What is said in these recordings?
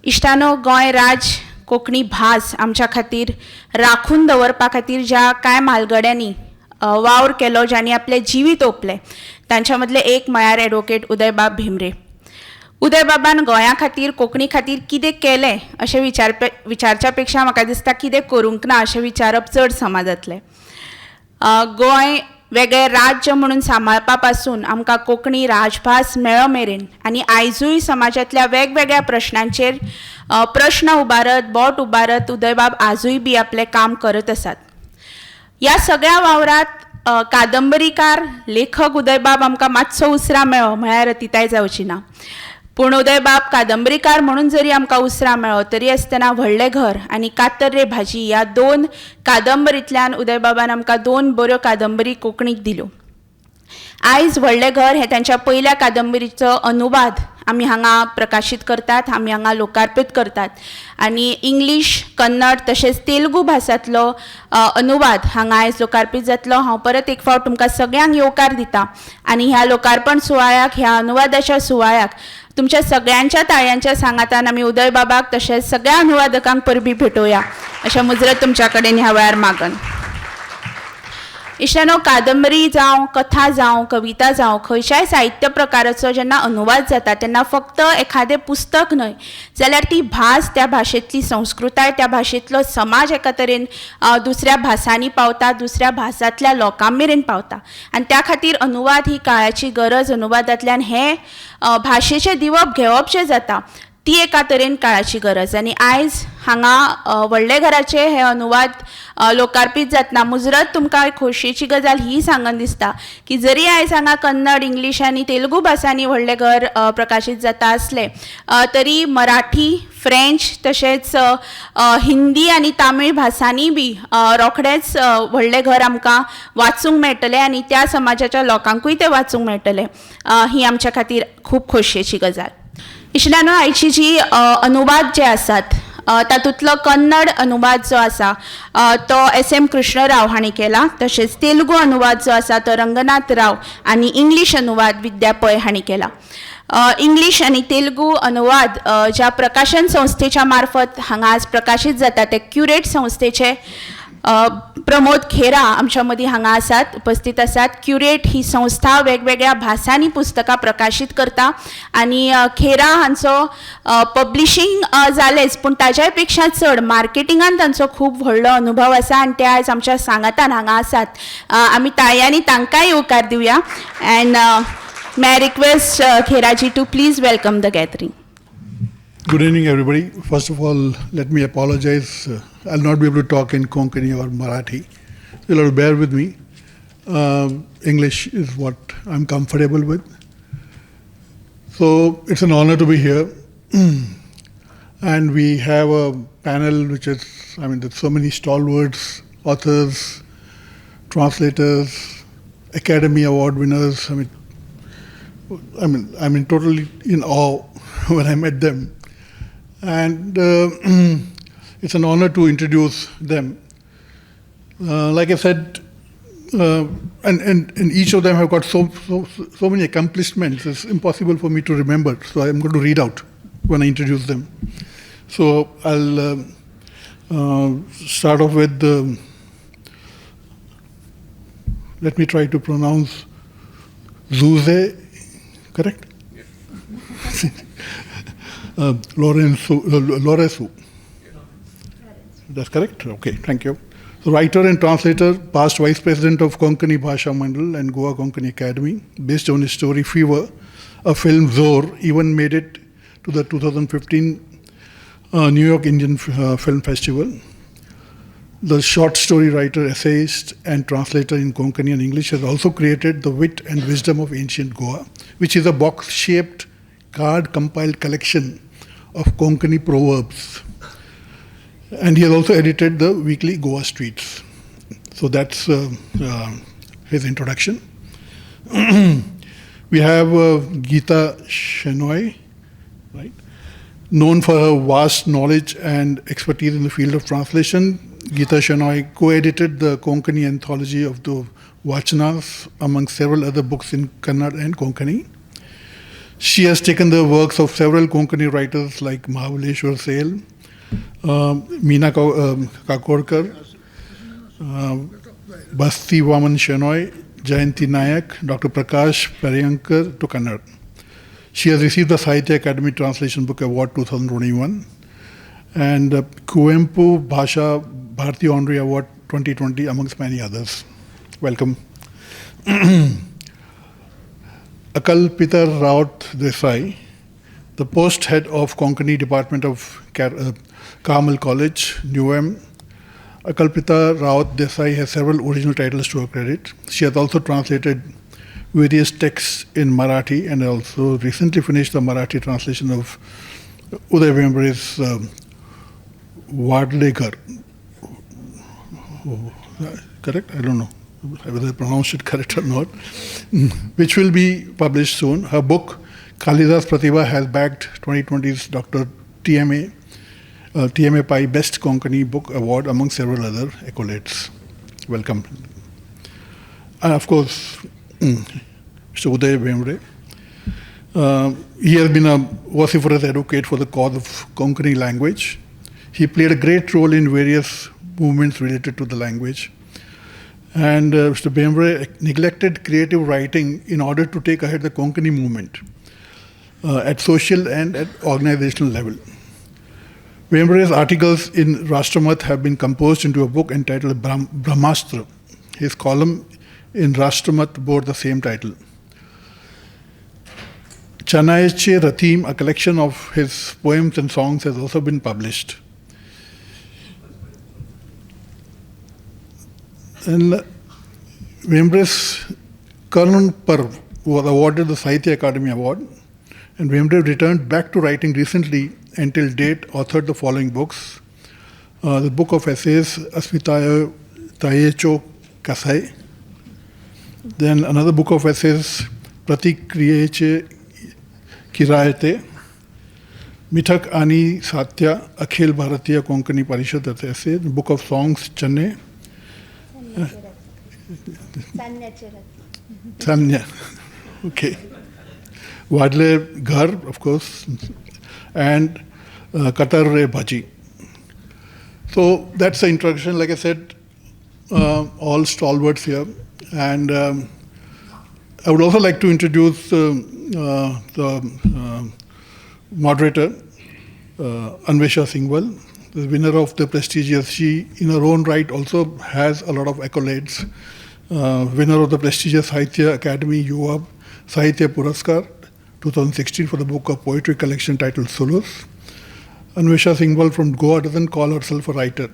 इश्टानो, गोंय राज्य, कोंकणी भास आमच्या खातीर राखून दवरपा खातीर ज्या कांय म्हालगड्यांनी वावर केलो, ज्यांनी आपलें जिवीत ओंपलें, तांच्या मदले एक म्हळ्यार एडवोकेट उदयबाब भेंब्रे. उदयबाबान गोंया खातीर, कोंकणी खातीर कितें केलें अशें विचारच्या पेक्षा म्हाका दिसता कितें करूंक ना अशें विचारप चड समा जातलें. गोंय वेगळें राज्य म्हणून सांबाळपा पासून आमकां कोंकणी राजभास मेळो मेरेन आनी आयजूय समाजांतल्या वेगवेगळ्या प्रश्नांचेर प्रश्न उबारत, बोट उबारत उदयबाब आजूय बी आपलें काम करत आसात. ह्या सगळ्या वावरांत कादंबरीकार, लेखक उदयबाब आमकां मातसो उसरां मेळ्ळो म्हळ्यार अतिताय जावची ना. पूण उदयबाब कादंबरीकार म्हणून जरी आमकां उसरां मेळ्ळो तरी आसतना व्हडलें घर आनी कातर रे भाजी ह्या दोन कादंबरींतल्यान उदयबाबान आमकां दोन बऱ्यो कादंबरी कोंकणीक दिल्यो. आयज व्हडलें घर हें तांच्या पयल्या कादंबरीचो अनुवाद आमी हांगा प्रकाशीत करतात, आमी हांगा लोकार्पीत करतात आनी इंग्लीश, कन्नड तशेंच तेलुगू भासांतलो अनुवाद हांगा आयज लोकार्पीत जातलो. हांव परत एक फावट तुमकां सगळ्यांक येवकार दिता आनी ह्या लोकार्पण सुवाळ्याक, ह्या अनुवादाच्या सुवाळ्याक तुमच्या सगळ्यांच्या ताळयांच्या सांगातान आमी उदयबाबाक तशेंच सगळ्या अनुवादकांक परबीं भेटोवया अशें मुजरत तुमच्या कडेन ह्या वेळार मागन. इश्टानो, कादंबरी जावं, कथा जावं, कविता जावं, खंयच्याय साहित्य प्रकाराचो जेन्ना अनुवाद जाता तेन्ना फक्त एखादें पुस्तक न्हय जाल्यार ती भास, त्या भाशेंतली संस्कृताय, त्या भाशेंतलो समाज एका तरेन दुसऱ्या भासांनी पावता, दुसऱ्या भासांतल्या लोकां मेरेन पावता आनी त्या खातीर अनुवाद ही काळाची गरज. अनुवादांतल्यान हें भाशेचें दिवप घेवप जें जाता ती एका तरेन काळाची गरज. आनी आयज हांगा व्हडले घराचे हे अनुवाद लोकार्पीत जातना मुजरत तुमकां एक खोशयेची गजाल ही सांगन दिसता की जरी आयज हांगा कन्नड, इंग्लीश आनी तेलुगू भासांनी व्हडलें घर प्रकाशीत जाता आसलें तरी मराठी, फ्रेंच तशेंच हिंदी आनी तामीळ भासांनी बी रोखडेंच व्हडलें घर आमकां वाचूंक मेळटलें आनी त्या समाजाच्या लोकांकूय तें वाचूंक मेळटलें. ही आमच्या खातीर खूब खोशयेची गजाल. इश्टानो, आयची जी अनुवाद जे आसात तातूंतलो कन्नड अनुवाद जो आसा तो एस.एम. कृष्णराव हांणी केला, तशेंच तेलुगू अनुवाद जो आसा तो रंगनाथ राव आनी इंग्लीश अनुवाद विद्या पै हांणी केला. इंग्लीश आनी तेलुगू अनुवाद ज्या प्रकाशन संस्थेच्या मार्फत हांगा आज प्रकाशीत जाता ते क्युरेट संस्थेचे प्रमोद खेरा आमच्या मदीं हांगा आसात, उपस्थित आसात. क्युरेट ही संस्था वेगवेगळ्या भासांनी पुस्तकां प्रकाशीत करता आनी खेरा हांचो पब्लिशींग जालेंच पूण ताज्याय पेक्षा चड मार्केटिंगान तांचो खूब व्हडलो अनुभव आसा आनी ते आयज आमच्या सांगातान हांगा आसात. आमी ताळयांनी तांकांय येवकार दिवया. And may I request Kheraji to please welcome the gathering. Good evening, everybody. First of all, let me apologize. I'll not be able to talk in Konkani or Marathi. You'll have to bear with me. English is what I'm comfortable with. So it's an honor to be here. And we have a panel which is, I mean, there's so many stalwarts, authors, translators, Academy Award winners. I mean, totally in awe when I met them. And it's an honor to introduce them. Like I said, and each of them have got so many accomplishments, it's impossible for me to remember. So I'm going to read out when I introduce them. So I'll start off with, let me try to pronounce Zuze, correct? Lorenzo, Lorenzo. That's correct? Okay, thank you. So, writer and translator, past vice president of Konkani Bhasha Mandal and Goa Konkani Academy, based on his story Fever, a film Zor even made it to the 2015 New York Indian Film Festival. The short story writer, essayist, and translator in Konkani and English has also created The Wit and Wisdom of Ancient Goa, which is a box shaped card compiled collection of Konkani proverbs. And he has also edited the weekly Goa Streets. So that's his introduction. We have Geeta Shenoy, right? Known for her vast knowledge and expertise in the field of translation, Geeta Shenoy co-edited the Konkani anthology of the Vachanas, among several other books in Kannada and Konkani. She has taken the works of several Konkani writers like Mahabaleshwar Sale, Meena Kakodkar, Basti Vaman Shenoy, Jayanti Nayak, Dr. Prakash Paryankar to Kannada. She has received the Sahitya Academy Translation Book Award 2021 and Kuvempu Bhasha Bharati Honorary Award 2020, amongst many others. Welcome. Akalpita Raut Desai, the post head of Konkani Department of Carmel College, Newham. Akalpita Raut Desai has several original titles to her credit. She has also translated various texts in Marathi and also recently finished the Marathi translation of Uday Bhembre's Wadlekar. Oh, correct? I don't know whether I pronounced it correct or not, which will be published soon. Her book, Kalidas Pratibha, has bagged 2020's Dr. TMA Pai Best Konkani Book Award, among several other accolades. Welcome. And of course, Mr. Uday Bhembre. He has been a vociferous advocate for the cause of Konkani language. He played a great role in various movements related to the language. And Mr. Bhembre neglected creative writing in order to take ahead the Konkani movement at social and at organizational level. Bhembre's articles in Rashtramat have been composed into a book entitled Brahmastra. His column in Rashtramat bore the same title. Chanayeche Rathim, a collection of his poems and songs, has also been published. And Bhembre's Karnan Parv was awarded the Sahitya Academy Award, and Bhembre returned back to writing recently and till date authored the following books. The book of essays, Asmitayo Tayecho Kasai. Then another book of essays, Pratikriyeche Kirayate. Mithak Ani Satya, Akhil Bharatiya Konkani Parishad, that's essay. The book of songs, Channe. Sanya. Okay. Wadle Ghar, of course, and Katar Re Bhaji. So that's the introduction. Like I said, all stalwarts here. And I would also like to introduce the moderator, Anvesha Singhwal, the winner of the prestigious, she in her own right also has a lot of accolades. Winner of the prestigious Sahitya Academy Yuva Sahitya Puraskar 2016 for the book of poetry collection titled Solos. Anvesha Singhwal from Goa doesn't call herself a writer,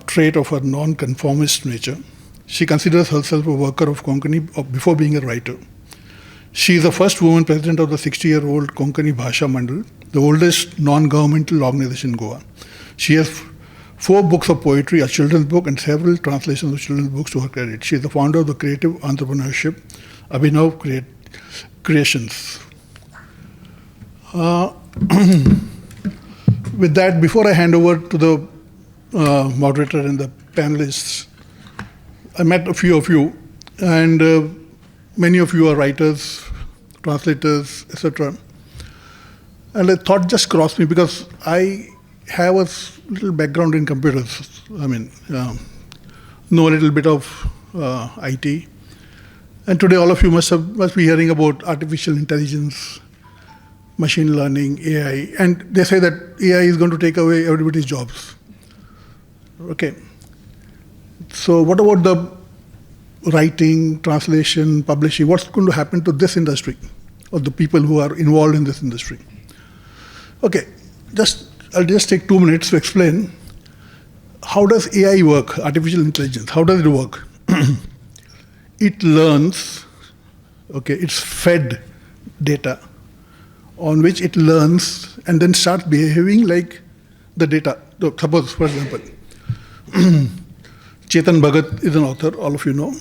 trait of her non-conformist nature. She considers herself a worker of Konkani before being a writer. She is the first woman president of the 60-year-old Konkani Bhasha Mandal, the oldest non-governmental organization in Goa. She has 4 books of poetry, a children's book, and several translations of children's books to her credit. She is the founder of the creative entrepreneurship, Abhinav Creations. With that, before I hand over to the moderator and the panelists, I met a few of you, and many of you are writers, translators, etc. And a thought just crossed me because I have a little background in computers. I mean, know a little bit of IT. And today all of you must be hearing about artificial intelligence, machine learning, AI. And they say that AI is going to take away everybody's jobs. Okay. So what about the writing, translation, publishing? What's going to happen to this industry or the people who are involved in this industry? Okay, I'll just take 2 minutes to explain how does AI work, artificial intelligence, how does it work? It learns, okay, it's fed data on which it learns and then starts behaving like the data. So suppose, for example, Chetan Bhagat is an author, all of you know.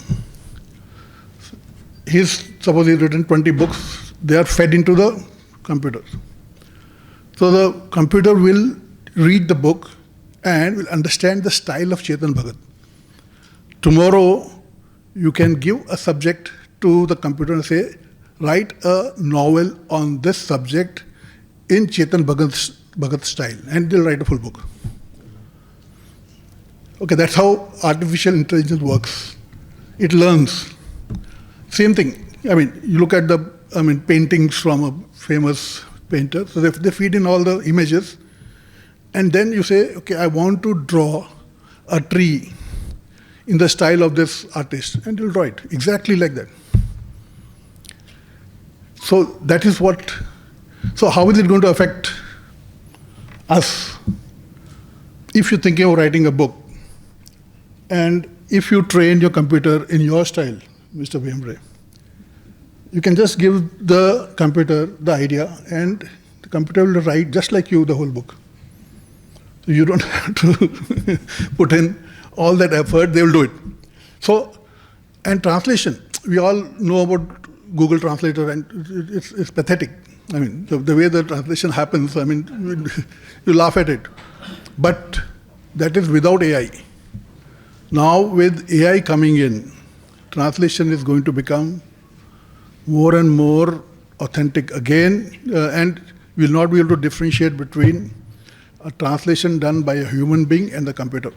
Suppose he's written 20 books, they are fed into the computer. So the computer will read the book and will understand the style of Chetan Bhagat. Tomorrow, you can give a subject to the computer and say, write a novel on this subject in Chetan Bhagat style, and they'll write a full book. Okay, that's how artificial intelligence works. It learns. Same thing. I mean, you look at the paintings from a famous painter. So they feed in all the images, and then you say, okay, I want to draw a tree in the style of this artist, and you'll draw it exactly like that. So that is what. So how is it going to affect us? If you're thinking of writing a book, and if you train your computer in your style, Mr. Bhembre, you can just give the computer the idea, and the computer will write just like you the whole book. So you don't have to put in all that effort, they will do it. So, and translation, we all know about Google Translator, and it's pathetic. I mean, the way the translation happens, I mean, you laugh at it. But that is without AI. Now with AI coming in, translation is going to become more and more authentic again, and we'll not be able to differentiate between a translation done by a human being and the computer.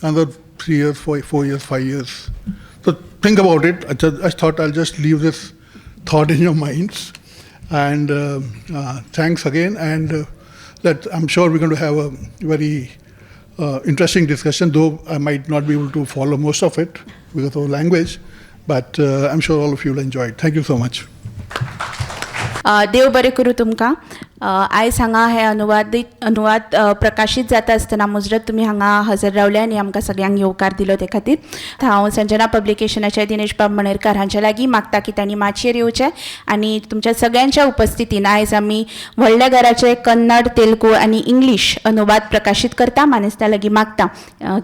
Another 3 years, 4 years, 5 years. So think about it. I thought I'll just leave this thought in your minds. And thanks again. And I'm sure we're going to have a very interesting discussion, though I might not be able to follow most of it because of language. But I'm sure all of you will enjoy it. Thank you so much. देव बरें करूं तुमकां. आयज हांगा हे अनुवाद प्रकाशीत जाता आसतना मुजरत तुमी हांगा हजर रावले आनी आमकां सगळ्यांक येवकार दिलो ते खातीर हांव संजना पब्लिकेशनाचे दिनेश बाब मणेरकार हांच्या लागीं मागता की तांणी माचयेर येवचें आनी तुमच्या सगळ्यांच्या उपस्थितीन आयज आमी व्हडल्या घराचे कन्नड, तेलुगू आनी इंग्लीश अनुवाद प्रकाशीत करता. मानेस्ता लागीं मागता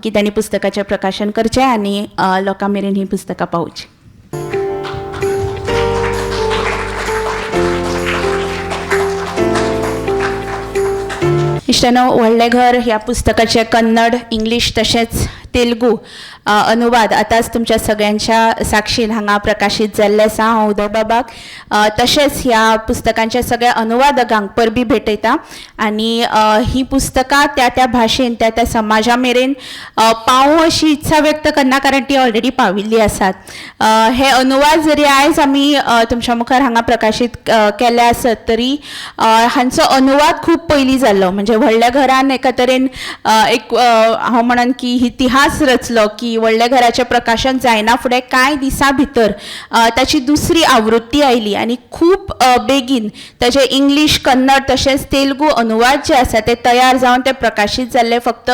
की तांणी पुस्तकाचें प्रकाशन करचें आनी लोकां मेरेन हीं पुस्तकां पावोवचीं. इश्टानो, व्हडलें घर ह्या पुस्तकाचें कन्नड, इंग्लीश तशेंच तेलुगू अनुवाद आतांच तुमच्या सगळ्यांच्या साक्षीन हांगा प्रकाशीत जाल्ले आसा. हांव उदयबाबाक तशेंच ह्या पुस्तकांच्या सगळ्या अनुवादकांक परबी भेटयता आनी ही पुस्तकां त्या त्या भाशेन त्या त्या समाजा मेरेन पावूं अशी इत्सा व्यक्त करना, कारण ती ऑलरेडी पाविल्ली आसात. हे अनुवाद जरी आयज आमी तुमच्या मुखार हांगा प्रकाशीत केले आसत तरी हांचो अनुवाद खूब पयलीं जाल्लो. म्हणजे व्हडल्या घरान एका तरेन एक हांव म्हणन की इतिहास रचलो की व्हडल्या घराचें प्रकाशन जायना फुडें कांय दिसां भितर ताची दुसरी आवृत्ती आयली आनी खूब बेगीन ताचे इंग्लीश, कन्नड तशेंच तेलुगू अनुवाद जे आसा ते तयार जावन ते प्रकाशीत जाल्ले. फक्त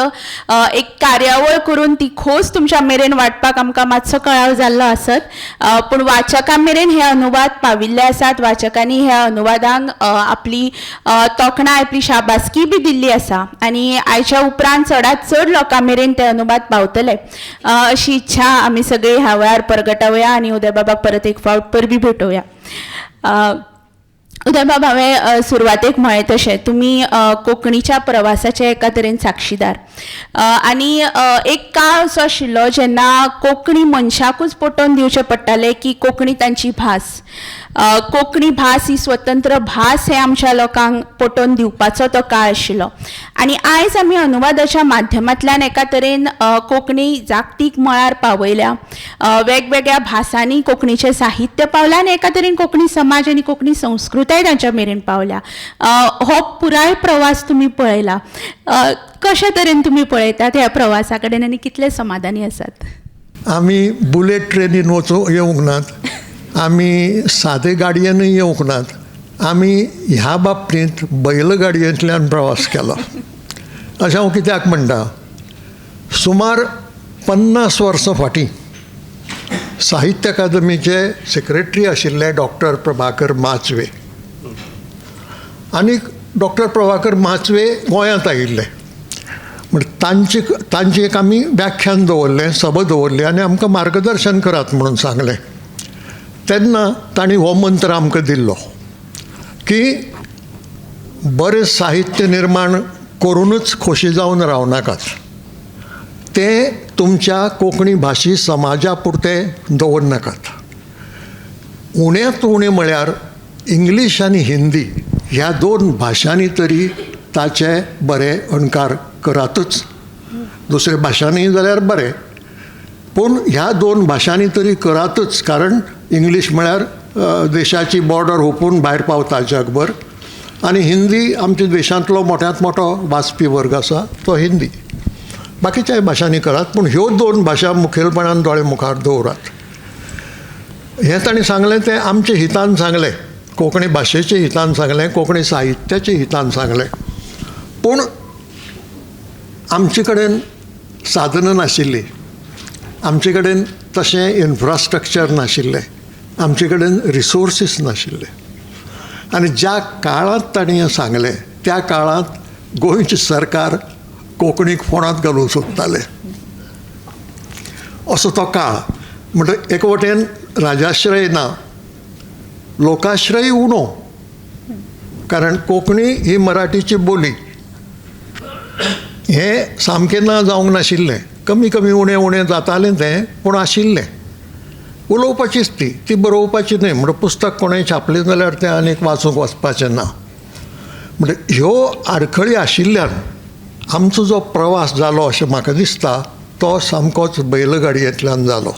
एक कार्यावळ करून ती खोस तुमच्या मेरेन वांटपाक आमकां मातसो कळाव जाल्लो आसत, पूण वाचकां मेरेन हे अनुवाद पाविल्ले आसात. वाचकांनी ह्या अनुवादांक आपली तोखणाय, आपली शाबासकी बी दिल्ली आसा आनी आयच्या उपरांत चडांत चड लोकां मेरेन ते अनुवाद पावतले अशी इच्छा आमी सगळी ह्या वेळार परगटावया आनी उदयबाबाक परत एक फावट परबी भेटोवया. उदयबाब, हांवें सुरवातेक म्हळें तशें तुमी कोंकणीच्या प्रवासाचे एका तरेन साक्षीदार आनी एक काळ असो आशिल्लो जेन्ना कोंकणी मनशाकूच पटोवन दिवचें पडटालें की कोंकणी तांची भास, कोंकणी भास ही स्वतंत्र भास हें आमच्या लोकांक पटोवन दिवपाचो तो काळ आशिल्लो. आनी आयज आमी अनुवादाच्या माध्यमांतल्यान एका तरेन कोंकणी जागतीक मळार पावयल्या, वेगवेगळ्या भासांनी कोंकणीचें साहित्य पावलां आनी एका तरेन कोंकणी समाज आनी कोंकणी संस्कृताय तांच्या मेरेन पावल्या. हो पुराय प्रवास तुमी पळयला, कशे तरेन तुमी पळयतात ह्या प्रवासा कडेन आनी कितले समाधानी आसात? आमी बुलेट ट्रेनीन वचूंक येवंक नात, आमी सादे गाडयेनूय येवंक नात, आमी ह्या बाबतींत बैलगाडयेंतल्यान प्रवास केलो. अशें हांव कित्याक म्हणटा, सुमार 50 वर्सां फाटीं साहित्य अकादमीचे सेक्रेटरी आशिल्ले डॉक्टर प्रभाकर माचवे आनी डॉक्टर प्रभाकर माचवे गोंयांत आयिल्ले. म्हण तांचे एक आमी व्याख्यान दवरलें, सभा दवरली आनी आमकां मार्गदर्शन करात म्हणून सांगलें. तेन्ना तांणी हो मंत्र आमकां दिल्लो की बरें साहित्य निर्माण करूनच खोशी जावन रावनाकात, तें तुमच्या कोंकणी भाशी समाजा पुरतें दवरनाकात, उण्यांत उणें म्हळ्यार इंग्लीश आनी हिंदी ह्या दोन भाशांनी तरी ताचे बरे अणकार करातच. दुसऱ्या भाशांनी जाल्यार बरें, पूण ह्या दोन भाशांनी तरी करातच, कारण इंग्लीश म्हळ्यार देशाची बॉर्डर हुपून भायर पावता जगभर, आनी हिंदी आमच्या देशांतलो मोठ्यांत मोठो वाचपी वर्ग आसा तो हिंदी. बाकीच्याय भाशांनी करात, पूण ह्यो दोन भाशा मुखेलपणान दोळे मुखार दवरात. हें तांणी सांगलें तें आमच्या हितान सांगलें, कोंकणी भाशेच्या हितान सांगलें, कोंकणी साहित्याच्या हितान सांगलें. पूण आमचे कडेन साधनां नाशिल्लीं, आमचे कडेन तशें इन्फ्रास्ट्रक्चर नाशिल्लें, आमचे कडेन रिसोर्सीस नाशिल्ले. आनी ज्या काळांत तांणी हें सांगलें त्या काळांत गोंयचें सरकार कोंकणीक फोणांत घालूंक सोदतालें, असो तो काळ. म्हणटकच एक वटेन राजाश्रय ना, लोकाश्रय उणो, कारण कोंकणी ही मराठीची बोली हें सामकें ना जावंक नाशिल्लें, कमी कमी उणें उणें जातालें तें, पूण आशिल्लें. उलोवपाचीच ती, ती बरोवपाची न्हय. म्हणून पुस्तक कोणें छापलें जाल्यार तें आनीक वाचूंक वचपाचें ना. म्हणजे ह्यो आडखळी आशिल्ल्यान आमचो जो प्रवास जालो अशें म्हाका दिसता तो सामकोच बैलगाडयेंतल्यान जालो.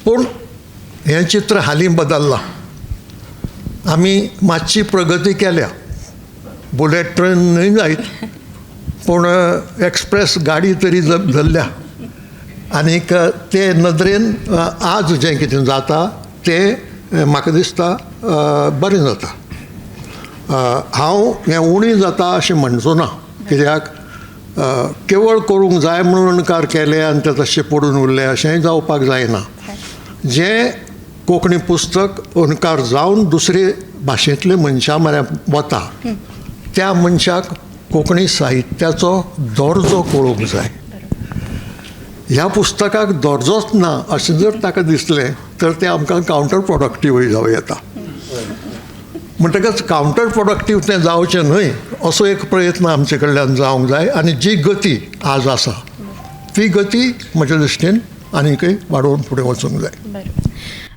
पूण हें चित्र हालीं बदल्लां, आमी मातशी प्रगती केल्या. बुलेट ट्रेन न्हय जायत, पूण एक्सप्रेस गाडी तरी धरल्या. आनीक ते नदरेन आज जें कितें जाता तें म्हाका दिसता बरें जाता. हांव हें उणें जाता अशें म्हणचो ना, कित्याक केवळ करूंक जाय म्हणून अणकार केले आनी ते तशें पडून उरले अशेंय जावपाक जायना. जें कोंकणी पुस्तक अणकार जावन दुसरे भाशेंतले मनशा म्हऱ्यान वता त्या मनशाक कोंकणी साहित्याचो दर्जो कळूंक जाय. ह्या पुस्तकाक दर्जोच ना अशें जर ताका दिसलें तर तें आमकां कावंटर प्रोडक्टिवूय जावं येता. म्हणटकच कावंटर प्रोडक्टीव तें जावचें न्हय असो एक प्रयत्न आमचे कडल्यान जावंक जाय. आनी जी गती आज आसा ती गती म्हज्या दृश्टीन आनीकय वाडोवन फुडें वचूंक जाय.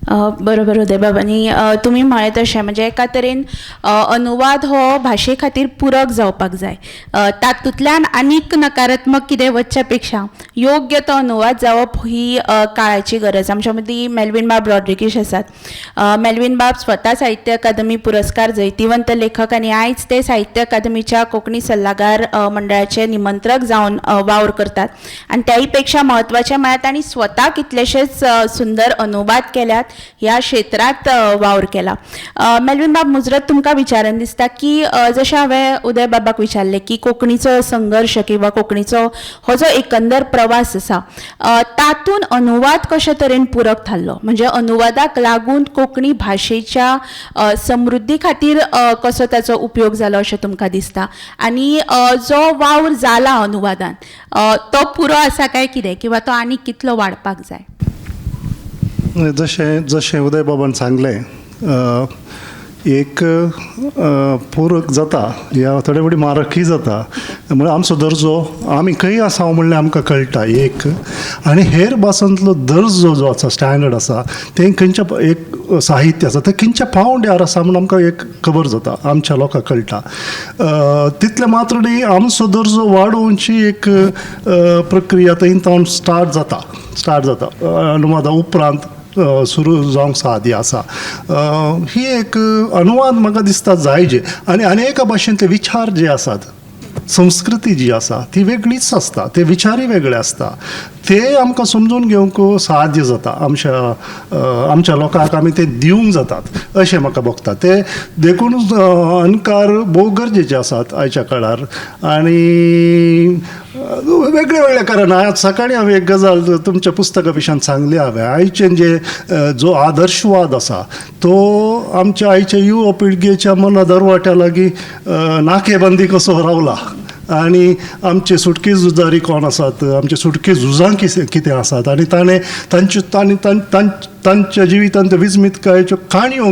बरोबर उदयबाब, आनी तुमी म्हळें तशें म्हणजे एका तरेन अनुवाद हो भाशे खातीर पुरक जावपाक जाय. तातूंतल्यान आनीक नकारात्मक कितें वचच्या पेक्षा योग्य तो अनुवाद जावप ही काळाची गरज. आमच्या मदीं मेल्विन बाब रॉड्रिगीश आसात. मेल्विन बाब स्वता साहित्य अकादमी पुरस्कार जैतिवंत लेखक आनी आयज ते साहित्य अकादमीच्या कोंकणी सल्लागार मंडळाचे निमंत्रक जावन वावर करतात. आनी त्याय पेक्षा म्हत्वाचें म्हळ्यार तांणी स्वता कितलेशेच सुंदर अनुवाद केल्यात, ह्या क्षेत्रांत वावर केला. मेल्विन बाब मुजरत तुमकां विचारन दिसता की जशें हांवें उदय बाबाक विचारलें की कोंकणीचो संघर्श किंवा कोंकणीचो हो जो एकंदर प्रवास आसा तातूंत अनुवाद कशे तरेन पुरक थारलो, म्हणजे अनुवादाक लागून कोंकणी भाशेच्या समृद्धी खातीर कसो ताचो उपयोग जालो अशें तुमकां दिसता, आनी जो वावर जाला अनुवादान तो पुरो आसा काय कितें किंवा तो आनीक कितलो वाडपाक जाय? जशें जशें उदय बाबान सांगलें, एक पूरक जाता या थोडे फावटी मारकय जाता. म्हळ्यार आमचो दर्जो आमी खंय आसा म्हणल्यार आमकां कळटा एक, आनी हेर भासांतलो दर्जो जो आसा स्टँडर्ड आसा तें खंयच्या एक साहित्य आसा तें खंयच्या पावंड्यार आसा म्हूण आमकां एक खबर जाता, आमच्या लोकांक कळटा. तितलें मात्र न्ही, आमचो दर्जो वाडोवची एक प्रक्रिया थंय सावन स्टार्ट जाता अनुवादा उपरांत सुरू जावंक साध्य आसा. ही एक अनुवाद म्हाका दिसता जायजे. आनी अनेका भाशेंतले विचार जे आसात, संस्कृती जी आसा ती वेगळीच आसता, ते विचारय वेगळे आसता, ते आमकां समजून घेवंक साध्य जाता. आमच्या आमच्या लोकांक आमी ते दिवंक जातात अशें म्हाका भोगता. ते देखून अणकार भोव गरजेचे आसात आयच्या काळार. आनी वेगळे वेगळे कारण आज सकाळीं हांवें एक गजाल तुमच्या पुस्तका विशयान सांगली हांवें, आयचे जे जो आदर्शवाद आसा तो आमच्या आयच्या युवा पिळगेच्या मना दरवाट्या लागीं नाकेबंदी कसो रावला. आनी आमचे सुटके झुजारी कोण आसात, आमचे सुटके झुजां कितें आसात, आनी ताणें तांच्यो तांणी तांच्या जिवितांत विस्मीतकायेच्यो काणयो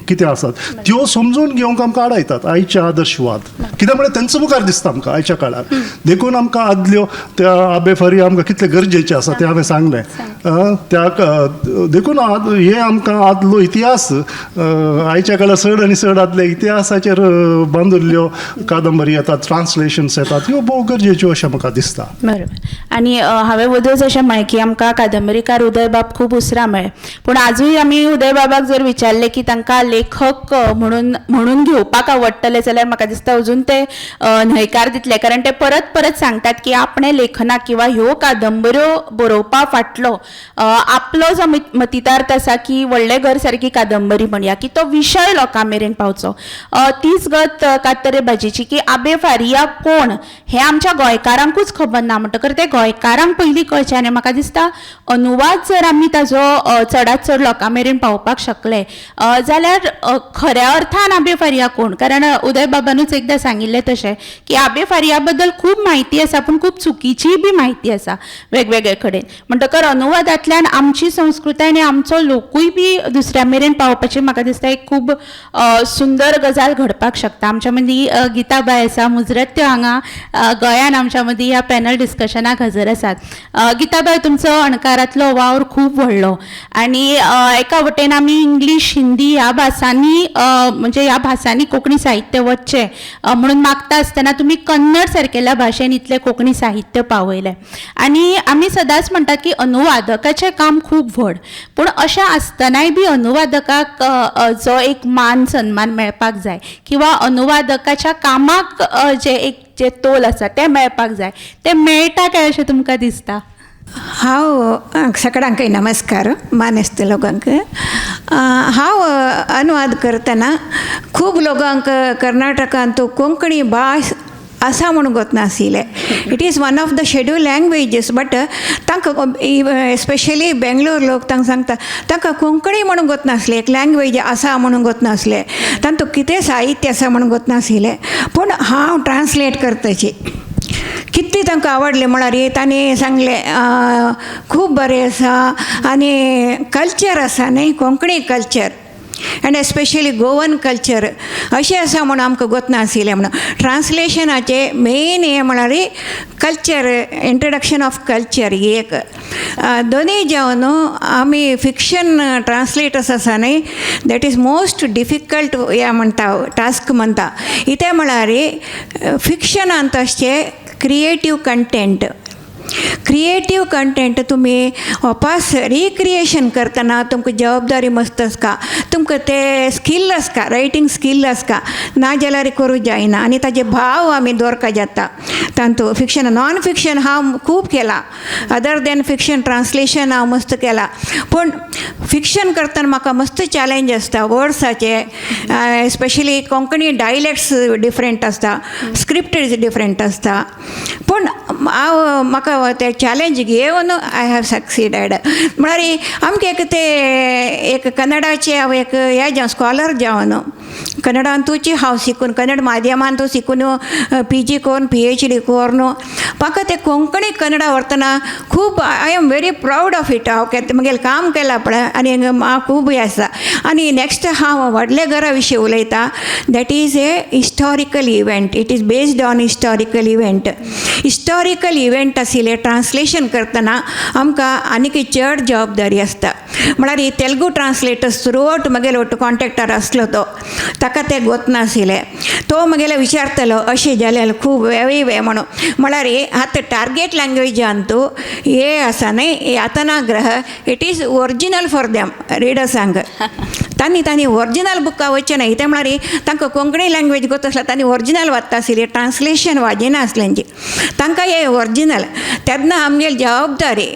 कितें आसात त्यो समजून घेवंक आमकां आडायतात आयचे आदर्शवाद. कित्याक म्हळ्यार तेंचो मुखार दिसता आमकां आयच्या काळार. देखून आमकां आदल्यो त्या आबे फारी आमकां कितले गरजेचे आसा तें हांवें सांगलें. त्या देखून हे आमकां आदलो इतिहास आयच्या काळार चड आनी चड आदल्या इतिहासाचेर बांदिल्ल्यो कादंबरी येतात, ट्रान्सलेशन्स येतात, ह्यो भोव गरजेच्यो अशें म्हाका दिसता. बरोबर. आनी हांवें वदळच अशें म्हळें की आमकां कादंबरीकार उदयबाब खूब उसरां मेळ्ळे, पूण आजूय आमी उदयबाबाक जर विचारलें की तांकां लेखक म्हणून म्हणून घेवपाक आवडटलें जाल्यार म्हाका दिसता अजून ते न्हयकार दितले, कारण ते परत परत सांगतात की आपणें लेखनाक किंवा ह्यो कादंबऱ्यो बरोवपा फाटलो आपलो जो मतितार्थ आसा की व्हडलें घर सारकी कादंबरी म्हणया की तो विशय लोकां मेरेन पावचो. तीच गत कातरे भाजीची की आबे फारिया कोण हें आमच्या गोंयकारांकूच खबर ना, म्हणटकर ते गोंयकारांक पयलीं कळचें. आनी म्हाका दिसता अनुवाद जर आमी ताजो चडांत चड लोकां मेरेन पावोवपाक शकले जाल्यार खऱ्या अर्थान आबे फारिया कोण, कारण उदय बाबानूच एकदां सांगिल्लें तशें की आबे फारिया बद्दल खूब म्हायती आसा पूण खूब चुकीचीय बी म्हायती आसा वेगवेगळे कडेन, म्हणटकर अनुवादांतल्यान आमची संस्कृताय आनी आमचो लोकूय बी दुसऱ्या मेरेन पावपाची म्हाका दिसता एक खूब सुंदर गजाल घडपाक शकता. आमच्या मदीं गीताबाय आसा, मुजरत त्यो हांगा गोंयान आमच्या मदीं ह्या पॅनल डिस्कशनाक हजर आसात. गीताबाय, तुमचो अणकारांतलो वावर खूब व्हडलो आनी एका वटेन आमी इंग्लीश, हिंदी ह्या भासांनी म्हणजे ह्या भासांनी कोंकणी साहित्य वचचें म्हणून मागता आसतना तुमी कन्नड सारकेल्या भाशेन इतलें कोंकणी साहित्य पावयलें. आनी आमी सदांच म्हणटात की अनुवादकाचें काम खूब व्हड, पूण अशें आसतनाय बी अनुवादकाक जो एक मान सन्मान मेळपाक जाय किंवा अनुवादकाच्या कामाक जे एक जे तोल आसा तें मेळपाक जाय, तें मेळटा काय अशें तुमकां दिसता? हांव सगळ्यांकय नमस्कार मानेस्त लोकांक. हांव अनुवाद करतना खूब लोकांक कर्नाटकांत कोंकणी भास आसा म्हूण गोतनाशिल्लें. It is one of the schedule languages, but तांकां एस्पेशली बेंगलोर लोक तांकां सांगता तांकां कोंकणी म्हणून गोतनासलें, एक लँग्वेज आसा म्हणून गोतनासलें, तांतूं कितें साहित्य आसा म्हणून गोतनाशिल्लें. पूण हांव ट्रान्सलेट करताची कितली तांकां आवडलें म्हळ्यार तांणी सांगलें खूब बरें आसा आनी कल्चर आसा न्ही, Konkani culture and especially Goan culture अशें आसा म्हूण आमकां गोतनाशिल्लें. म्हणून ट्रान्सलेशनाचें मेन हें म्हळ्यार कल्चर, इंट्रोडक्शन ऑफ कल्चर ही एक. दोनूय जावन न्हू आमी फिक्शन ट्रान्सलेटर्स आसा न्ही, that is most difficult हें म्हणटा, टास्क म्हणटा. कितें म्हळ्यार फिक्शनांत अशें क्रिएटीव कंटेंट, क्रिएटीव कंटेंट तुमी वापस रिक्रिएशन करतना तुमकां जबाबदारी मस्त आसता, तुमकां ते स्कील आसता, रायटींग स्कील आसता, ना जाल्यार करूं जायना. आनी ताजे भाव आमी दवरपा जाता तातूंत. फिक्शन, नॉन फिक्शन हांव खूब केलां, अदर देन फिक्शन ट्रान्सलेशन हांव मस्त केलां, पूण फिक्शन करतना म्हाका मस्त चॅलेंज आसता वर्ड्साचे, एस्पेशली कोंकणी डायलॅक्ट्स डिफरंट आसता, स्क्रिप्ट डिफरंट आसता. पूण हांव म्हाका ते चॅलेंज घेवन I have succeeded. म्हळ्यार आमकां एक ते एक कन्नडाचे हांव एक हें जावन स्कॉलर जावन कन्नडांतूच हांव शिकून कन्नड माध्यमांतू शिकून पीजी करून पीएचडी करून म्हाका ते कोंकणी कन्नडा व्हरतना खूब I am very proud of it. हांव म्हगेलें काम केलां पळय आनी म्हाका खूब हें आसा. आनी नेक्स्ट हांव व्हडल्या घरा विशीं उलयतां, that is a historical event, it is based on historical event. Historical event आशिल्लें ट्रान्सलेशन करतना आमकां आनीकय चड जबाबदारी आसता. म्हळ्यार ही तेलुगू ट्रान्सलेटर्स थ्रू आवट म्हगेलो कॉन्ट्रेक्टर आसलो तो, ताका तें गोतनाशिल्लें, तो म्हगेले विचारतालो अशें जाल्यार खूब वेवय वे म्हणून. म्हळ्यार आतां टार्गेट लँग्वेजांतू हे आसा न्हय यातनागृह, it is original for them रिडर्सांक. तांणी तांणी ओरिजिनल बुकां वचचें ना, कितें म्हळ्यार तांकां कोंकणी लँग्वेज गोत आसल्यार तांणी ओरिजिनल वाचता आशिल्लें, ट्रान्सलेशन वाजिना आसलें तांकां हें ओरिजिनल. तेन्ना आमगेली जबाबदारी,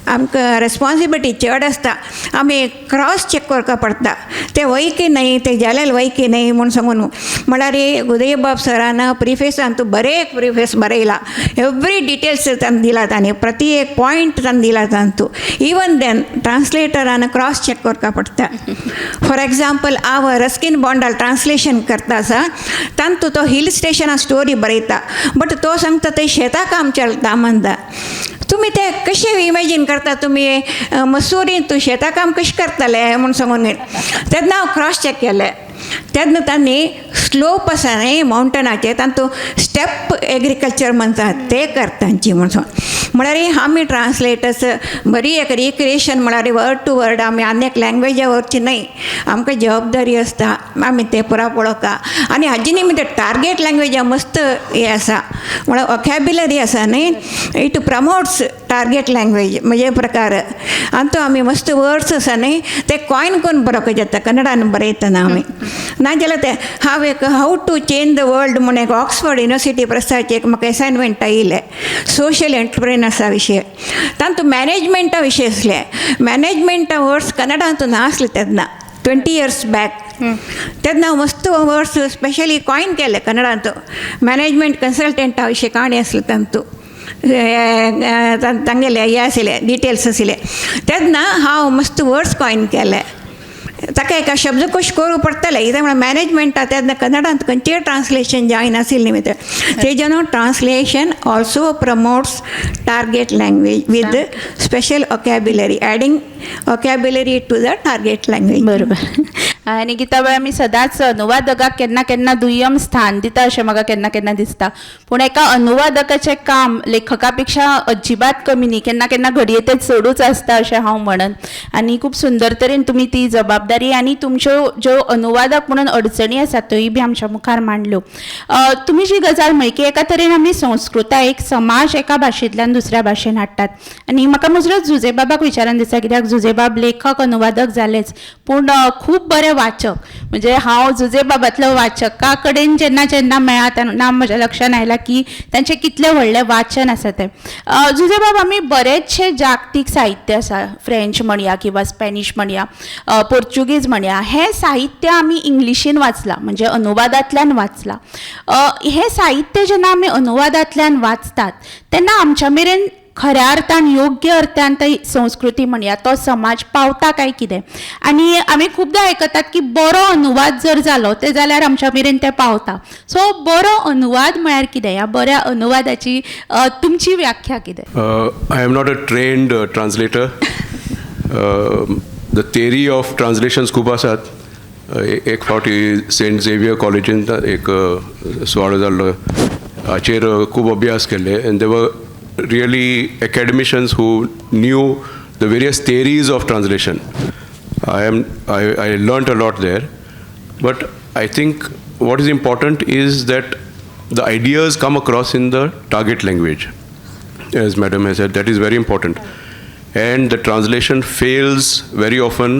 आमकां रेस्पोन्सिबिलिटी चड आसता, आमी क्रॉस चॅक करपा पडटा तें वय की न्हय, तें जाल्यार वय की न्हय म्हूण सांगून. म्हळ्यार उदयबाब सरान प्रिफेसान तूं बरें एक प्रिफेस बरयला, एवरी डिटेल्स तांणी दिला, तांणी प्रति एक पॉयंट तांणी दिला तातूं. इवन then ट्रान्सलेटरान क्रॉस चॅक करपा पडटा. फॉर एग्जाम्पल हांव रस्किन बॉन्डाल ट्रान्सलेशन करता आसा, तातूं तो हिल स्टेशना स्टोरी बरयता, बट तो सांगता थंय शेतां काम चलता म्हणटा. तुमी ते कशें इमेजीन करता, तुमी मसुरीन तूं शेतां काम कशें करतले म्हूण सांगून. तेन्ना हांव क्रॉस चॅक केलें, तेन्ना तांणी स्लोप आसा न्ही मावंटनाचे तांतू स्टेप एग्रीकल्चर म्हणटात ते करतांची म्हणून म्हळ्यार आमी ट्रान्सलेटर्स बरी एक रिक्रिएशन म्हळ्यार वर्ड टू वर्ड आमी आनी एक लँग्वेजा व्हरची न्हय, आमकां जबाबदारी आसता आमी ते पुरा पळोवका. आनी हाजे निमित्त टार्गेट लँग्वेजा मस्त हें आसा म्हळ्यार वोकेब्युलरी आसा न्ही, it promotes target language म्हणजे प्रकार. आनी तो आमी मस्त वर्ड्स आसा न्ही ते कॉयन करून बरोवपाक जाता कन्नडान बरयतना आमी. नाजाल्यार ते हांव एक how to change the world म्हूण एक ऑक्सफर्ड युनिवर्सिटी प्रेसाचे एक म्हाका एसायनमेंट आयिल्लें सोशल एंटरप्रेनर्सा विशय, तातूंत मॅनेजमेंटा विशय आसले. मॅनेजमेंटा वर्ड्स कन्नडांत नासले तेन्ना 20 इयर्स बॅक, तेन्ना मस्त वर्ड्स स्पेशली कॉयन केले कन्नडांत. मॅनेजमेंट कन्सल्टंटा विशय काणी आसले तांतू तांगेले हे आशिल्ले डिटेल्स आशिल्ले. तेन्ना हांव मस्त वर्ड्स कॉयन केले. ताका एका शब्दकोश करूं पडटलें कित्याक म्हळ्यार मॅनेजमेंटा तेन्ना कन्नडांत खंयचेय ट्रान्सलेशन जायनाशिल्लें निमित्त तेजें न्हू translation also promotes target language with special vocabulary, adding vocabulary to the target language. बरोबर. आनी गीताबाय, आमी सदांच अनुवादकाक केन्ना केन्ना दुय्यम स्थान दिता अशें म्हाका केन्ना केन्ना दिसता, पूण एका अनुवादकाचें काम लेखका पेक्षा अजिबात कमी न्ही, केन्ना केन्ना घडये तें चडूच आसता अशें हांव म्हणन. आनी खूब सुंदर तरेन तुमी ती जबाबदारी आनी तुमच्यो ज्यो अनुवादक म्हणून अडचणी आसात त्योय बी आमच्या मुखार मांडल्यो. तुमी जी गजाल म्हळी की एका तरेन आमी संस्कृताय, एक समाज एका भाशेंतल्यान दुसऱ्या भाशेन हाडटात, आनी म्हाका मुजरत जुजेबाबाक विचारन दिसता, कित्याक जुजेबाब लेखक अनुवादक जालेच पूण खूब बरे वाचक. म्हणजे हांव जुजेबाबांतलो वाचका कडेन जेन्ना जेन्ना मेळ्ळा तेन्ना म्हज्या लक्षान आयलां की तांचें कितलें व्हडलें वाचन आसा तें. जुजेबाब, आमी बरेचशें जागतीक साहित्य आसा, फ्रेंच म्हणया किंवा स्पॅनीश म्हणया, पोर्चुगीज म्हणया, हें साहित्य आमी इंग्लिशीन वाचलां, म्हणजे अनुवादांतल्यान वाचलां. हें साहित्य जेन्ना आमी अनुवादांतल्यान वाचतात तेन्ना आमच्या मेरेन खऱ्या अर्थान, योग्य अर्थान ती संस्कृती म्हणया, तो समाज पावता काय कितें? आनी आमी खुबदां आयकतात की बरो अनुवाद जर जालो ते जाल्यार आमच्या मेरेन तें पावता. सो बरो अनुवाद म्हळ्यार कितें? ह्या बऱ्या अनुवादाची तुमची व्याख्या कितें? I am not a trained translator. The theory of translations खूब आसात. एक फावटी सेंट झेवियर कॉलेजींत एक सुवाळो जाल्लो, हाचेर खूब अभ्यास केल्ले, and there were really academicians who knew the various theories of translation. I learnt a lot there, but I think what is important is that the ideas come across in the target language. As Madam has said, that is very important. And the translation fails very often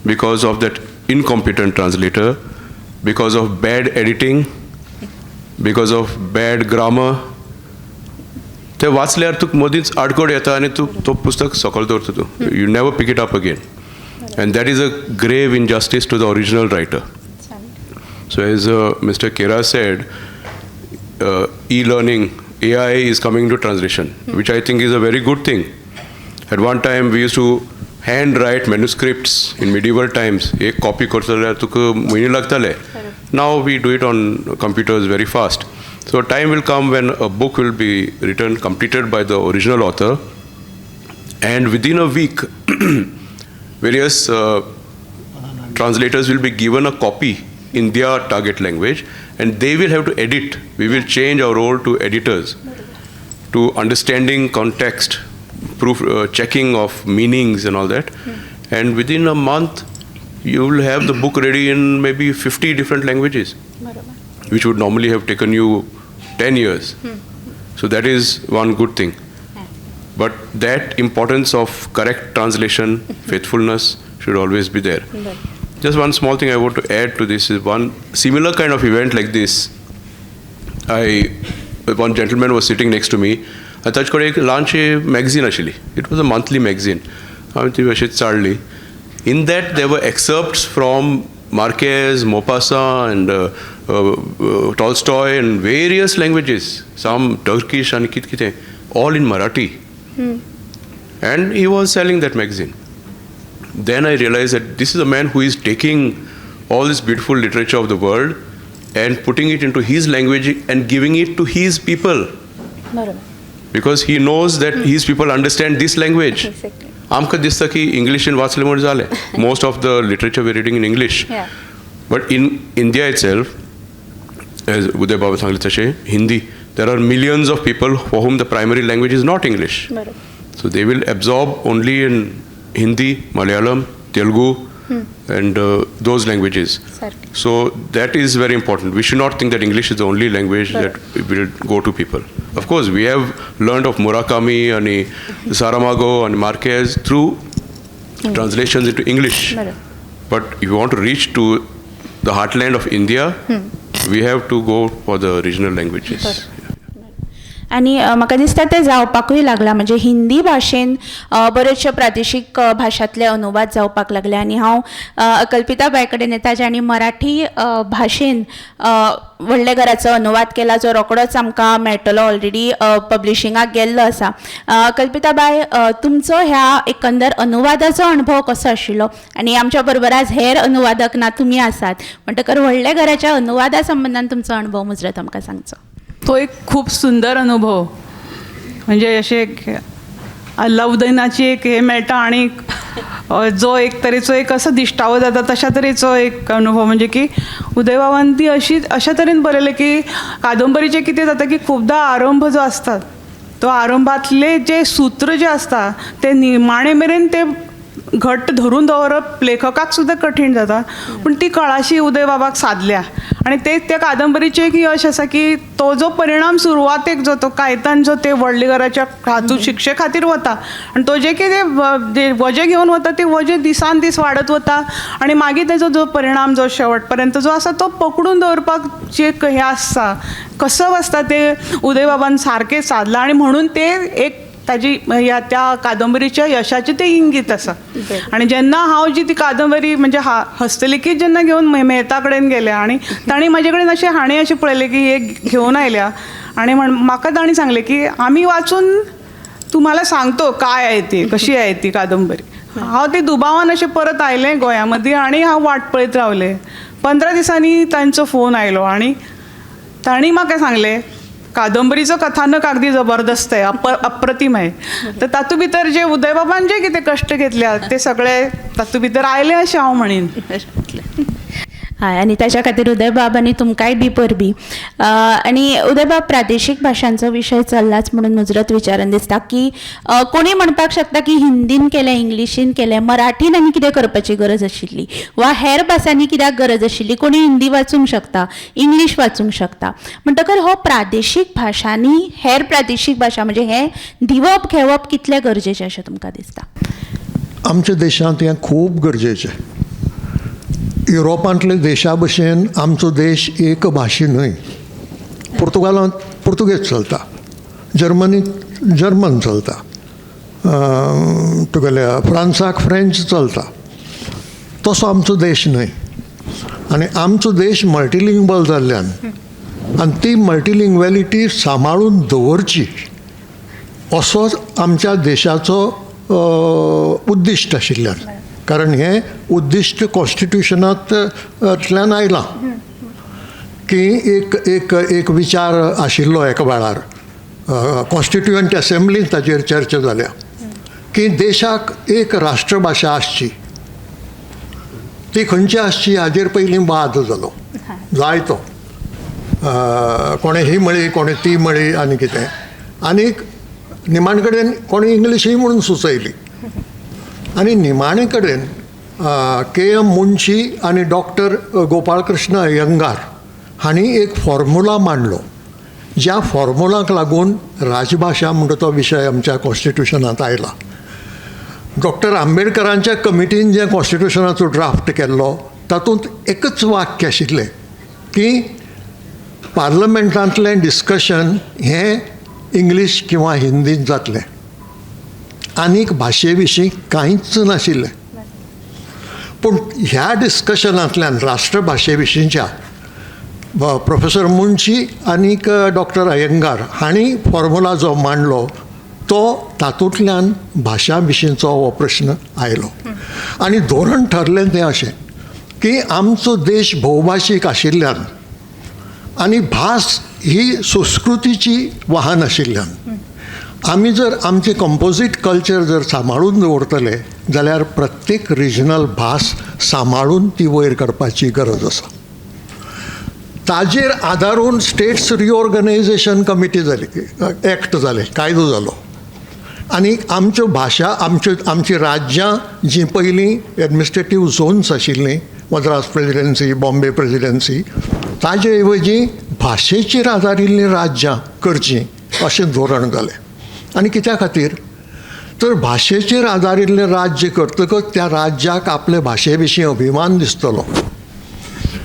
because of that incompetent translator, because of bad editing, because of bad grammar. ते वाचल्यार तुका मदींच आडखळ येता आनी तूं तो पुस्तक सकयल दवरता तूं, you never pick it up again, and that is a grave injustice to the original writer. So as Mr. Kera said, e-learning, AI is coming to translation, which I think is a very good thing. At one time, we used to handwrite manuscripts in medieval times. एक copy करता जाल्यार तुका म्हयने लागताले. Now we do it on computers very fast. So time will come when a book will be written, completed by the original author, and within a week, various translators will be given a copy in their target language, and they will have to edit. We will change our role to editors, to understanding context, proof, checking of meanings and all that. And within a month, you will have the book ready in maybe 50 different languages, which would normally have taken you 10 years. So that is one good thing. But that importance of correct translation, faithfulness should always be there. Just one small thing I want to add to this is one similar kind of event like this. One gentleman was sitting next to me. आनी ताचे कडेन एक ल्हानशी magazine आशिल्ली. It was a monthly magazine. हांवें ती अशीच चाळ्ळी. In that there were excerpts from Marquez, Maupassant and Tolstoy and various languages, some Turkish आनी कितें कितें, all in Marathi. And he was selling that magazine. Then I realized that this is a man who is taking all this beautiful literature of the world and putting it into his language and giving it to his people. Because he knows that his people understand this language. आमकां दिसता की इंग्लिशीन वाचलें म्हूण जालें. Most of the literature we reading in English. But in India itself, As Uday Baba सांगलें तशें Hindi, there are millions of people for whom the primary language is not English. So they will absorb only in Hindi, Malayalam, Telugu and those languages. So that is very important. We should not think that English is the only language that will go to people. Of course, we have learned of Murakami and Saramago and Marquez through translations into English. But if you want to reach to the heartland of India, we have to go for the regional languages. आनी म्हाका दिसता तें जावपाकूय लागलां, म्हणजे हिंदी भाशेन बरेचशे प्रादेशीक भाशांतले अनुवाद जावपाक लागले. आनी हांव कल्पिता बाय कडेन येता, जांणी मराठी भाशेन व्हडल्या घराचो अनुवाद केला, जो रोकडोच आमकां मेळटलो, ऑलरेडी पब्लिशिंगाक गेल्लो आसा. कल्पिता बाय, तुमचो ह्या एकंदर अनुवादाचो अणभव कसो आशिल्लो? आनी आमच्या बरोबर आज हेर अनुवादक ना, तुमी आसात, म्हणटकर व्हडल्या घराच्या अनुवादा संबंदान तुमचो अणभव मुजरत आमकां सांगचो. तो एक खूब सुंदर अनुभव, म्हणजे अशें एक अल्लाउद्दीनाची एक हे मेळटा आनी जो एक तरेचो एक असो दिश्टावो जाता तशा तरेचो एक अनुभव. म्हणजे की उदयबाबान ती अशी अशा तरेन बरयलें की कादंबरीचें कितें जाता की खुबदां आरंभ जो आसता तो आरंभातले जे सूत्र जे आसता ते निमाणे मेरेन ते घट्ट धरून दवरप लेखकाक सुद्दां कठीण जाता, पूण ती कळाशी उदयबाबाक सादल्या. आनी ते त्या कादंबरीचें एक यश आसा की तो जो परिणाम सुरवातेक जो तो कायतान जो ते व्हडले घराच्या हातूंत शिक्षे खातीर वता आनी तो जे कितें वजें घेवन वता ते वजें दिसान दीस वाडत वता आनी मागीर तेजो जो परिणाम जो शेवट पर्यंत जो आसा तो पकडून दवरपाक जे हें आसता कसब आसता ते उदयबाबान सारकें सादलां आनी म्हणून ते एक ताजी ह्या त्या कादंबरीच्या यशाचें तें इंगीत आसा. आनी जेन्ना हांव जी ती कादंबरी म्हणजे हस्तलिखीत जेन्ना घेवन मेहता कडेन गेलें आनी तांणी म्हाजे कडेन अशें हांणी अशें पळयलें की हे घेवन आयल्या आनी म्हण म्हाका तांणी सांगलें की आमी वाचून तुम्हाला सांगतो काय आहे ती, कशी आहे ती कादंबरी. हांव ते दुबावान अशें परत आयलें गोंया मदीं आनी हांव वाट पळयत रावलें. 15 दिसांनी तांचो फोन आयलो आनी तांणी म्हाका सांगलें कादंबरीचो कथानक अगदी जबरदस्त आहे, अप्रतिम आहे. तर तातूंत भितर जे उदयबाबान जे कितें कश्ट घेतल्या ते सगळे तातूंत भितर आयले अशें हांव म्हणीन. हय, आनी ताच्या खातीर उदयबाब आनी तुमकांय बी परबी. आनी उदयबाब, प्रादेशीक भाशांचो विशय चल्लाच म्हणून मुजरत विचारन दिसता की कोणी म्हणपाक शकता की हिंदीन केलें, इंग्लिशीन केलें, मराठीन आनी कितें करपाची गरज आशिल्ली वा हेर भासांनी कित्याक गरज आशिल्ली? कोणी हिंदी वाचूंक शकता, इंग्लीश वाचूंक शकता, म्हणटकर हो प्रादेशीक भाशांनी हेर प्रादेशीक भाशा म्हणजे हें दिवप घेवप कितलें गरजेचें अशें तुमकां दिसता? आमच्या देशांत हें खूब गरजेचें. युरोपांतले देशा भशेन आमचो देश एक भाशी न्हय. पुर्तुगालांत पुर्तुगेज चलता, जर्मनीत जर्मन चलता, तुगेल्या फ्रांसाक फ्रेंच चलता. तसो आमचो देश न्हय आनी आमचो देश मल्टिलिंग्वल जाल्ल्यान आनी ती मल्टिलिंग्वेलिटी सांबाळून दवरची असोच आमच्या देशाचो उद्दिश्ट आशिल्ल्यान, कारण हें उद्दिश्ट कॉन्स्टिट्युशनांतल्यान आयलां की एक एक एक विचार आशिल्लो एका वेळार कॉन्स्टिट्युएंट असेंब्लींत ताचेर चर्चा जाल्या की देशाक एक राष्ट्रभाशा आसची, ती खंयची आसची हाजेर पयलीं वाद जालो जायतो. कोणें ही म्हळी, कोणें ती म्हळी आनी कितें, आनीक निमाण कडेन कोणें इंग्लिशूय म्हणून सुचयली आनी निमाणे कडेन के एम मुन्शी आनी डॉक्टर गोपाळकृष्ण अय्यंगार हांणी एक फॉर्मुला मांडलो, ज्या फॉर्मुलाक लागून राजभाशा म्हणटा तो विशय आमच्या कॉन्स्टिट्युशनांत आयला. डॉक्टर आंबेडकरांच्या कमिटीन जें कॉन्स्टिट्युशनाचो ड्राफ्ट केल्लो तातूंत एकच वाक्य आशिल्लें की पार्लमेंटांतलें डिस्कशन हें इंग्लीश किंवा हिंदींत जातलें, आनीक भाशे विशीं कांयच नाशिल्लें. पूण ह्या डिस्कशनांतल्यान राष्ट्रभाशे विशींच्या प्रोफेसर मुन्शी आनीक डॉक्टर अय्यंगार हांणी फॉर्मुला जो मांडलो तो तातूंतल्यान भाशा विशींचो हो प्रश्न आयलो. आनी धोरण ठरलें तें अशें की आमचो देश भोवभाशीक आशिल्ल्यान आनी भास ही संस्कृतीची वाहन आशिल्ल्यान आमी जर आमचें कंपोजीट कल्चर जर सांबाळून दवरतले जाल्यार प्रत्येक रिजनल भास सांबाळून ती वयर काडपाची गरज आसा. ताजेर आदारून स्टेट्स रिऑर्गनायझेशन कमिटी जाली, एक्ट जाले, कायदो जालो आनी आमच्यो भाशा, आमच्यो आमचीं राज्यां जीं पयलीं एडमिनिस्ट्रेटीव झोन्स आशिल्लीं, मद्रास प्रेजिडेन्सी, बॉम्बे प्रेजिडेन्सी, ताजे ऐवजी भाशेचेर आदारिल्लीं राज्यां करचीं अशें धोरण जालें. आनी कित्या खातीर तर भाशेचेर आदारिल्लें राज्य करतकच त्या राज्याक आपले भाशे विशीं अभिमान दिसतलो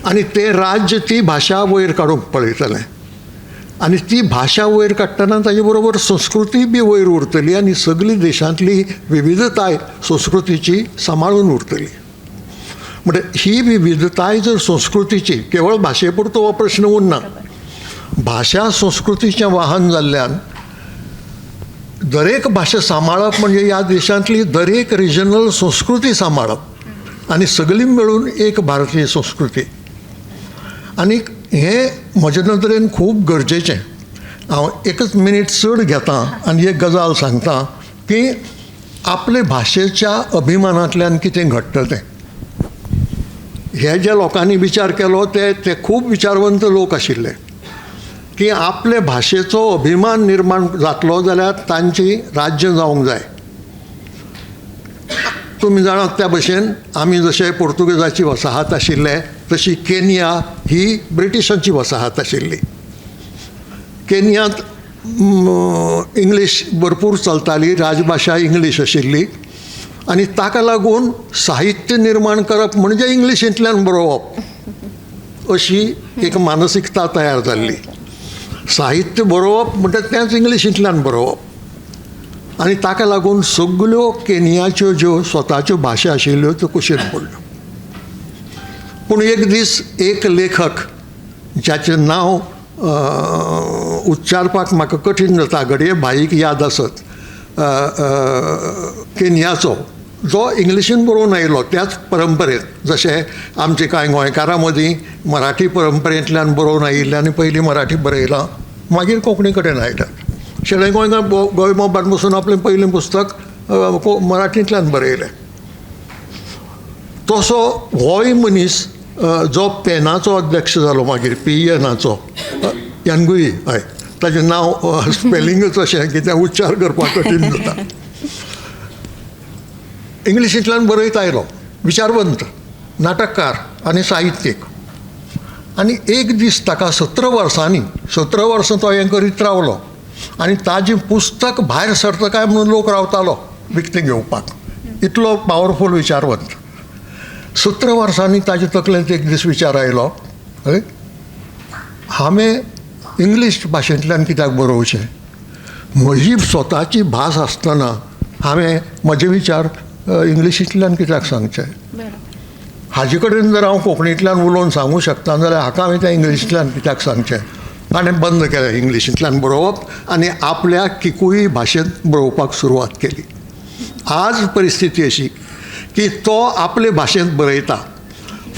आनी तें राज्य ती भाशा वयर काडूंक पळयतलें आनी ती भाशा वयर काडटना ताजे बरोबर संस्कृती बी वयर उरतली आनी सगली देशांतली विविधताय संस्कृतीची सांबाळून उरतली. म्हणटा ही विविधताय जर संस्कृतीची केवळ भाशे पुरतो हो प्रश्न उरना, भाशा संस्कृतीचें वाहन जाल्ल्यान दरेक भाशा सांबाळप म्हणजे ह्या देशांतली दरेक रिजनल संस्कृती सांबाळप आनी सगळीं मेळून एक भारतीय संस्कृती. आनी हें म्हजे नदरेन खूब गरजेचें. हांव एकच मिनीट चड घेता आनी एक गजाल सांगता की आपले भाशेच्या अभिमानांतल्यान कितें घडटा तें. हे जे लोकांनी विचार केलो ते ते खूब विचारवंत लोक आशिल्ले की आपले भाशेचो अभिमान निर्माण जातलो जाल्यार तांची राज्य जावंक जाय. तुमी जाणात त्या भशेन आमी जशे पोर्तुगेजाची वसाहत आशिल्ले तशी केनिया ही ब्रिटिशांची वसाहत आशिल्ली. केनियांत इंग्लीश भरपूर चलताली, राजभाशा इंग्लीश आशिल्ली आनी ताका लागून साहित्य निर्माण करप म्हणजे इंग्लिशींतल्यान बरोवप अशी एक मानसिकता तयार जाल्ली. साहित्य बरोवप म्हणटा तेंच इंग्लिशींतल्यान बरोवप आनी ताका लागून सगल्यो केनियाच्यो ज्यो स्वताच्यो भाशा आशिल्ल्यो त्यो कुशीक पडल्यो. पूण एक दीस एक लेखक ज्याचें नांव उच्चारपाक म्हाका कठीण जाता, घडये भाईक याद आसत, केनियाचो जो इंग्लिशीन बरोवन आयलो त्याच परंपरेंत, जशें आमचे कांय गोंयकारां मदीं मराठी परंपरेंतल्यान बरोवन आयिल्ले आनी पयलीं मराठी बरयलां मागीर कोंकणी कडेन आयल्यात. शणै गोंयकार गोंयबाबान बसून आपलें पयलें पुस्तक मराठींतल्यान बरयलें. तसो होय मनीस जो पेनाचो अध्यक्ष जालो मागीर पीएनाचो, यानगुई, हय ताजें नांव स्पेलिंगूच अशें की तें उच्चार करपाक कठीण जाता. इंग्लिशींतल्यान बरयत आयलो, विचारवंत, नाटककार आनी साहित्यीक. आनी एक दीस ताका 17 वर्सांनी, 17 वर्सां तो हें करीत रावलो आनी ताजें पुस्तक भायर सरता काय म्हणून लोक रावतालो विकतें घेवपाक, इतलो पावरफूल विचारवंत. 17 वर्सांनी ताजे तकलेंत एक दीस विचार आयलो, हय हांवें इंग्लीश भाशेंतल्यान कित्याक बरोवचें, म्हजी स्वताची भास आसतना हांवें म्हजे विचार इंग्लिशींतल्यान कित्याक सांगचे, हाजे कडेन जर हांव कोंकणींतल्यान उलोवन सांगूं शकता जाल्यार हाका हांवें तें इंग्लिशींतल्यान कित्याक सांगचें. ताणें बंद केलें इंग्लिशींतल्यान बरोवप आनी आपल्या किकुई भाशेंत बरोवपाक सुरवात केली. आज परिस्थिती अशी की तो आपले भाशेंत बरयता,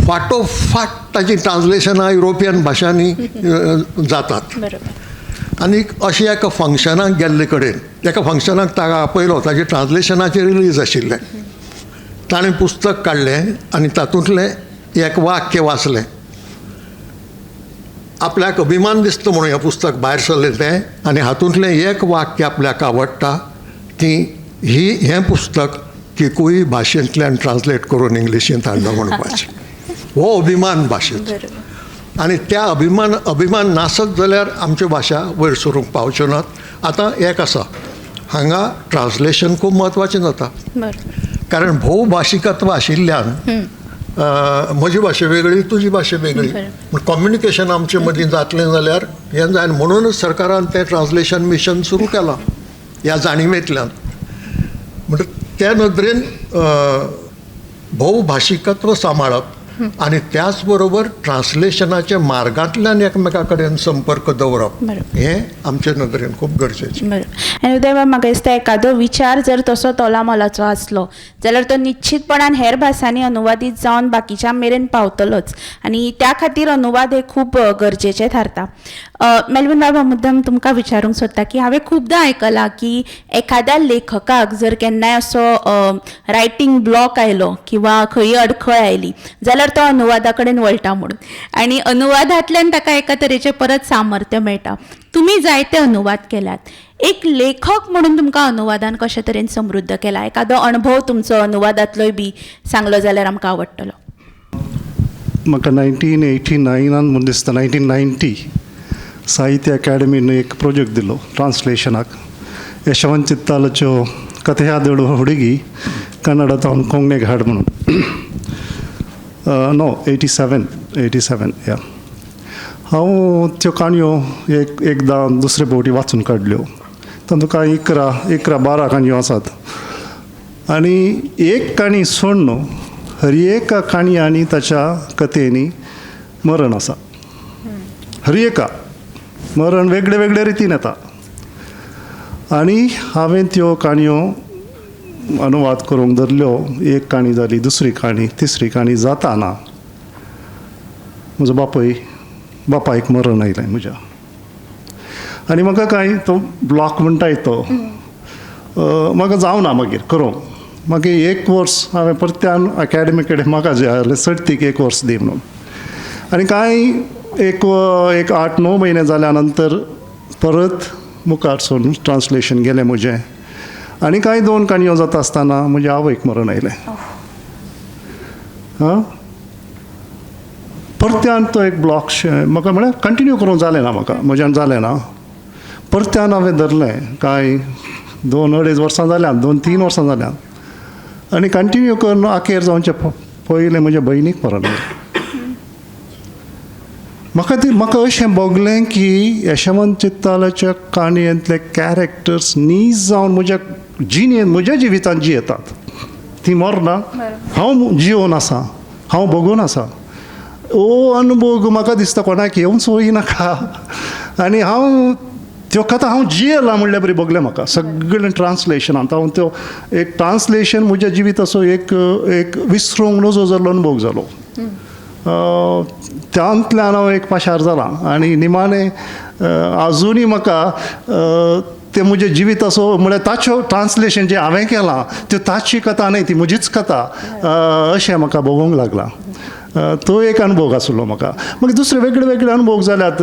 फाटोफाट ताची ट्रान्सलेशनां युरोपियन भाशांनी जातात. आनी अशें एका फंक्शनाक गेल्ले कडेन, एका फंक्शनाक ताका आपयलो, ताजे ट्रान्सलेशनाचें रिलीज आशिल्लें, ताणें पुस्तक काडलें आनी तातूंतलें एक वाक्य वाचलें. आपल्याक अभिमान दिसता म्हणून हें पुस्तक भायर सरलें तें, आनी हातूंतलें एक वाक्य आपल्याक आवडटा की ही हें पुस्तक किकुई भाशेंतल्यान ट्रान्सलेट करून इंग्लिशींत हाडलां म्हणपाचें. हो अभिमान भाशेचो. आनी त्या अभिमान नासत जाल्यार आमच्यो भाशा वयर सरूंक पावच्यो नात. आतां एक आसा, हांगा ट्रान्सलेशन खूब म्हत्वाचें जाता, कारण भोवभाशीकत्व आशिल्ल्यान म्हजी भाशा वेगळी, तुजी भाशा वेगळी, पूण कम्युनिकेशन आमचे मदीं जातलें जाल्यार हें जाय. म्हणूनच सरकारान तें ट्रान्सलेशन मिशन सुरू केलां ह्या जाणिवेंतल्यान. म्हणटा त्या नदरेन भोवभाशीकत्व सांबाळप आनी त्याच बरोबर ट्रान्सलेशनाच्या मार्गांतल्यान एकमेका कडेन संपर्क दवरप हें आमचे नदरेन खूब गरजेचें. बरोबर. आनी उदय बाब, म्हाका दिसता एखादो विचार जर तसो तोलामोलाचो आसलो जाल्यार तो निश्चितपणान हेर भासांनी अनुवादीत जावन बाकीच्या मेरेन पावतलोच आनी त्या खातीर अनुवाद हे खूब गरजेचे थारता. मेलविन बाब, मुद्दम तुमकां विचारूंक सोदता की हांवें खुबदां आयकलां की एखाद्या लेखकाक जर केन्नाय असो रायटींग ब्लॉक आयलो किंवा खंय अडखळ आयली जाल्यार जाल्यार तो अनुवादा कडेन वळटा म्हणून, आनी अनुवादांतल्यान ताका एका तरेचें परत सामर्थ्य मेळटा. तुमी जायते अनुवाद केल्यात, एक लेखक म्हणून तुमकां अनुवादान कशे तरेन समृद्ध केला, एखादो अणभव तुमचो अनुवादांतलोय बी सांगलो जाल्यार आमकां आवडटलो. म्हाका 1989 म्हूण दिसता, 1990 साहित्य अकादेमीन एक प्रोजेक्ट दिलो ट्रान्सलेशनाक, यशवंत चित्तालाच्यो कथयादळू हुडगी कन्नडा तावन कोंकणीक हाड म्हणून. नो 87 या. हांव त्यो काणयो एक एकदां दुसरे फावटी वाचून काडल्यो. तातूंत कांय 11-12 काणयो आसात आनी एक काणी सोडून हर एका काणयांनी ताच्या कथेनी मरण आसा. हर एका मरण वेगळे वेगळे रितीन येता आनी हांवें त्यो काणयो अनुवाद करूंक धरल्यो. एक काणी जाली, दुसरी काणी, तिसरी काणी जाता ना म्हजो बापायक मरण आयलें म्हज्या. आनी म्हाका कांय तो ब्लॉक म्हणटाय तो म्हाका जावना मागीर करूंक. मागीर एक वर्स हांवें परत्यान अकॅडमी कडेन म्हाका जें आहलें सर्तीक एक वर्स दी म्हणून. आनी कांय एक 8-9 म्हयने जाल्या नंतर परत मुखार सरून ट्रान्सलेशन गेलें म्हजें. आनी कांय 2 काणयो जाता आसतना म्हज्या आवयक मरण आयलें. आं, परत्यान तो एक ब्लॉक म्हाका म्हळ्यार कंटिन्यू करूंक जालें ना, म्हाका म्हज्यान जालें ना. परत्यान हांवें धरलें कांय 2-2.5 वर्सां जाल्यात, 2-3 वर्सां जाल्यात आनी कंटिन्यू करून अखेर जावचें पयलें म्हज्या भयणीक मरण आयलें. म्हाका ती म्हाका अशें भोगलें की यशवंत चित्तालाच्या काणयेंतले कॅरेक्टर्स नीज जावन म्हज्या जिणेंत म्हज्या जिवितांत जियेतात, ती मरना, हांव जियोन आसा, हांव भोगून आसा. हो अनुभव म्हाका दिसता कोणाक येवचोय नाका. आनी हांव त्यो कथा हांव जियेलां म्हणल्यार बरी भोगलें म्हाका सगळें ट्रान्सलेशनांत. हांव त्यो एक ट्रान्सलेशन म्हज्या जिविताचो एक एक विसरूंक नजो जाल्लो अनुभव जालो. तातूंतल्यान हांव एक पाशार जालां आनी निमाणें आजुनूय म्हाका तें म्हजें जिवीत असो म्हळ्यार ताच्यो ट्रान्सलेशन जें हांवें केलां त्यो ताची कथा न्हय, ती म्हजीच कथा अशें म्हाका भोगूंक लागलां. तो एक अनुभव आसलो म्हाका. मागीर दुसरे वेगळे वेगळे अनुभव जाल्यात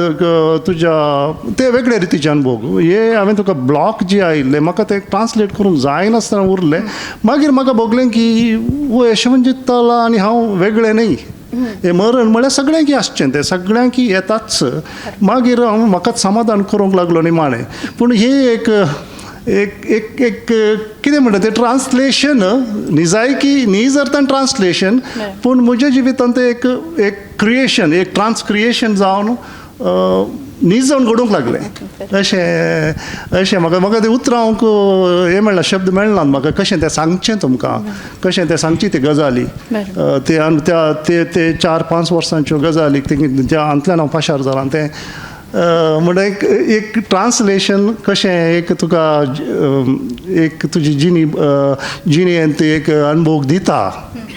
तुज्या ते वेगळे रितीचे अनुभव. हे हांवें तुका ब्लॉक जे आयिल्ले म्हाका ते ट्रान्सलेट करूंक जायनासतना उरलें. मागीर म्हाका भोगलें की वो यशवंत चित्ताला आनी हांव वेगळें न्हय, हें मरण म्हळ्यार सगळ्यांकी आसचें, तें सगळ्यांकी येताच. मागीर हांव म्हाकाच समाधान करूंक लागलो निमाणें. पूण ही एक एक एक एक कितें म्हणटा तें ट्रान्सलेशन निजायकी नीज अर्थान ट्रान्सलेशन, पूण म्हज्या जिवितांत तें एक एक क्रिएशन, एक ट्रान्सक्रिएशन जावन नीज जावन घडूंक लागलें. अशें अशें म्हाका म्हाका तें उतरांक हें मेळना, शब्द मेळना म्हाका कशें तें सांगचें तुमकां, कशें तें सांगची ती गजाली. ते त्या ते ते 4-5 वर्सांच्यो गजाली त्या हातूंतल्यान हांव पाशार जालां. तें म्हणल्यार एक एक ट्रान्सलेशन कशें एक तुका एक तुजी जिणी जिणेंत एक अनुभव दिता,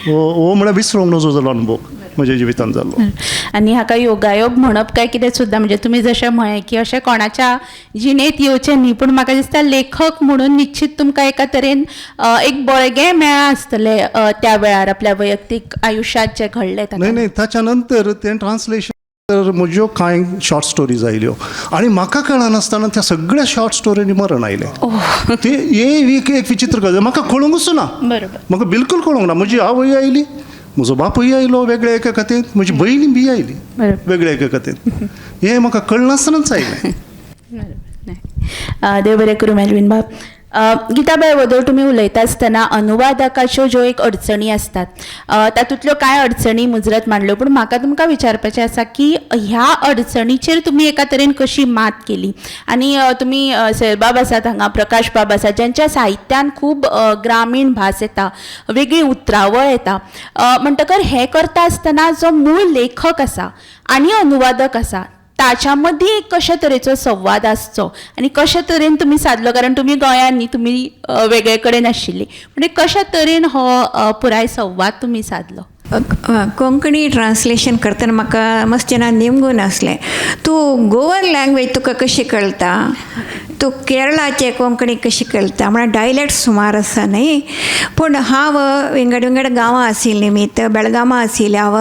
हो म्हळ्यार विसरूंक नजो जालो अनुभव म्हज्या जिवितांत जाल्लो. आनी हाका योगायोग म्हणप काय कितें सुद्दां, म्हणजे तुमी जशें म्हळें की अशें कोणाच्या जिणेंत येवचें न्ही, पूण म्हाका दिसता लेखक म्हणून निश्चित तुमकां एका तरेन एक बळगें मेळ्ळां आसतलें त्या वेळार आपल्या वैयक्तीक आयुश्यांत जें घडलें. न्हय न्हय, ताच्या नंतर तें ट्रान्सलेशन तर म्हज्यो कांय शॉर्ट स्टोरीज आयल्यो आनी म्हाका कळनासतना त्या सगळ्या शॉर्ट स्टोरींनी मरण आयलें. ते एक एक विचित्र गजाल म्हाका कळूंकच ना, बरोबर, म्हाका बिलकूल कळूंक ना. म्हजी आवय आयली, म्हजो बापूय आयलो वेगळे एका कथेंत, म्हजी भयणी बी आयली वेगळे एका कथेंत. हें म्हाका कळनासतनाच आयलें. बरोबर, देव बरें करूं मेलवीन बाब. गीताबाय वदळ तुमी उलयता आसतना अनुवादकाच्यो ज्यो एक अडचणी आसतात तातूंतल्यो कांय अडचणी मुजरत मांडल्यो, पूण म्हाका तुमकां विचारपाचें आसा की ह्या अडचणीचेर तुमी एका तरेन कशी मात केली. आनी तुमी सैलबाब आसात हांगा, प्रकाश बाब आसात, ज्यांच्या साहित्यान खूब ग्रामीण भास येता, वेगळी उतरावळ येता, म्हणटकर हें करता आसतना जो मूळ लेखक आसा आनी अनुवादक आसा ताच्या मदीं एक कशे तरेचो संवाद आसचो आनी कशे तरेन तुमी सादलो, कारण तुमी गोंयांत न्ही, तुमी वेगळे कडेन आशिल्ली, म्हणजे कशे तरेन हो पुराय संवाद तुमी सादलो? कोंकणी ट्रान्सलेशन करतना म्हाका मातशें ना निमगून आसलें, तूं गोवन लँग्वेज तुका कशी कळटा, तूं केरळाचे कोंकणी कशी कळटा म्हळ्यार डायलॅक्ट सुमार आसा न्हय. पूण हांव विंगड विंगड गांवां आशिल्ली निमित्त बेळगांवां आशिल्लें हांव,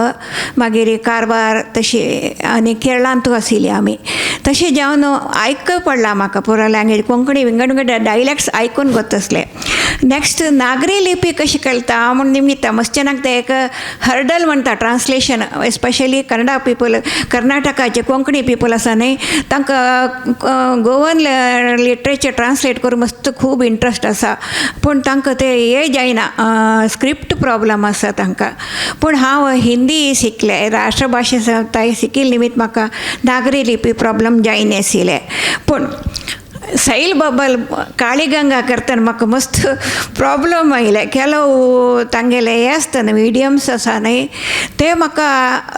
मागीर कारवार तशें आनी केरळांतूय आशिल्ली आमी. तशें जावन आयक पडलां म्हाका पुरो लँग्वेज कोंकणी विंगड विंगड डायलॅक्ट्स आयकून गोत आसलें. नॅक्स्ट नागरी लिपी कशी कळटा म्हूण निमित्त मस्चनाक ते एक हर्डल म्हणटा ट्रांसलेशन, एस्पेशली कन्नडा पिपल, कर्नाटकाचे कोंकणी पिपल आसा न्हय, तांकां गोवन लिटरेचर ट्रांसलेट करूंक मस्त खूब इंट्रस्ट आसा, पूण तांकां ते हें जायना, स्क्रिप्ट प्रॉब्लम आसा तांकां. पूण हांव हिंदी शिकलें, राष्ट्रभाशे ताई शिकिल्ले निमित्त म्हाका नागरी लिपी प्रॉब्लम जायनाशिल्लें. पूण सैल बाबाल काळीगंगा करतना म्हाका मस्त प्रॉब्लम आयले. ಕೆಲವು तांगेले हें आसता न्हय, इडियम्स आसा न्हय, ते म्हाका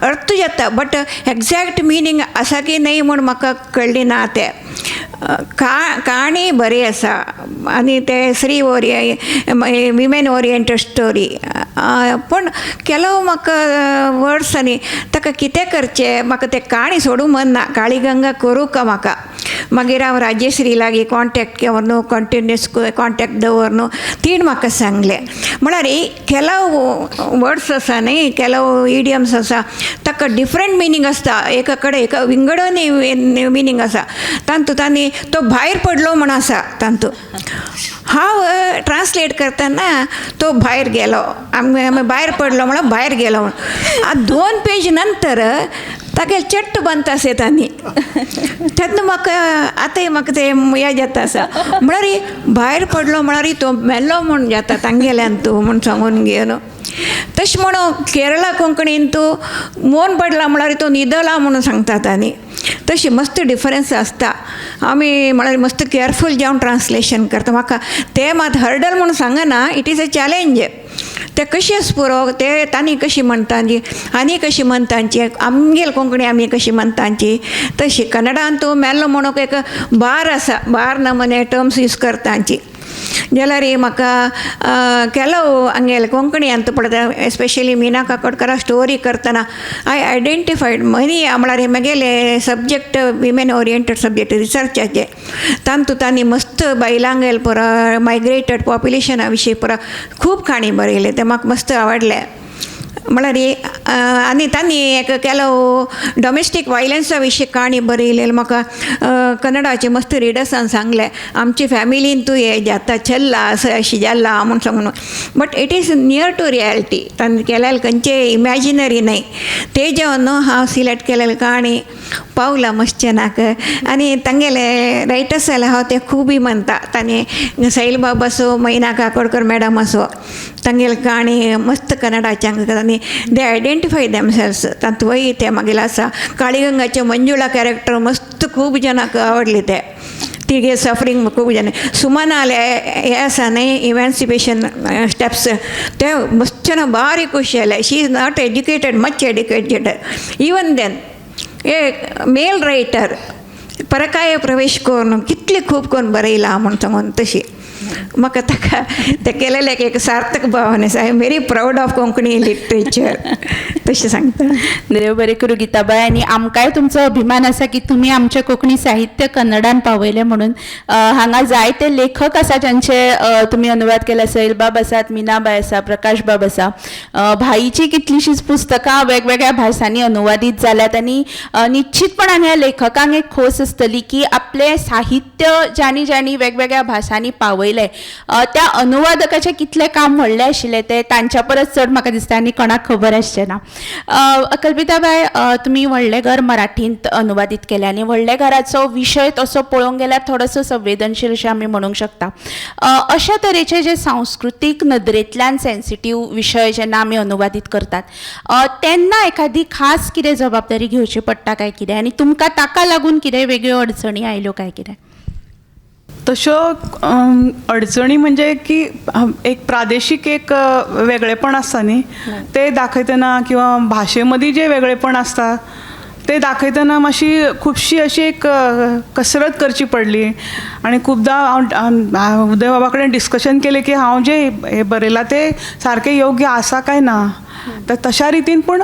अर्थ जाता बट एग्जॅक्ट मिनींग आसा की न्हय म्हूण म्हाका कळ्ळी ना. ते काणी बरी आसा आनी ते स्त्री विमेन ओरियंटेड स्टोरी, पूण ಕೆಲವು म्हाका वर्ड्स आनी ताका कितें करचें, म्हाका तें काणी सोडूंक मन ना, काळीगंगा करूंक म्हाका. मागीर हांव राजेश्री लागीं कॉन्टेक्ट केवन, कंटिन्युअस कॉन्टेक्ट दवरून तिणें म्हाका सांगलें, म्हळ्यार ಕೆಲವು वर्ड्स आसा न्हय, ಕೆಲವು इडियम्स आसा, ताका डिफरंट मिनींग आसता, एका कडेन एका विंगडनी मिनींग आसा तांतू. तांणी तो भायर पडलो म्हूण आसा तांतू, हांव ट्रांसलेट करतना तो भायर गेलो, आमी भायर पडलो म्हणून, भायर गेलो म्हणून. आतां दोन पेज नंतर तागेले चट्ट बंद आसा तांणी. तेन्ना म्हाका आतांय म्हाका तें हें जाता आसा, म्हळ्यार भायर पडलो म्हळ्यार तो मेल्लो म्हूण जाता तांगेल्यान तूं म्हूण सांगून घेवन. तशें म्हणून केरळा कोंकणीन तूं मोन पडला म्हळ्यार तो न्हिदला म्हणून सांगतात. आनी तशी मस्त डिफरन्स आसता. आमी म्हळ्यार मस्त केअरफूल जावन ट्रांसलेशन करता. म्हाका तें मात हर्डल म्हणून सांगना, it is a challenge. ते कशें पुरो ते तांणी कशी म्हणटांची आनी कशी म्हणटांची, आमगेल कोंकणी आमी कशी म्हणटांची तशी. कन्नडान तूं मेल्लो म्हणूंक एक बार आसा, बार नमुने टर्म्स यूज करतांची. जाल्यार म्हाका ಕೆಲವು ಹಂಗೆಲ್ಲ कोंकणी ಅಂತ पळयता, एस्पेशली मीना काकोडकरा स्टोरी करतना I identified money. म्हळ्यार म्हगेले सब्जॅक्ट विमेन ओरियंटेड सब्जॅक्ट रिसर्चाचे, तांतू तांणी मस्त बायलांगेल पुरो मायग्रेटेड पॉप्युलेशना विशीं पुरो खूब काणी बरयले, ते म्हाका मस्त आवडले. म्हळ्यार आनी तांणी एक ಕೆಲವು डॉमेस्टीक वायलन्सा विशीं काणी बरयलेली म्हाका कन्नडाचे मस्त रिडर्सान सांगलें, आमचे फॅमिलीन तूं हें जाता चल्ला असं अशें जाला म्हूण सांगून. But it is near to reality, तांणी केलेलें खंयचें इमॅजिनरी न्हय. ते जेवन हांव सिलेक्ट केलेली काणी पावला मस्चनाक. आनी तांगेले रायटर्स जाल्यार हांव ते खुबूय म्हणटा, तांणी सैलबाब आसूं, मैना काकोडकर मॅडम आसूं, तांगेली काणी मस्त कन्नडाच्यांक आनी दे आयडेंटिफाय देमसेल्स तातूंय ते मागीर आसा. काळीगंगाचे मंजुळा कॅरेक्टर मस्त खूब जाणांक आवडली, ते तिगे सफरींग खूब जाण. सुमनाले हें आसा न्हय, इमॅन्सिपेशन स्टेप्स, ते मस्त बारीक खुशी जाले. She is not educated, much educated, even then a male writer परकाय प्रवेश करून कितले खूब करून बरयलां म्हूण सांगून. तशी म्हाका ताका तें केलेलें एक सार्थक भावना आसा. I am very proud of Konkani literature, तशें सांगता. देव बरें करूं गीताबाय, आनी आमकांय तुमचो अभिमान आसा की तुमी आमचें कोंकणी साहित्य कन्नडान पावयलें म्हणून. हांगा जायते लेखक आसा ज्यांचे तुमी अनुवाद केले. सैलबाब आसात, मीनाबाय आसा, प्रकाशबाब आसा. भाईची कितलीशींच पुस्तकां वेगवेगळ्या भासांनी अनुवादीत जाल्यात आनी निश्चितपणान ह्या लेखकांक एक खोस आसतली की आपलें साहित्य ज्यांनी ज्यांनी वेगवेगळ्या भासांनी पावयलें, त्या अनुवादकाचें कितलें काम व्हडलें आशिल्लें तें तांच्या परस चड म्हाका दिसता आनी कोणाक खबर आसचें ना. कल्पिताबाय, तुमी व्हडलें घर मराठींत अनुवादीत केलें आनी व्हडल्या घराचो विशय तसो पळोवंक गेल्यार थोडोसो संवेदनशील अशें आमी म्हणूंक शकता. अशा तरेचे जे सांस्कृतीक नदरेंतल्यान सेन्सिटीव विशय जेन्ना आमी अनुवादीत करतात, तेन्ना एखादी खास कितें जबाबदारी घेवची पडटा काय कितें, आनी तुमकां ताका लागून कितें वेगळ्यो अडचणी आयल्यो काय कितें? तश्यो अडचणी म्हणजे की एक प्रादेशीक एक वेगळेपण आसता न्ही, ते दाखयतना किंवा भाशे मदीं जें वेगळेपण आसता ते दाखयतना मातशी खुबशी अशी एक कसरत करची पडली. आनी खुबदां हांव उदय बाबा कडेन डिस्कशन केलें की हांव जें हें बरयलां तें सारकें योग्य आसा काय ना, तर तशा रितीन. पूण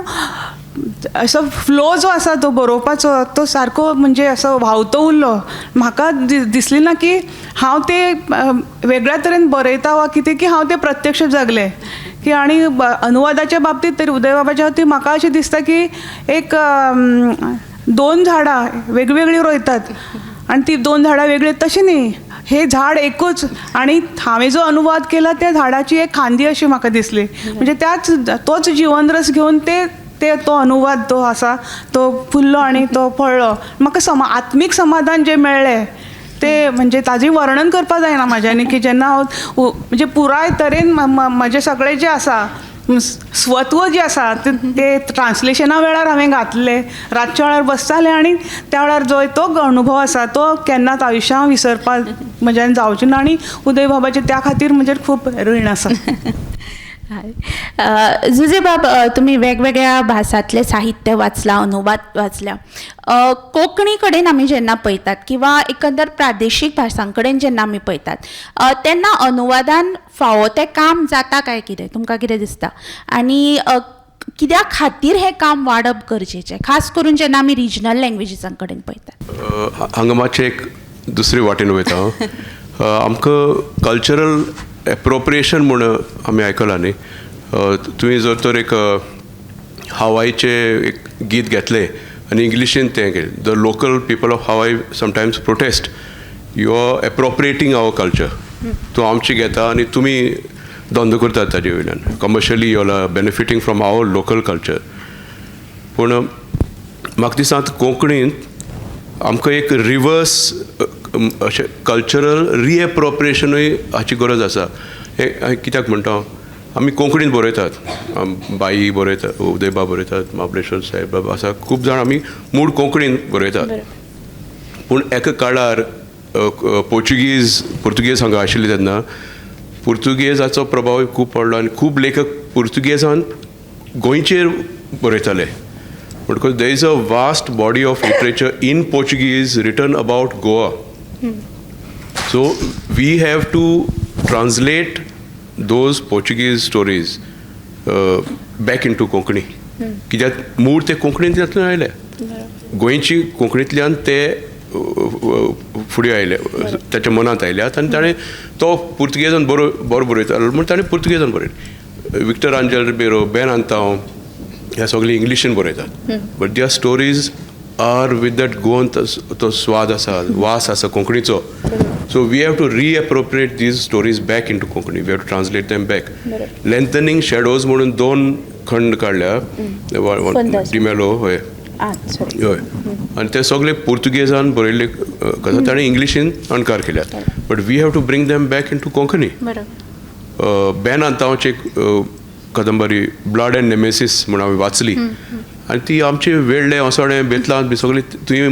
असो फ्लो जो आसा तो बरोवपाचो तो सारको म्हणजे असो व्हांवतो उरलो. म्हाका दिसली ना की हांव ते वेगळ्या तरेन बरयता वा कितें, की हांव तें प्रत्यक्ष जगलें की. आनी अनुवादाच्या बाबतींत तरी उदयबाबाच्या बाबतींत म्हाका अशें दिसता की एक दोन झाडां वेगवेगळीं रोयतात आनी ती दोन झाडां वेगळीं तशें न्ही, हे झाड एकूच. आनी हांवें जो अनुवाद केला त्या झाडाची एक खांदी अशी म्हाका दिसली, म्हणजे त्याच तोच जिवनरस घेवन ते ते तो अनुवाद तो आसा तो फुल्लो आनी तो फळ्ळो. म्हाका आत्मीक समाधान जें मेळ्ळें ते म्हणजे ताजें वर्णन करपाक जायना म्हाज्यानी, की जेन्ना हांव म्हणजे पुराय तरेन म्हजें सगळें जें आसा स्वत्व जें आसा ते ट्रान्सलेशना वेळार हांवें घातलें, रातच्या वेळार बसतालें आनी त्या वेळार जो तो अनुभव आसा तो केन्नाच आयुश्यांत विसरपाक म्हज्यान जावचें ना. आनी उदयबाबाचें त्या खातीर म्हजेर खूब रीण आसा. जुजेबाब, तुमी वेगवेगळ्या भासांतलें साहित्य वाचलां, अनुवाद वाचल्या. कोंकणी कडेन आमी जेन्ना पळयतात किंवा एकंदर प्रादेशीक भासां कडेन जेन्ना आमी पळयतात तेन्ना अनुवादान फावो तें काम जाता काय कितें, तुमकां कितें दिसता? आनी कित्या खातीर हें काम वाडप गरजेचें, खास करून जेन्ना आमी रिजनल लँग्वेजीसां कडेन पळयतात? हांगा मातशें एक दुसरे वाटेन वयता हांव. आमकां कल्चरल एप्रोप्रिएशन म्हूण आमी आयकलां न्ही. तुवें जर तर एक हवाईचें एक गीत घेतलें आनी इंग्लिशीन तें केलें, the local people of Hawaii sometimes protest, you are appropriating our culture. तूं आमची घेता आनी तुमी धंदो करतात ताजे वयल्यान, commercially you are benefiting from our local culture. पूण म्हाका दिसता आतां कोंकणींत आमकां एक रिवर्स अशें कल्चरल रिएप्रोप्रिएशनूय हाची गरज आसा. हें कित्याक म्हणटा हांव, आमी कोंकणींत बरयतात, बाई बरयतात, उदयबाब बरयतात, महाबळेश्वर साहेब आसा, खूब जाण आमी मूळ कोंकणींत बरयतात. पूण एका काळार पुर्तुगेज हांगा आशिल्ले तेन्ना पुर्तुगेजाचो प्रभाव खूब पडलो आनी खूब लेखक पुर्तुगेजान गोंयचेर बरयताले. म्हणटकच there is a vast body of literature in Portuguese written about Goa. So we have to translate those Portuguese stories back into Konkani. कित्याक मूळ ते कोंकणींतल्यान आयले, गोंयची कोंकणींतल्यान ते फुडें आयले, ताच्या मनांत आयल्यात आनी ताणें तो पुर्तुगेजान बरो बरो बरयतालो म्हूण ताणें पुर्तुगेजान बरयलें. विक्टर आंजेल रिबेरो, बेन आंतांव ह्या सगळे इंग्लिशीन बरयतात, but their stories are with that Goan तो स्वाद आसा, वास आसा कोंकणीचो. So we have to reappropriate these stories back into Konkani, we have to translate them back. Lengthening shadows म्हणून दोन खंड काडल्या डिमेलो, हय हय, आनी ते सगळे पुर्तुगेजान बरयल्ले कथा ताणें इंग्लिशीन अणकार केल्यात, but we have to bring them back into Konkani. Ben आंतांवची कादंबरी ब्लड एंड नेमेसीस म्हूण हांवें वाचली आनी ती आमची वेडले ओसोडे बेतलां बी सगळी थंय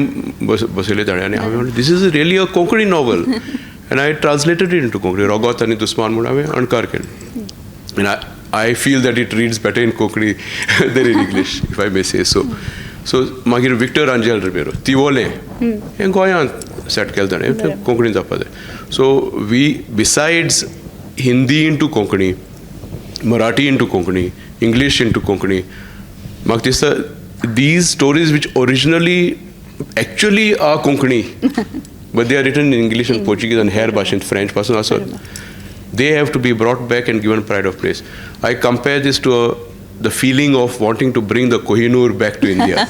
बसयली ताणें आनी हांवें म्हणलें this is really a Konkani novel and I translated it into Konkani. रोगोत आनी दुस्मान म्हूण हांवें अणकार केलो and I feel that it reads better in Konkani than in English, if I may say so. So मागीर विक्टर आंजेल रिबेरो तिवोलें हें गोंयांत set केलें ताणें, कोंकणी जावपा जाय. So we besides Hindi into Konkani, Marathi into Konkani, English into Konkani, म्हाका दिसता these stories which originally actually are Konkani but they are written in English and Portuguese आनी हेर भाशेंत, फ्रेंच पासून आसत, they have to be brought back and given pride of place. I compare this to the feeling of wanting to bring the Kohinoor back to India.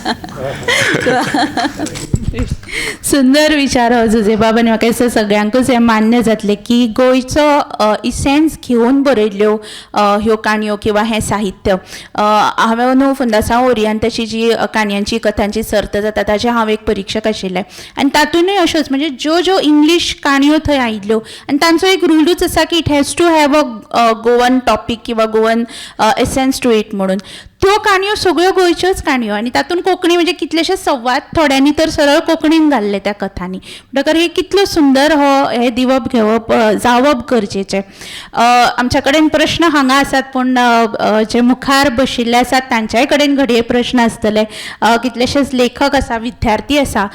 सुंदर विचार हो जुजेबाब, आनी म्हाका दिसता सगळ्यांकूच हें मान्य जातलें की गोंयचो इसेन्स घेवन बरयल्ल्यो ह्यो काणयो किंवा हें साहित्य. हांवें न्हू फुंदासांव ओरियंताची जी काणयांची कथांची सर्त जाता ताचें हांव एक परिक्षक आशिल्लें आनी तातूंतय अश्योच म्हणजे ज्यो ज्यो इंग्लीश काणयो थंय आयिल्ल्यो आनी तांचो एक रुलूच आसा की it has to have a Goan topic किंवा गोवन एसेन्स टू it म्हणून. त्यो काणयो सगळ्यो गोंयच्योच काणयो आनी तातूंत कोंकणी म्हणजे कितलेशे संवाद थोड्यांनी तर सरळ कोंकणीन घाल्ले त्या कथांनी. म्हणटकर हे कितलो सुंदर हो हें दिवप घेवप जावप गरजेचें. आमच्या कडेन प्रश्न हांगा आसात पूण जे मुखार बशिल्ले आसात तांच्याय कडेन घडये प्रश्न आसतले. कितलेशेच लेखक आसा, विद्यार्थी आसा.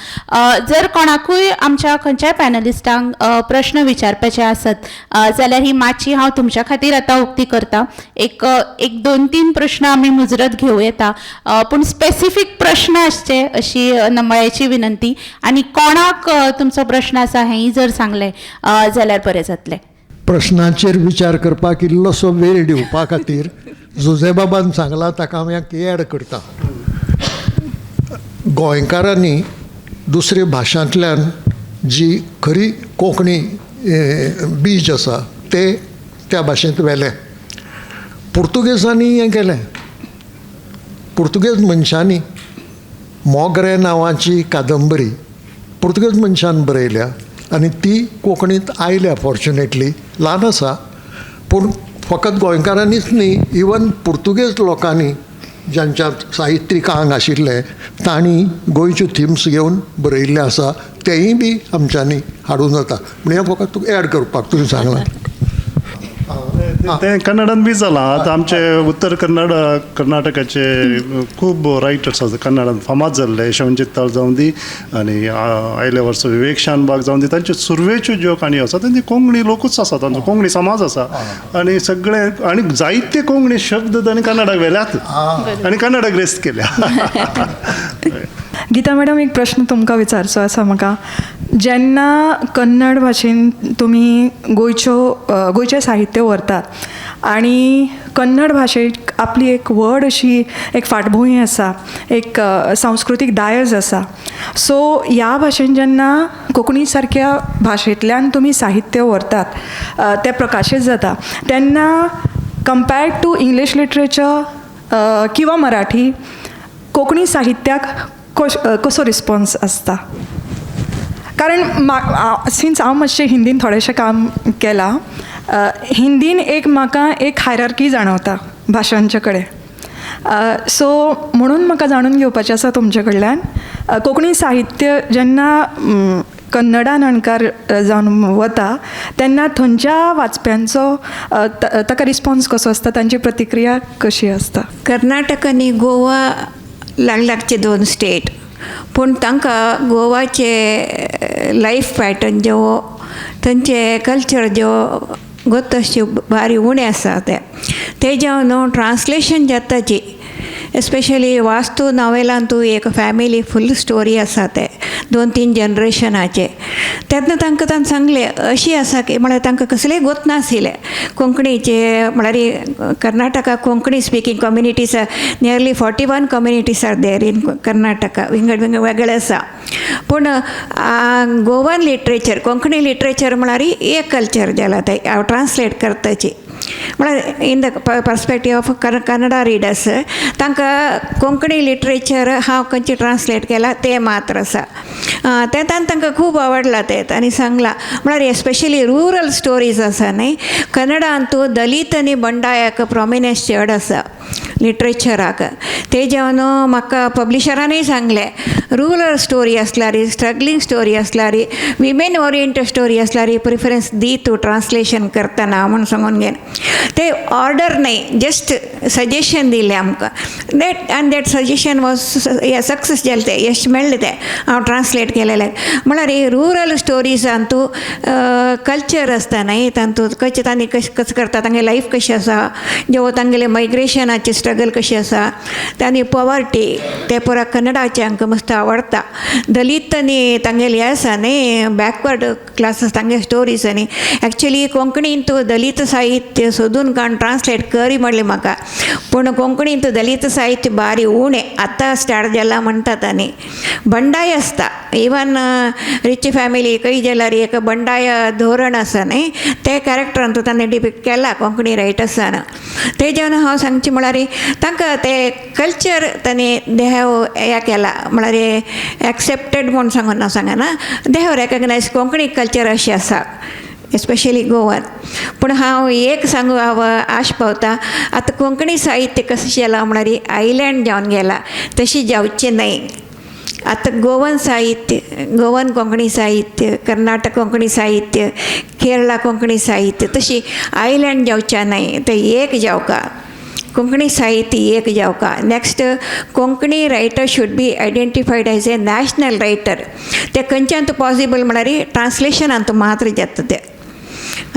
जर कोणाकूय आमच्या खंयच्याय पॅनलिस्टांक प्रश्न विचारपाचे आसत जाल्यार ही माची हांव तुमच्या खातीर आतां उक्ती करता. एक एक दोन तीन प्रश्न आमी मुजरत परत घेवं येता, पूण स्पेसिफीक प्रश्न आसचे अशी नमळायेची विनंती. आनी कोणाक तुमचो प्रश्न आसा हेंय जर सांगलें जाल्यार बरें जातलें. प्रश्नाचेर विचार करपाक इल्लोसो वेळ दिवपा खातीर जुजेबाबान सांगलां ताका हांव एक एड करता. गोंयकारांनी दुसऱ्या भाशांतल्यान जी खरी कोंकणी बीज आसा ते त्या भाशेंत व्हेलें. पुर्तुगेजांनी हें केलें. पुर्तुगेज मनशांनी मोगरे नांवाची कादंबरी पुर्तुगेज मनशान बरयल्या आनी ती कोंकणींत आयल्या. फॉर्च्युनेटली ल्हान आसा, पूण फकत गोंयकारांनीच न्ही, इवन पुर्तुगेज लोकांनी ज्यांच्या साहित्यीक आंग आशिल्लें तांणी गोंयच्यो थिम्स घेवन बरयिल्लें आसा, तेंय बी आमच्यांनी हाडून जाता. म्हण हें फकत तुका एड करपाक तुवें सांगलां. तें कन्नडान बी जालां. आतां आमचे उत्तर कन्नड कर्नाटकाचे खूब रायटर्स आसा कन्नडान फामाद जाल्ले, यशवंत चित्ताल जावं दी आनी आयल्या वर्सा विवेक शानबाग जावं दी, तांच्यो सुरवेच्यो ज्यो काणयो आसा तांचे कोंकणी लोकूच आसा, तांचो कोंकणी समाज आसा आनी सगळे आनी जायते कोंकणी शब्द तांणी कन्नडाक व्हेल्यात आनी कन्नडाक रेस्त केल्या. गीता मॅडम, एक प्रश्न तुमकां विचारचो आसा म्हाका. जेन्ना कन्नड भाशेन तुमी गोंयचें साहित्य व्हरतात आनी कन्नड भाशेक आपली एक व्हड अशी एक फाटभूंय आसा, एक सांस्कृतीक दायज आसा, सो ह्या भाशेन जेन्ना कोंकणी सारक्या भाशेंतल्यान तुमी साहित्य व्हरतात, तें प्रकाशीत जाता, तेन्ना कम्पेर्ड टू इंग्लीश लिटरेचर किंवा मराठी, कोंकणी साहित्याक कसो रिस्पोन्स आसता? कारण सिन्स हांव मातशें हिंदीन थोडेशें काम केलां, हिंदीन एक म्हाका एक हायरार्की जाणवता भाशांचे कडेन. सो म्हणून म्हाका जाणून घेवपाचें आसा तुमचे कडल्यान, कोंकणी साहित्य जेन्ना कन्नडान अणकार जावन वता तेन्ना थंयच्या वाचप्यांचो ताका रिस्पोन्स कसो आसता, तांची प्रतिक्रिया कशी आसता? कर्नाटक आनी गोवा लागचे दोन स्टेट, पूण तांकां गोवाचे लायफ पॅटर्न ज्यो, तांचे कल्चर ज्यो गोत भारी उणें आसा ते तेज्या न्हू ट्रांसलेशन जाताची. एस्पेशली वास्तू नॉवेलान तूं एक फॅमिली फूल स्टोरी आसा ते 2-3 जनरेशनाचे. तेन्ना तांकां तांणी सांगलें अशी आसा की म्हळ्यार तांकां कसलेय गोत नाशिल्लें कोंकणीचे. म्हळ्यार Karnataka Konkani speaking communities nearly 41 communities are there in Karnataka, विंगड विंगड वेगळे आसा. पूण गोवन लिटरेचर, कोंकणी लिटरेचर म्हळ्यार एक कल्चर जाला ते हांव ट्रांसलेट करताची. म्हळ्यार in the perspective of Kannada readers तांकां कोंकणी लिटरेचर हांव खंयचें ट्रांसलेट केलां तें मात्र आसा. तें तांकां खूब आवडलां तें तांणी सांगलां. म्हळ्यार एस्पेशली रुरल स्टोरीज आसा न्ही कन्नडान तूं दलीत आनी बंडायाक प्रोमिनन्स चड आसा लिटरेचराक. तेजें न्हू म्हाका पब्लिशरानूय सांगलें रुरल स्टोरी आसल्यार, स्ट्रगलींग स्टोरी आसल्यार, विमेन ओरियंटेड स्टोरी आसल्यार प्रिफरन्स दी तूं ट्रांसलेशन करतना म्हूण सांगून घेन. ते ऑर्डर न्हय, जस्ट सजेशन दिलें आमकां. That आनी that suggestion was success जालें, तें यश मेळ्ळें तें हांव ट्रांसलेट केलेलें. म्हळ्यार रुरल स्टोरीजान तूं कल्चर आसता न्हय तातूंत कशें तांणी कशें कशें करता, तांगे लायफ कशें आसा, जेव तांगेले मायग्रेशनाचे स्ट्रगल कशें आसा, आनी पॉवर्टी ते पुरा कन्नडाचे आमकां मस्त आवडटा. दलीत आनी तांगेले हें आसा न्ही बॅकवर्ड क्लासीस तांगे स्टोरीज आनी एक्चुली कोंकणीन तूं दलीत साहित्य सोदून काडून ट्रांसलेट करी म्हणलें म्हाका, पूण कोंकणींत दलीत साहित्य बारी उणें आतां स्टार्ट जालां म्हणटात. आनी बंडाय आसता, इवन रिच फॅमिली खंय जाल्यार एक बंडाय धोरण आसा न्ही ते कॅरेक्टरान तूं ताणें डिपिक्ट केला कोंकणी रायटर्सान. तेज्यान हांव सांगचें म्हळ्यार तांकां ते कल्चर तांणी they have हें केला, म्हळ्यार एक्सेप्टेड म्हूण सांगून हांव सांगना, they have recognise Konkani culture अशें आसा एस्पेशली गोवन. पूण हांव एक सांगू हांव आश पावता, आतां कोंकणी साहित्य कशें जालां म्हळ्यार आयलँड जावन गेलां, तशें जावचें न्हय. आतां गोवन साहित्य, गोवन कोंकणी साहित्य, कर्नाटक कोंकणी साहित्य, केरळा कोंकणी साहित्य तशी आयलँड जावचें न्हय, तें एक जावका. कोंकणी साहित्य एक जावका. Next Konkani writer should be identified as a national writer. तें खंयच्यान पॉसिबल म्हळ्यार ट्रांसलेशनान मात्र जाता तें.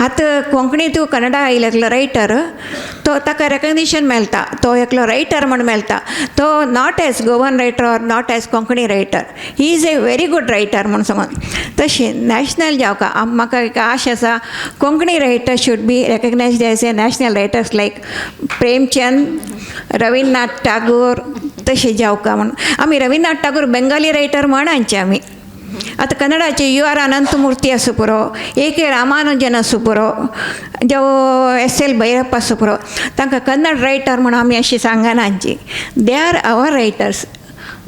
आतां कोंकणी तूं कन्नडा आयलो एकलो रायटर तो ताका रेकग्निशन मेळटा, तो एकलो रायटर म्हण मेळटा, तो not as Goan writer or not as Konkani writer, he is a very good writer म्हूण समज. तशें नॅशनल जावका म्हाका एक आश आसा, Konkani writer should be recognised as a national writers like Premchand, Rabindranath Tagore, तशें जावका म्हूण. आमी रविंद्रनाथ टागोर बेंगाली रायटर म्हण आमचे आमी. आतां कन्नडाचे you are Ananthamurthy आसूं पुरो, ए के रामानुजन आसूं पुरो, जावं एस एल भैरप्पा आसूं पुरो, तांकां कन्नड रायटर म्हूण आमी अशी सांगना आमची. They are our writers,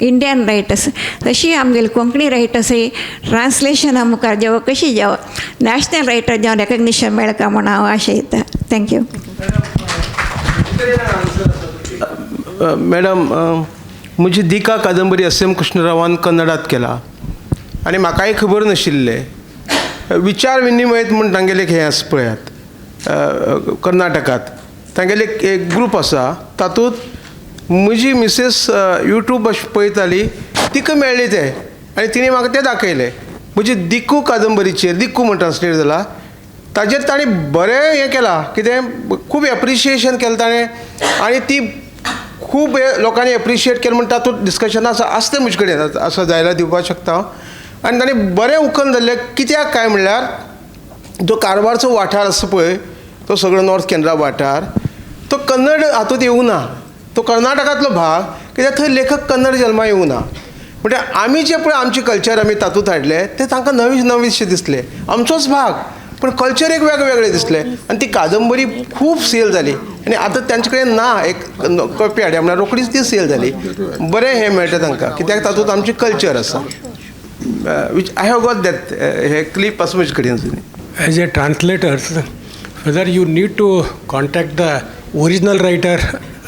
Indian writers. तशी आमगेली कोंकणी रायटर्सय ट्रांसलेशना मुखार जावं कशी जावं नॅशनल रायटर जावं रेकग्निशन मेळका म्हूण हांव आशयता. Thank you. Madam, म्हजी दिका कादंबरी एस एम कृष्णरावान कन्नडात केला आनी म्हाकाय खबर नाशिल्लें. विचार विनिमयत म्हूण तांगेलें हें आसा पळयात, कर्नाटकांत तांगेलें एक ग्रूप आसा, तातूंत म्हजी मिसेस यूट्यूब अशें पळयताली, तिका मेळ्ळें तें आनी तिणें म्हाका तें दाखयलें. म्हजी दिकू कादंबरीचेर, दिकू म्हण ट्रान्सलेट जाला, ताजेर ताणें बरें हें केलां, कितें खूब एप्रिशिएशन केलें ताणें आनी ती खूब लोकांनी एप्रिशिएट केलें म्हण तातूंत डिस्कशन आसा, आसता म्हजे कडेन आसा जायल्यार दिवपाक शकता हांव. आनी ताणें बरें उखल धरलें, कित्याक काय म्हणल्यार जो कारवारचो वाठार आसा पळय, तो सगळो नॉर्थ केनरा वाठार, तो कन्नड हातूंत येवंक ना, तो कर्नाटकांतलो भाग, कित्याक थंय लेखक कन्नड जल्मा येवंक ना. म्हणल्यार आमी जें पळय आमचें कल्चर आमी तातूंत हाडलें तें तांकां नवें नवेंशें दिसलें, आमचोच भाग पूण कल्चर एक वेगळें वेगळें दिसलें आनी ती कादंबरी खूब सेल जाली. आनी आतां तांचे कडेन ना एक कॉपी हाडया म्हणल्यार रोखडीच ती सेल जाली. बरें हें मेळटा तांकां, कित्याक तातूंत आमचें कल्चर आसा. Which I have got that hey clip आसा म्हजे कडेन. As a translators, whether you need to contact the original writer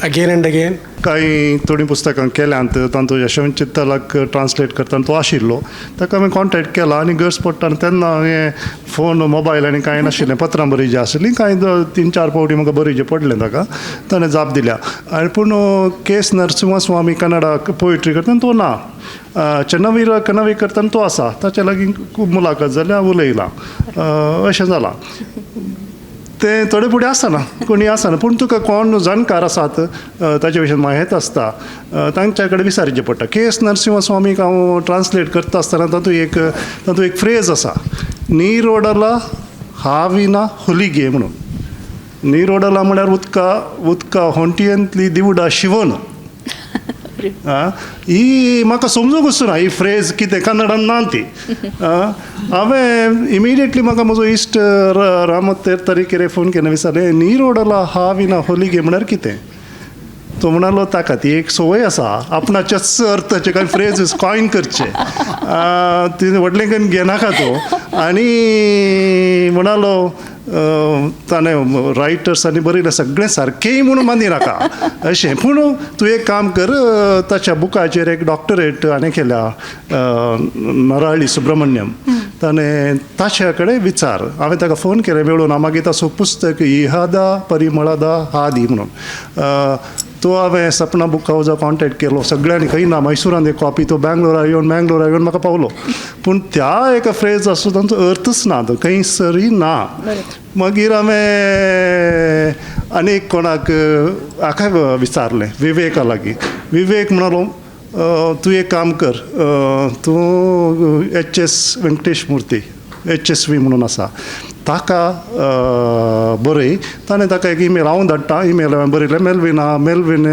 again and again? कांय थोडीं पुस्तकां केल्यांत, तातूंत यशवंत चित्तलाक ट्रान्सलेट करतना तो आशिल्लो, ताका हांवें कॉन्टेक्ट केला आनी गरज पडटा आनी तेन्ना हांवें फोन मोबायल आनी कांय नाशिल्लें, पत्रां बरयची आशिल्लीं, कांय 3-4 फावटी म्हाका बरयचें पडलें ताका, ताणें जाप दिल्या. आनी पूण के एस नरसिंह स्वामी कन्नडा पोयट्री करतना तो ना, चन्नवीर कनवी करतना तो आसा, ताच्या लागीं खूब मुलाखत जाल्या, उलयलां, अशें जालां. तें थोडे फुडें आसना, कोणी आसना, पूण तुका कोण जाणकार आसात ताचे विशीं म्हायत आसता, तांच्या कडेन विचारचें पडटा. के एस नरसिंह स्वामीक हांव ट्रान्सलेट करता आसतना तातूंत एक फ्रेज आसा, नीरोडला हाविना होलिगे म्हणून. नीरोडला म्हळ्यार उदका उदका होंटयेंतली दिवडा शिवण. ही म्हाका समजूंक वचूना ही फ्रेज कितें, कन्नडान ना ती. हांवें इमिडिएटली म्हाका म्हजो इश्ट रामत तरीकेरे फोन केन्ना विचारलें, नीरोडला हाविना होलिगे म्हळ्यार कितें? तो म्हणालो ताका ती एक संवय आसा आपणाच्याच अर्थाचे कांय फ्रेजीस कॉयन करचे, ती व्हडलें करून घेनाका तो. आनी म्हणालो ताणें रायटर्सांनी बरयलें सगळें सारकेंय म्हणून मानिनाका अशें, पूण तूं एक काम कर, ताच्या बुकाचेर एक डॉक्टरेट हाणें केल्या, नराळी सुब्रमण्यम, ताणें ताच्या कडेन विचार. हांवें ताका फोन केलें, मेळूं ना, मागीर ताचो पुस्तक इहादा परिमळादा हादी म्हणून तो हांवें सपना बूक हावजा कॉन्टेक्ट केलो, सगळ्यांनी खंय ना, मैसुरान एक कॉपी, तो बेंगलोरा येवन मँगलोरा येवन म्हाका पावलो. पूण त्या एका फ्रेज आसूं तांचो अर्थच ना, तो खंयसरूय ना. मागीर हांवें आनी कोणाक हाका विचारलें, विवेका लागीं. विवेक म्हणालो तूं एक काम कर, तूं H S Venkatesh Murthy, H S V म्हणून आसा, ताका बरय. ताणें ताका एक ईमेल हांव धाडटा, ईमेल हांवें बरयलें, मेल्विना मेल्विन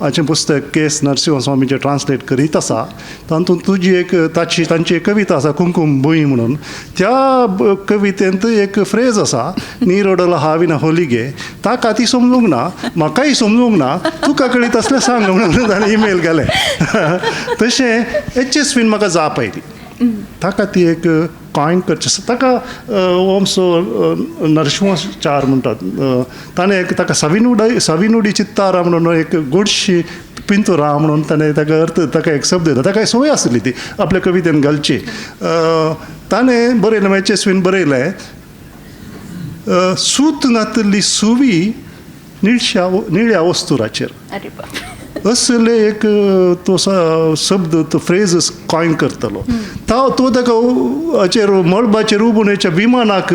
हाचें पुस्तक के एस नरसिंह स्वामीचें ट्रान्सलेट करीत आसा, तातूंत तुजी एक ताची तांची एक कविता आसा कुंकूम भूंय म्हणून, त्या कवितेंत एक फ्रेज आसा नीरोडल हाविना होलिगे, ताका ती समजूंक ना, म्हाकाय समजूंक ना, तुका कळीत आसल्यार सांग म्हणून ताणें ईमेल केलें. तशें एच एस वीन म्हाका जाप आयली, ताका ती एक कॉयन करचें आसा, ताका ओमसो नरसिंहाचार म्हणटात, ताणें एक ताका सविनुडा सविनुडी चित्तारा म्हणून एक गोडशी पिंतुरा म्हणून ताणें ताका अर्थ ताका एक शब्द दिला, ताका संवय आसली ती आपल्या कवितेन घालची. ताणें बरयलें, एच एस वीन बरयलें, सूत नातली सुवी निळश्या निळ्या वस्तुराचेर. असले एक तो शब्द तो फ्रेज कॉयन करतलो तो ताका हाचेर मळबाचेर उबून वयच्या विमानाक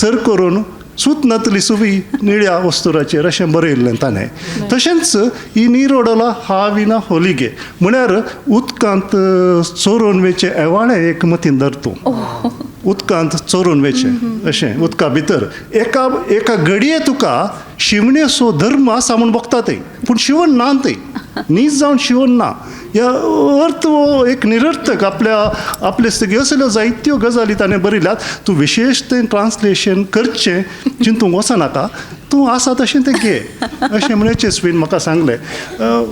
सर करून सूत नातली सुवी निळ्या वस्तुराचेर अशें बरयल्लें ताणें. तशेंच ही निरोडला हाविना होलिगे म्हळ्यार उदकांत चोरून वेचें एवाळें एक मतीन धर तूं, उदकांत चोरून वेचें अशें उदका भितर एका एका घडये तुका शिवणेचो धर्म आसा म्हूण भोगता तें, पूण शिवण ना तें, नीज जावन शिवण ना. ह्या अर्थ हो एक निरर्थक आपल्या आपले स्थिती असल्यो जायत्यो गजाली ताणें बरयल्यात. तूं विशेश तें ट्रान्सलेशन करचें चिंतूंक वचनाका, तूं आसा तशें तें घे अशें म्हणून चेस्वीन म्हाका सांगलें.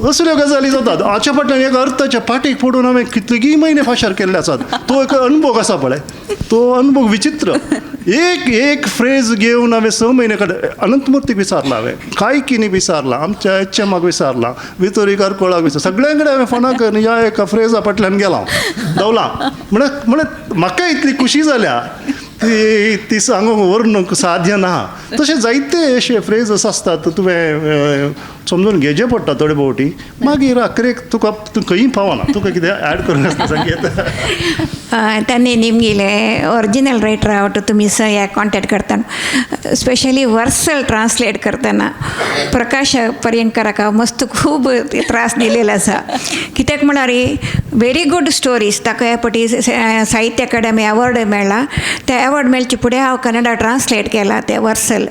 असल्यो गजाली जातात. हाच्या फाटल्यान एक अर्थाच्या पाटीक फोडून हांवें कितलेगी म्हयने फाशार केल्ले आसात. तो एक अणभव आसा पळय, तो अणभव विचित्र. एक एक फ्रेज घेवन हांवें 6 म्हयने काडले. अनंतमुर्तीक विचारलां हांवें, कायकिनी विचारलां, आमच्या एच एमाक विचारलां, वितोरी कारकोळाक विचार, सगळ्यां कडेन हांवें फोनां करून ह्या एका फ्रेजा फाटल्यान गेलां धांवलां. म्हळ्यार म्हळ्यार म्हाका इतली खुशी जाल्या ती ती सांगूंक व्हरूंक साध्य ना. तशें जायते अशे फ्रेजस आसतात तुवें समजून घेवचें पडटा थोडे भोवटी, मागीर अखरेक तुका तूं खंयी पावना, तुका कितें एड करूंक आसता सांगेत. त्यांनी निमगिले ओरिजिनल रायटर आवट तुमी स कॉन्टॅक्ट करतना, स्पेशली वर्सल ट्रान्सलेट करतना प्रकाश पर्यंकराक मस्त खूब त्रास दिलेलो आसा. कित्याक म्हळ्यार व्हेरी गुड स्टोरीज ताका ह्या पटी साहित्य अकाडेमी अवॉर्ड मेळ्ळा. ते अवॉर्ड मेळचे फुडें हांव कन्नडा ट्रान्सलेट केला ते वर्सल.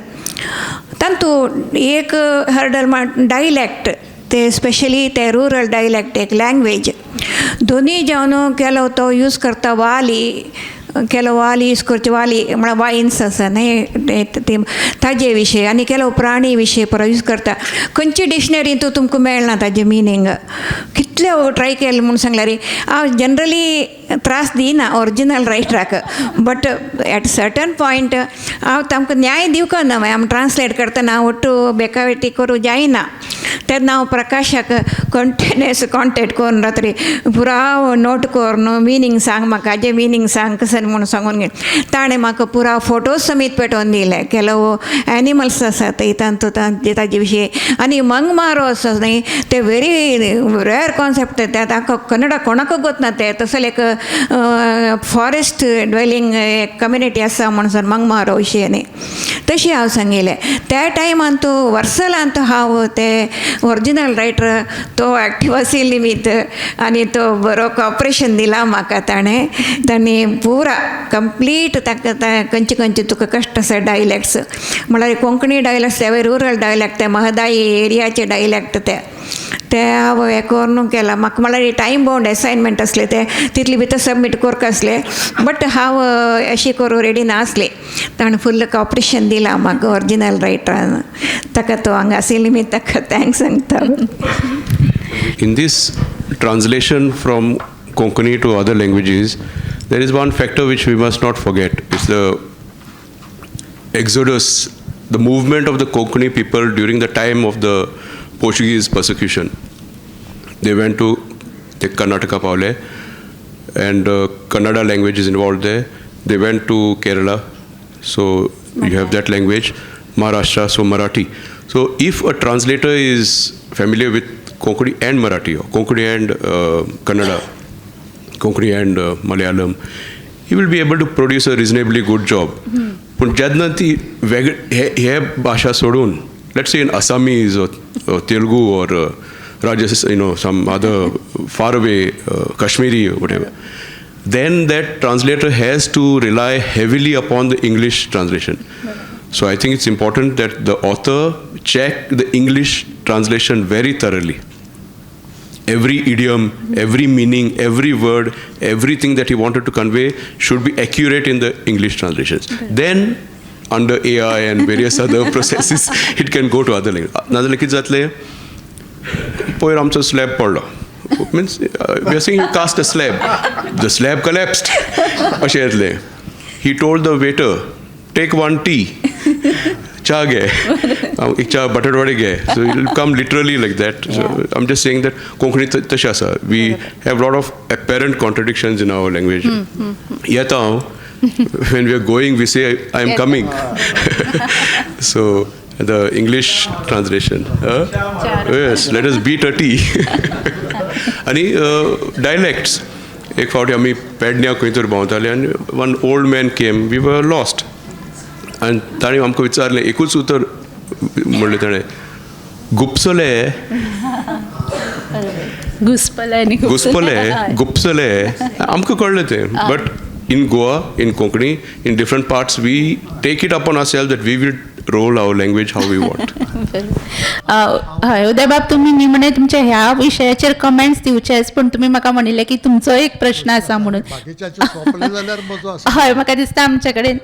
तातूंत एक हर्डल म्हण डायलॅक्ट, ते स्पेशली ते रुरल डायलॅक्ट एक लँग्वेज दोनूय जावन केलो तो यूज करता वाली, केलो वाली यूज करचे वाली म्हळ्यार वायन्स आसा न्हय ते ताजे विशय, आनी केलो प्राणी विशय परत यूज करता. खंयची डिक्शनरी तूं तुमकां मेळना ताजें मिनींग. कितले ट्राय केलें म्हूण सांगल्यार हांव जनरली त्रास दिना ओरिजिनल रायटराक, बट एट सर्टन पॉयंट हांव तांकां न्याय दिवंक ना. आमी ट्रान्सलेट करतना ಒಟ್ಟು बेकावेटी करूं जायना. तेन्ना हांव प्रकाशाक कंटिन्युअस कॉन्टेक्ट करून रात्री पुरा नोट करून मिनींग सांग म्हाका, हाजें मिनींग सांग कशें म्हणून सांगून घे. ताणें म्हाका पुरा फोटोज समेत पेटोवन दिले. ಕೆಲವು एनिमल्स आसात तांतू ताजे विशीं, आनी मंगमारो आसा न्ही ते व्हेरी रेअर कॉन्सेप्ट, ते तांकां कन्नडा कोणाकूच गोतना ते तसले एक फॉरेस्ट ड्वेलिंग कम्युनिटी आसा म्हणून सर मंगमारो विशय न्ही तशी हांव सांगिल्लें. त्या टायमान तूं वर्सलांत हांव ते ओरिजिनल रायटर तो एक्टिव आशिल्ली निमित्त आनी तो बरो कॉपरेशन दिला म्हाका ताणें. ताणें पुरा कंप्लीट ताका खंयचे खंयचे तुका कश्ट आसा डायलॅक्ट्स म्हळ्यार कोंकणी डायलॅक्ट्स ते रुरल डायलॅक्ट ते महदाई एरियाचे डायलॅक्ट ते ते हांव हें करून केलां. म्हाका म्हळ्यार टायम बावंड असायनमेंट आसलें ते तितले भितर सबमीट करपाक आसलें, बट हांव अशें करूं रेडी नासलें. ताणें फुल्ल कॉपरेशन दिलां म्हाका ओरिजिनल रायटरान. ताका तो हांगा आशिल्ली मी ताका thanks सांगता. In this translation from Konkani to other languages, there is one factor which we must not forget. It's the exodus, the movement of the Konkani people during the time of the Portuguese persecution. They went to the Karnataka Pavle, and Kannada language is involved there. They went to Kerala, so you have that language. Maharashtra, so Marathi. So if a translator is familiar with Konkani and Marathi, or Konkani and Kannada, Konkani and Malayalam, he will be able to produce a reasonably good job. But जेन्ना ती वेगळे हे भाशा सोडून, let's say in Assamese or Telugu or Rajasthan, you know, some other far away Kashmiri or whatever, then that translator has to rely heavily upon the English translation. So I think it's important that the author check the English translation very thoroughly. Every idiom, every meaning, every word, everything that he wanted to convey should be accurate in the English translations. Okay. Then, under AI and various other processes, it can go to other languages. नाजाल्यार कितें जातलें, पयर आमचो slab पडलो. Means we are saying you cast a slab. The slab collapsed. अशें येतलें. He told the waiter, take one tea. च्या घे, एक च्या बटाटवडे घे. So it will come literally like that. So I'm just saying that Konkani तशें आसा. We have lot of apparent contradictions in our language. येता हांव, when we are going we say I am coming. So The English translation. Yes, let us beat a tea. आनी dialects, एक फावटी आमी पेडण्या खंय तरी भोंवताले आनी one old man came, we were lost, आनी ताणें आमकां विचारलें, एकूच उतर म्हणलें ताणें, गुपसले. घुसपले आनी घुसपले, गुपसले, आमकां कळ्ळें तें. But in Goa, in Konkani, in different parts, we take it upon ourself that we will roll our language how we want. हय उदयबाब, तुमी निमणे तुमच्या ह्या विशयाचेर कमेंट्स दिवचेच, पूण तुमी म्हाका म्हणिल्लें की तुमचो एक प्रश्न आसा म्हणून. बाकीच्याचे सोंपले जाल्यार म्हजो आसा. हय, म्हाका दिसता आमचे कडेन,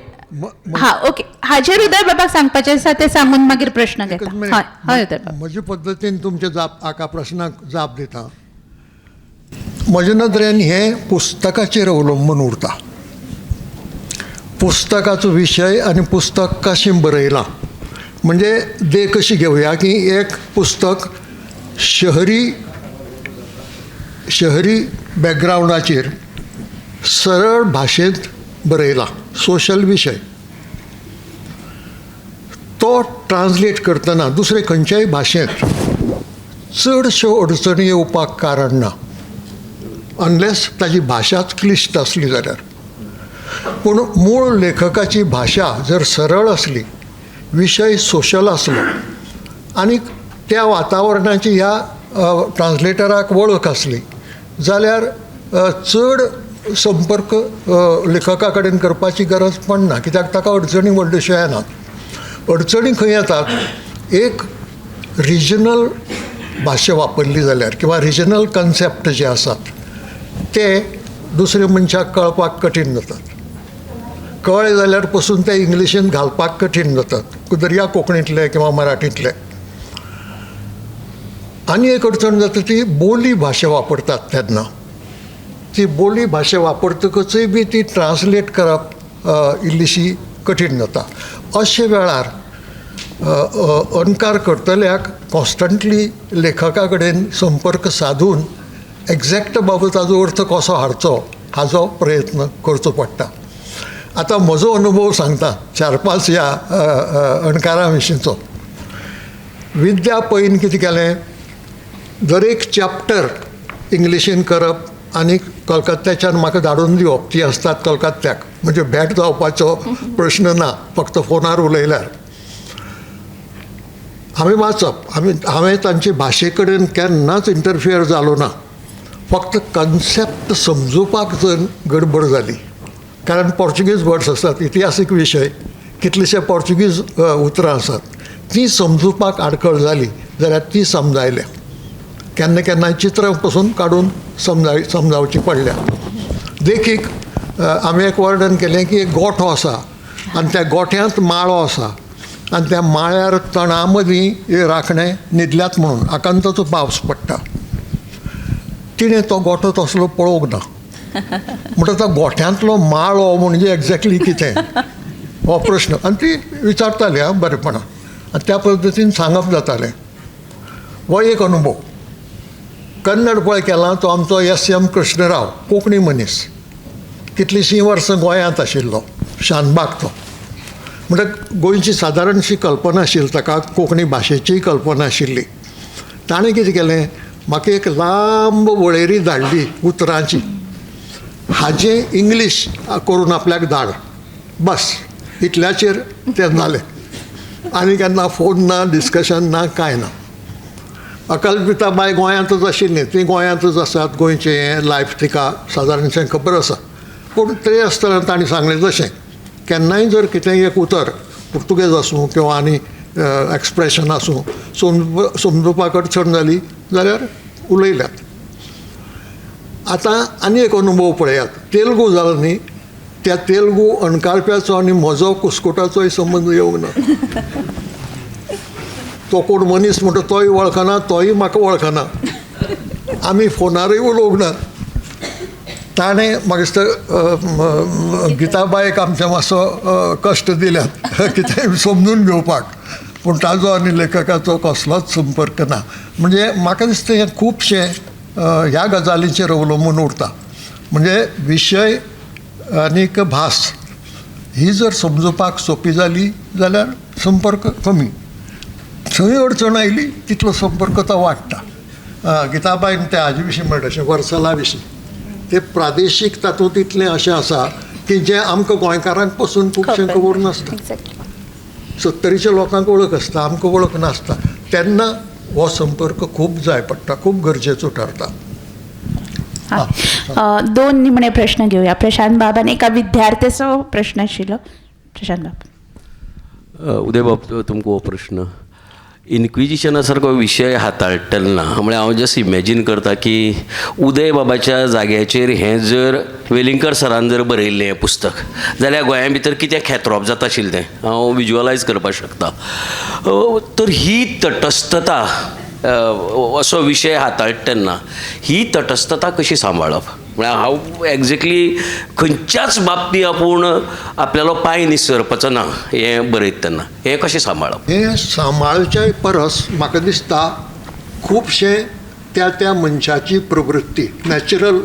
हा, ओके, हाजेर उदय बाबाक सांगपाचें आसा तें सांगून मागीर प्रश्न घेता. हय हय उदय. म्हजे पद्दतीन तुमचे जाप हाका प्रश्नाक जाप दिता. म्हजे नदरेन हें पुस्तकाचेर अवलंबून उरता. पुस्तकाचो विशय आनी पुस्तक कशें बरयलां, म्हणजे देख अशी घेवया की एक पुस्तक शहरी बॅकग्रावंडाचेर सरळ भाशेंत बरयलां, सोशल विशय, तो ट्रान्सलेट करतना दुसरे खंयच्याय भाशेंत चडश्यो अडचणी येवपाक कारण ना, अनलेस ताजी भाशाच क्लिश्ट आसली जाल्यार. पूण मूळ लेखकाची भाशा जर सरळ आसली, विशय सोशल आसलो आनी त्या वातावरणाची ह्या ट्रान्सलेटराक वळख आसली जाल्यार चड संपर्क लेखका कडेन करपाची गरज पडना, कित्याक ताका अडचणी व्हडल्योश्यो येनात. अडचणी खंय येतात, एक रिजनल भाशा वापरली जाल्यार किंवा रिजनल कन्सेप्ट जे आसात ते दुसऱ्या मनशाक कळपाक कठीण जातात. कळ्ळे जाल्यार पसून ते इंग्लिशीन घालपाक कठीण जातात, दर्या कोंकणींतले किंवा मराठींतले. आनी एक अडचण जाता ती बोली भाशा वापरतात तेन्ना, ती बोली भाशा वापरतकचूय बी ती ट्रान्सलेट करप इल्लीशी कठीण जाता. अशे वेळार अणकार करतल्याक कॉन्स्टंटली लेखका कडेन संपर्क सादून एग्जॅक्ट बाबा ताजो अर्थ कसो हाडचो हाजो प्रयत्न करचो पडटा. आतां म्हजो अनुभव सांगता 4-5 ह्या अणकारा विशींचो. विद्या पैन कितें केलें, दरेक चॅप्टर इंग्लिशीन करप आनी कलकत्त्याच्यान म्हाका धाडून दिवप. ती आसतात कलकत्त्याक, म्हणजे भेट जावपाचो प्रश्न ना, फक्त फोनार उलयल्यार. हांवें वाचप, हांवें तांचे भाशे कडेन केन्नाच इंटरफियर जालो ना, फक्त कन्सेप्ट समजुपाक जर गडबड जाली, कारण पोर्चुगीज वर्ड्स आसात, इतिहासीक विशय, कितलेशे पोर्चुगीज उतरां आसात, ती समजुपाक आडखळ जाली जाल्यार ती समजायल्या. केन्ना केन्ना चित्रां पसून काडून समजावची पडल्या. देखीक आमी एक वर्णन केलें की एक गोठो आसा आनी त्या गोठ्यांत माळो आसा आनी त्या माळ्यार तणा मदीं राखणे न्हिदल्यात म्हणून आकांताचो पावस पडटा. तिणें तो गोठो तसलो पळोवंक ना, म्हणटा तो गोठ्यांतलो माळो म्हणजे एग्जॅक्टली कितें हो प्रश्न. आनी ती विचारताली आं बरेपणान, आनी त्या पद्दतीन सांगप जातालें. हो एक अनुभव. कन्नड पळय केला तो आमचो एस.एम. कृष्णराव, कोंकणी मनीस, कितलींशीं वर्सां गोंयांत आशिल्लो, शानबाग तो. म्हणटा गोंयची सादारणशी कल्पना आशिल्ली ताका, कोंकणी भाशेचीय कल्पना आशिल्ली. ताणें कितें केलें, म्हाका एक लांब वळेरी धाडली उतरांची, हाजें इंग्लीश करून आपल्याक धाड, बस इतल्याचेर तें जालें. आनी केन्ना फोन ना, डिस्कशन ना, कांय ना. अकल्पिता बाय गोंयांतच आशिल्ली, ती गोंयांतच आसात, गोंयचें हें लायफ तिका सादारणशें खबर आसा. पूण तरी आसतना तांणी सांगलें तशें केन्नाय जर कितेंय एक उतर पुर्तुगेज आसूं किंवा आनी एक्सप्रेशन आसूं समजुपाक अडचण जाली जाल्यार उलयल्यात. आतां आनी एक अनुभव पळयात, तेलुगू जालो न्ही, त्या तेलुगू अणकारप्याचो आनी म्हजो कुस्कुटाचोय संबंद येवंक ना. तो कोण मनीस म्हणटा तोय वळखना, तोय म्हाका वळखना, आमी फोनारूय उलोवंक ना. ताणें म्हाका दिसता गीताबायक आमच्या मातसो कश्ट दिल्यात कितें समजून घेवपाक, पूण ताजो आनी लेखकाचो कसलोच संपर्क ना. म्हणजे म्हाका दिसता हें खुबशें ह्या गजालींचेर अवलंबून उरता. म्हणजे विशय आनीक भास ही जर समजुपाक सोंपी जाली जाल्यार संपर्क कमी. थंय अडचण आयली तितलो संपर्क तो वाडटा. गीताबायन ते हाजे विशीं म्हणटा अशें वर्सला विशीं ते प्रादेशीक तातूंत इतलें अशें आसा की जें आमकां गोंयकारांक पसून खुबशें खबर नासता. सत्तरीच्या लोकांक वळख आसता, आमकां वळख नासता. तेन्ना हो संपर्क खूब जाय पडटा, खूब गरजेचो ठरता. दोन निमणे प्रश्न घेवया. प्रशांत बाबान एका विद्यार्थ्याचो प्रश्न आशिल्लो. प्रशांत बाब. उदय बाब, तुमकां हो प्रश्न इन्क्विजिशना सारको विशय हाताळटना म्हळ्यार हांव जस्ट इमॅजीन करता की उदय बाबाच्या जाग्याचेर हें जर वेलिंगकर सरान जर बरयल्लें हें पुस्तक जाल्यार गोंया भितर कितें खेत्रोप जाता आशिल्लें तें हांव विज्युअलायज करपाक शकता. तर ही तटस्थता असो विशय हाताळटा तेन्ना ही तटस्थता कशी सांबाळप? म्हळ्यार हांव एग्जॅक्टली खंयच्याच बाबतींत आपूण आपल्यालो पांय निसरपाचो ना हें बरयता तेन्ना हें कशें सांबाळप? हें सांबाळचे परस म्हाका दिसता खुबशें त्या त्या मनशाची प्रवृत्ती, नॅचरल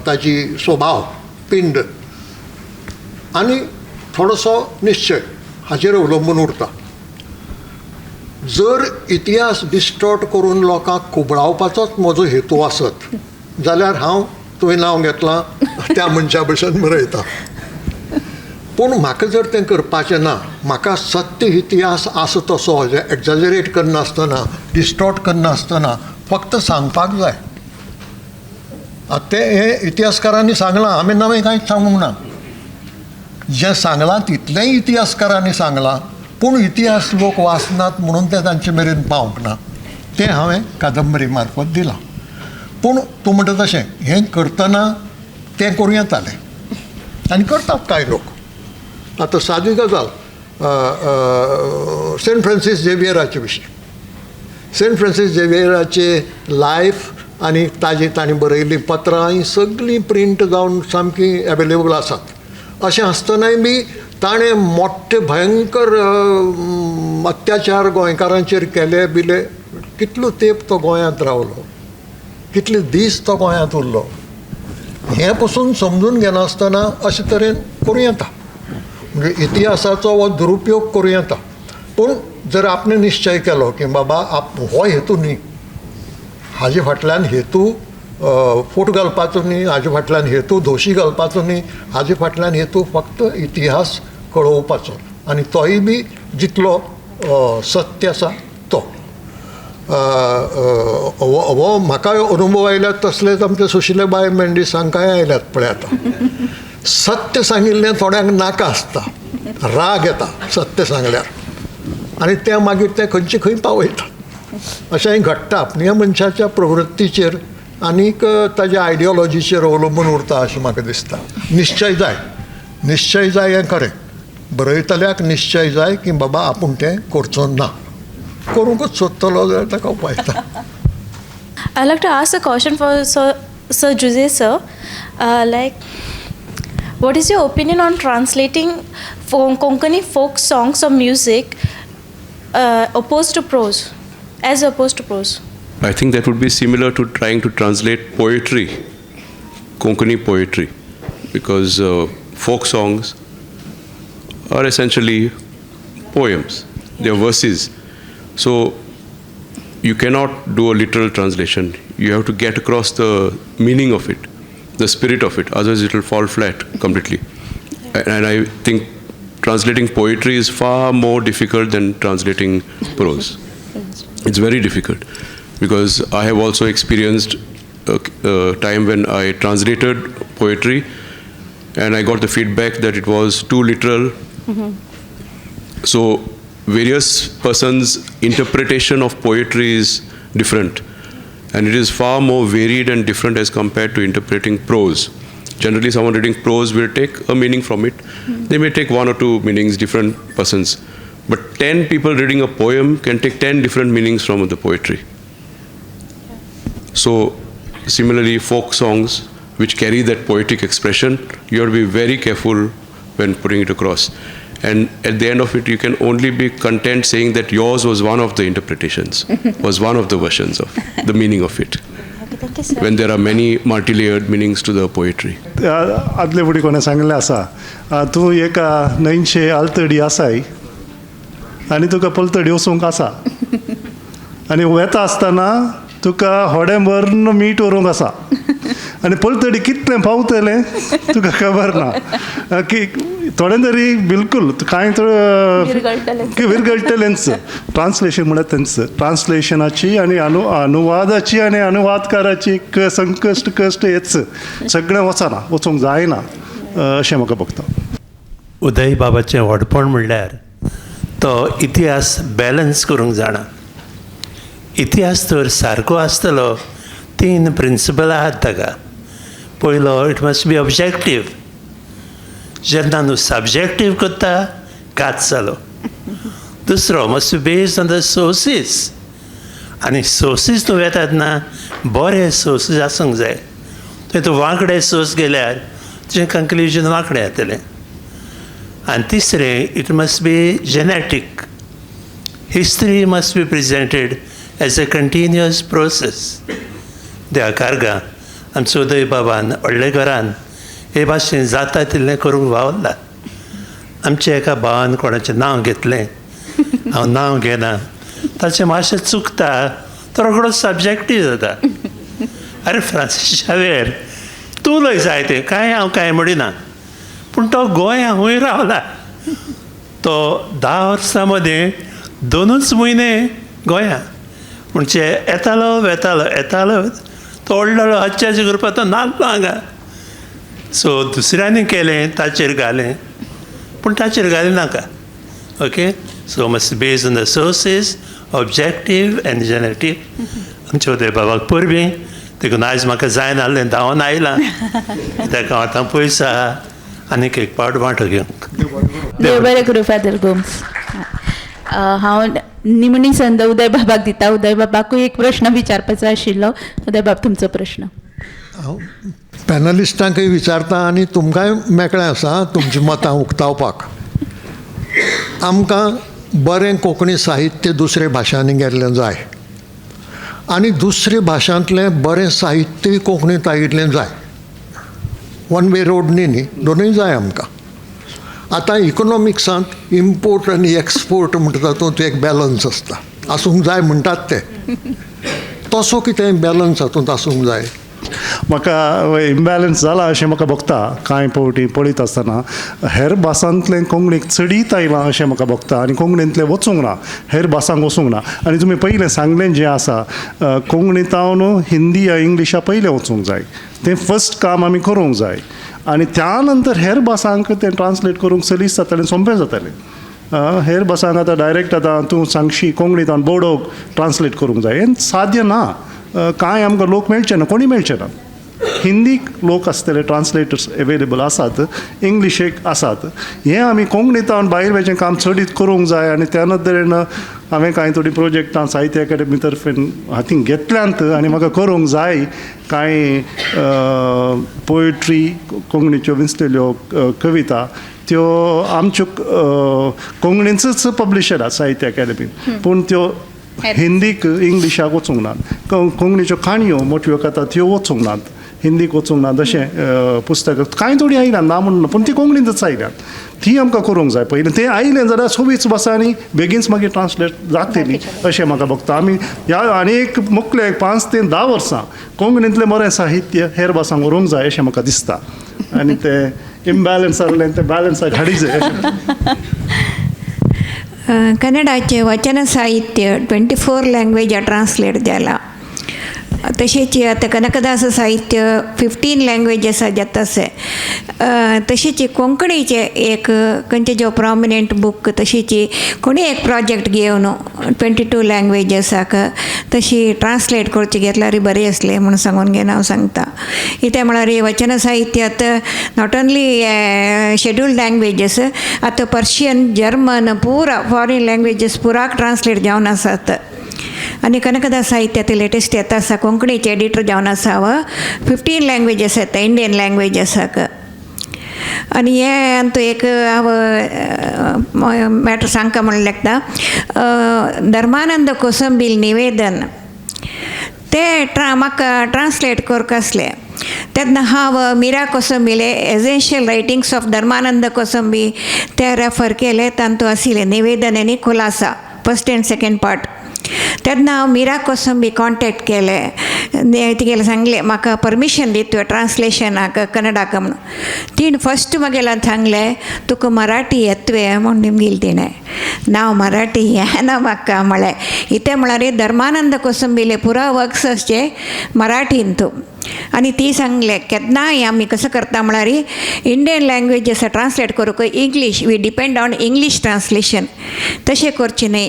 ताजी स्वभाव, पिंड आनी थोडोसो निश्चय हाचेर अवलंबून उरता. जर इतिहास डिस्टॉर्ट करून लोकांक खुबळावपाचोच म्हजो हेतू आसत जाल्यार हांव तुवें नांव घेतलां त्या मनशा भशेन बरयता. पूण म्हाका जर तें करपाचें ना, म्हाका सत्य इतिहास आसा तसो एक्जाजरेट करनासतना, डिस्टॉर्ट करनासतना फक्त सांगपाक जाय. आतां तें हें इतिहासकारांनी सांगलां, आमी नवें कांयच सांगूंक ना. जें सांगलां तितलेंय इतिहासकारांनी सांगलां, पूण इतिहास लोक वाचनात म्हणून तें तांचे मेरेन पावंक ना. तें हांवें कादंबरी मार्फत दिलां. पूण तूं म्हणटा तशें हें करतना तें करूं येतालें आनी करतात कांय लोक. आतां सादी गजाल, सेंट फ्रांसीस झेवियराचे विशीं, सेंट फ्रांसीस झेवियराचे लायफ आनी ताजी ताणें बरयल्लीं पत्रां हीं सगळीं प्रिंट जावन सामकीं एवेलेबल आसात. अशें आसतनाय बी ताणें मोठे भयंकर अत्याचार गोंयकारांचेर केले बिले. कितलो तेंप तो गोंयांत रावलो, कितले दीस तो गोंयांत उरलो, हें पसून समजून घेनासतना अशे तरेन करूं येता. म्हणजे इतिहासाचो हो दुरुपयोग करूं येता. पूण जर आपणें निश्चय केलो की बाबा आप हो हेतू न्ही, हाजे फाटल्यान हेतू फूट घालपाचो न्ही, हाजे फाटल्यान हेतू धोशी घालपाचो न्ही, हाजे फाटल्यान हेतू फक्त इतिहास कळोवपाचो आनी तोय बी जितलो सत्य आसा तो. हो म्हाका अनुभव आयल्यात तसलेच आमचे सुशिलाबाय मेंडीस हांकांय आयल्यात पळय. आतां सत्य सांगिल्लें थोड्यांक नाका आसता, राग येता सत्य सांगल्यार आनी तें मागीर तें खंयचे खंय पावयतात. अशेंय घडटा. ह्या मनशाच्या प्रवृत्तीचेर आनीक ताज्या आयडियोलॉजीचेर अवलंबून उरता अशें म्हाका दिसता. निश्चय जाय, निश्चय जाय हें खरें. बरयतल्याक निश्चय जाय की बाबा आपूण तें करचो ना, करूंकच सोदतलो जाल्यार ताका उपाय येता. I like to ask a question for Sir Jose sir. Like, what is your opinion on translating Konkani folk songs or music opposed to prose, as opposed to prose? I think that would be similar to trying to translate poetry, Konkani poetry, because folk songs are essentially poems, they are verses. So you cannot do a literal translation. You have to get across the meaning of it, the spirit of it, otherwise it will fall flat completely. And I think translating poetry is far more difficult than translating prose. It's very difficult, because I have also experienced a time when I translated poetry and I got the feedback that it was too literal. Mm-hmm. So various persons' interpretation of poetry is different, and it is far more varied and different as compared to interpreting prose. Generally, someone reading prose will take a meaning from it. Mm-hmm. They may take one or two meanings, different persons. But 10 people reading a poem can take 10 different meanings from the poetry. So, similarly, folk songs which carry that poetic expression, you have to be very careful when putting it across. And at the end of it, you can only be content saying that yours was one of the interpretations, was one of the versions of the meaning of it. Okay, thank you, sir. When there are many multi-layered meanings to the poetry. आदले फुडें कोणें सांगलें आसा, तूं एक न्हंयचे आलतडी आसाय, आनी तुका पलतडी वचूंक आसा आनी वेता आसतना तुका होडें भरून मीठ व्हरूंक आसा आनी पलतडी कितलें पावतलें तुका खबर ना की थोडें तरी बिलकूल कांय विरगळटलेंच. ट्रान्सलेशन म्हळ्यार तेंच ट्रान्सलेशनाची आनी अनुवादाची आनी अनुवादकाराची संकश्ट कश्ट हेच सगळें वचना, वचूंक जायना अशें म्हाका भोगता. उदय बाबाचें व्हडपण म्हणल्यार तो इतिहास बॅलन्स करूंक जाणा. इतिहास तर सारको आसतलो, 3 प्रिंसिपल आहात ताका. पयलो, it must be objective. जेन्ना न्हू सब्जेक्टीव करता घात जालो. दुसरो, must be based on the sources. आनी सोर्सीस तूं वेतात ना बरे सोर्सीस आसूंक जाय. थंय तूं वांकडे सोर्स गेल्यार तुजें कंक्लुजन वांकडें जातलें. आनी तिसरें, it must be genetic. History must be presented as a continuous process. देवा कारगा आमचो उदय बाबान व्हडले घरान हे भाशेन जाता तितलें करूंक वावरला. आमच्या एका भावान कोणाचें नांव घेतलें, हांव नांव घेना, ताचें मातशें चुकता तो रोकडो सब्जेक्टीव जाता. अरे फ्रांसीस शावेर तूं उलय जाय तें कांय हांव कांय म्हणिना, पूण तो गोंया हूंय रावला. तो 10 वर्सां मदीं 2 म्हयने गोंया, म्हणजे येतालो वेतालो येतालो, तो व्हडलो हच्च्याचे करपाक तो नाल्लो हांगा. सो दुसऱ्यांनी केलें ताचेर घालें, पूण ताचेर घालें नाका. Okay, so must based on the sources, objective and generative. आमच्या उदय बाबाक परबीं देखून आयज म्हाका जायना धांवन आयलां कित्याक हांव आतां पयस आहा आनीक एक पावट वांटो घेवंक. देव बरें करूं फादर गोम्स. हांव निमणी संद उदय बाबाक दिता. उदय बाबाकूय एक प्रश्न विचारपाचो आशिल्लो. उदय बाब, तुमचो प्रश्न. हांव पॅनलिस्टांकय विचारता आनी तुमकांय मेकळें आसा तुमचीं मतां उक्तावपाक. आमकां बरें कोंकणी साहित्य दुसरे भाशांनी गेल्लें जाय आनी दुसरे भाशांतलें बरें साहित्य कोंकणींत आयिल्लें जाय. वन वे रोड न्ही न्ही, दोनूय जाय आमकां. आतां इकोनॉमिक्सांत इम्पोर्ट आनी एक्सपोर्ट म्हणटा तातूंत एक बॅलन्स आसता, आसूंक जाय म्हणटात ते, तसो कितें बॅलन्स हातूंत आसूंक जाय. म्हाका इम्बॅलन्स जाला अशें म्हाका भोगता. कांय फावटी पळयत आसतना हेर भासांतलें कोंकणीक चडीत आयलां अशें म्हाका भोगता आनी कोंकणींतलें वचूंक ना, हेर भासांक वचूंक ना. आनी तुमी पयलें सांगलें जें आसा, कोंकणींतावन हिंदी या इंग्लिशा पयलें वचूंक जाय, तें फर्स्ट काम आमी करूंक जाय आनी त्या नंतर हेर भासांक तें ट्रान्सलेट करूंक सलीस जातलें, सोंपें जातलें. हेर भासांक आतां डायरेक्ट आतां तूं सांगशी कोंकणींत बोडोक ट्रान्सलेट करूंक जाय, हें साध्य ना. कांय आमकां लोक मेळचे ना, कोणी मेळचे ना. हिंदीक लोक आसतले ट्रान्सलेटर्स एवेलेबल आसात, इंग्लिशेक आसात. हें आमी कोंकणींत भायर वचें काम चडीत करूंक जाय आनी त्या नदरेन हांवें कांय थोडीं प्रोजेक्टां साहित्य अकादेमी तर्फेन हातीन घेतल्यांत आनी म्हाका करूंक जाय. कांय पोयट्री कोंकणीच्यो विंचलेल्यो कविता त्यो आमच्यो कोंकणीचोच पब्लिशर आसा साहित्य अकादेमीन, पूण त्यो हिंदीक इंग्लिशाक वचूंक नात. कोंकणीच्यो काणयो मोठ्यो कथा त्यो वचूंक नात, हिंदीक वचूंक ना. तशें पुस्तकां कांय थोडीं आयल्यात ना म्हणून, पूण ती कोंकणींतच आयल्यात, ती आमकां करूंक जाय पयलीं. तें आयलें जाल्यार सोवीच भासांनी बेगीनच मागीर ट्रान्सलेट जातली अशें म्हाका भोगता. आमी ह्या आनी एक मुखले 5 ते 10 वर्सां कोंकणींतलें बरें साहित्य हेर भासांक व्हरूंक जाय अशें म्हाका दिसता आनी तें इम्बॅलन्स जाल्लें तें बॅलन्साक हाडीक जाय. कन्नडाचें वचन साहित्य 24 लँग्वेजा ट्रान्सलेट जाला. तशेंच आतां कनकदास साहित्य 15 लँग्वेजसा जाता आसा. तशेंच कोंकणीचें एक खंयचें जो प्रोमिनंट बूक तशीच कोणी एक प्रोजेक्ट घेवन 22 लँग्वेजसाक तशी ट्रान्सलेट करची घेतल्यार बरें आसलें म्हूण सांगून घेवन हांव सांगता. कितें म्हळ्यार वचन साहित्य आतां not only scheduled languages, आतां पर्शियन, जर्मन, पुरा फॉरेन लँग्वेजीस पुराक ट्रान्सलेट जावन आसात. आनी कनकदास साहित्य आतां लेटस्ट येता आसा, कोंकणीचे एडिटर जावन आसा हांव. 15 लँग्वेजीस येता इंडियन लँग्वेजसाक. आनी हें आमकां एक हांव मॅटर सांगता म्हणून लागता, धर्मानंद कोसंबील निवेदन तें म्हाका ट्रान्सलेट करपाक आसलें. तेन्ना हांव मीरा कोसंबीले essential writings of Dharmanand Kosambi ते रेफर केले. तांतू आशिल्लें निवेदन आनी खुलासा, फस्ट एंड सेकेंड पार्ट. तेन्ना हांव मीरा कोसंबी कॉन्टेक्ट केले, तिगेलें सांगलें म्हाका परमिशन दी तुवें ट्रान्सलेशनाक कन्नडाक म्हणून. तिणें फस्ट म्हगेल्यान सांगलें तुका मराठी येतवे म्हूण निमगिलें तिणें. नांव मराठी येना म्हाका म्हळें. इतें म्हळ्यार धर्मानंद कोसंबीले पुरा वर्क्स आसचे मराठींतू. आनी ती सांगलें केन्नाय आमी कसो करता म्हळ्यार इंडियन लँग्वेज आसा ट्रान्सलेट करूंक English, we depend on English translation. तशें करचें न्हय,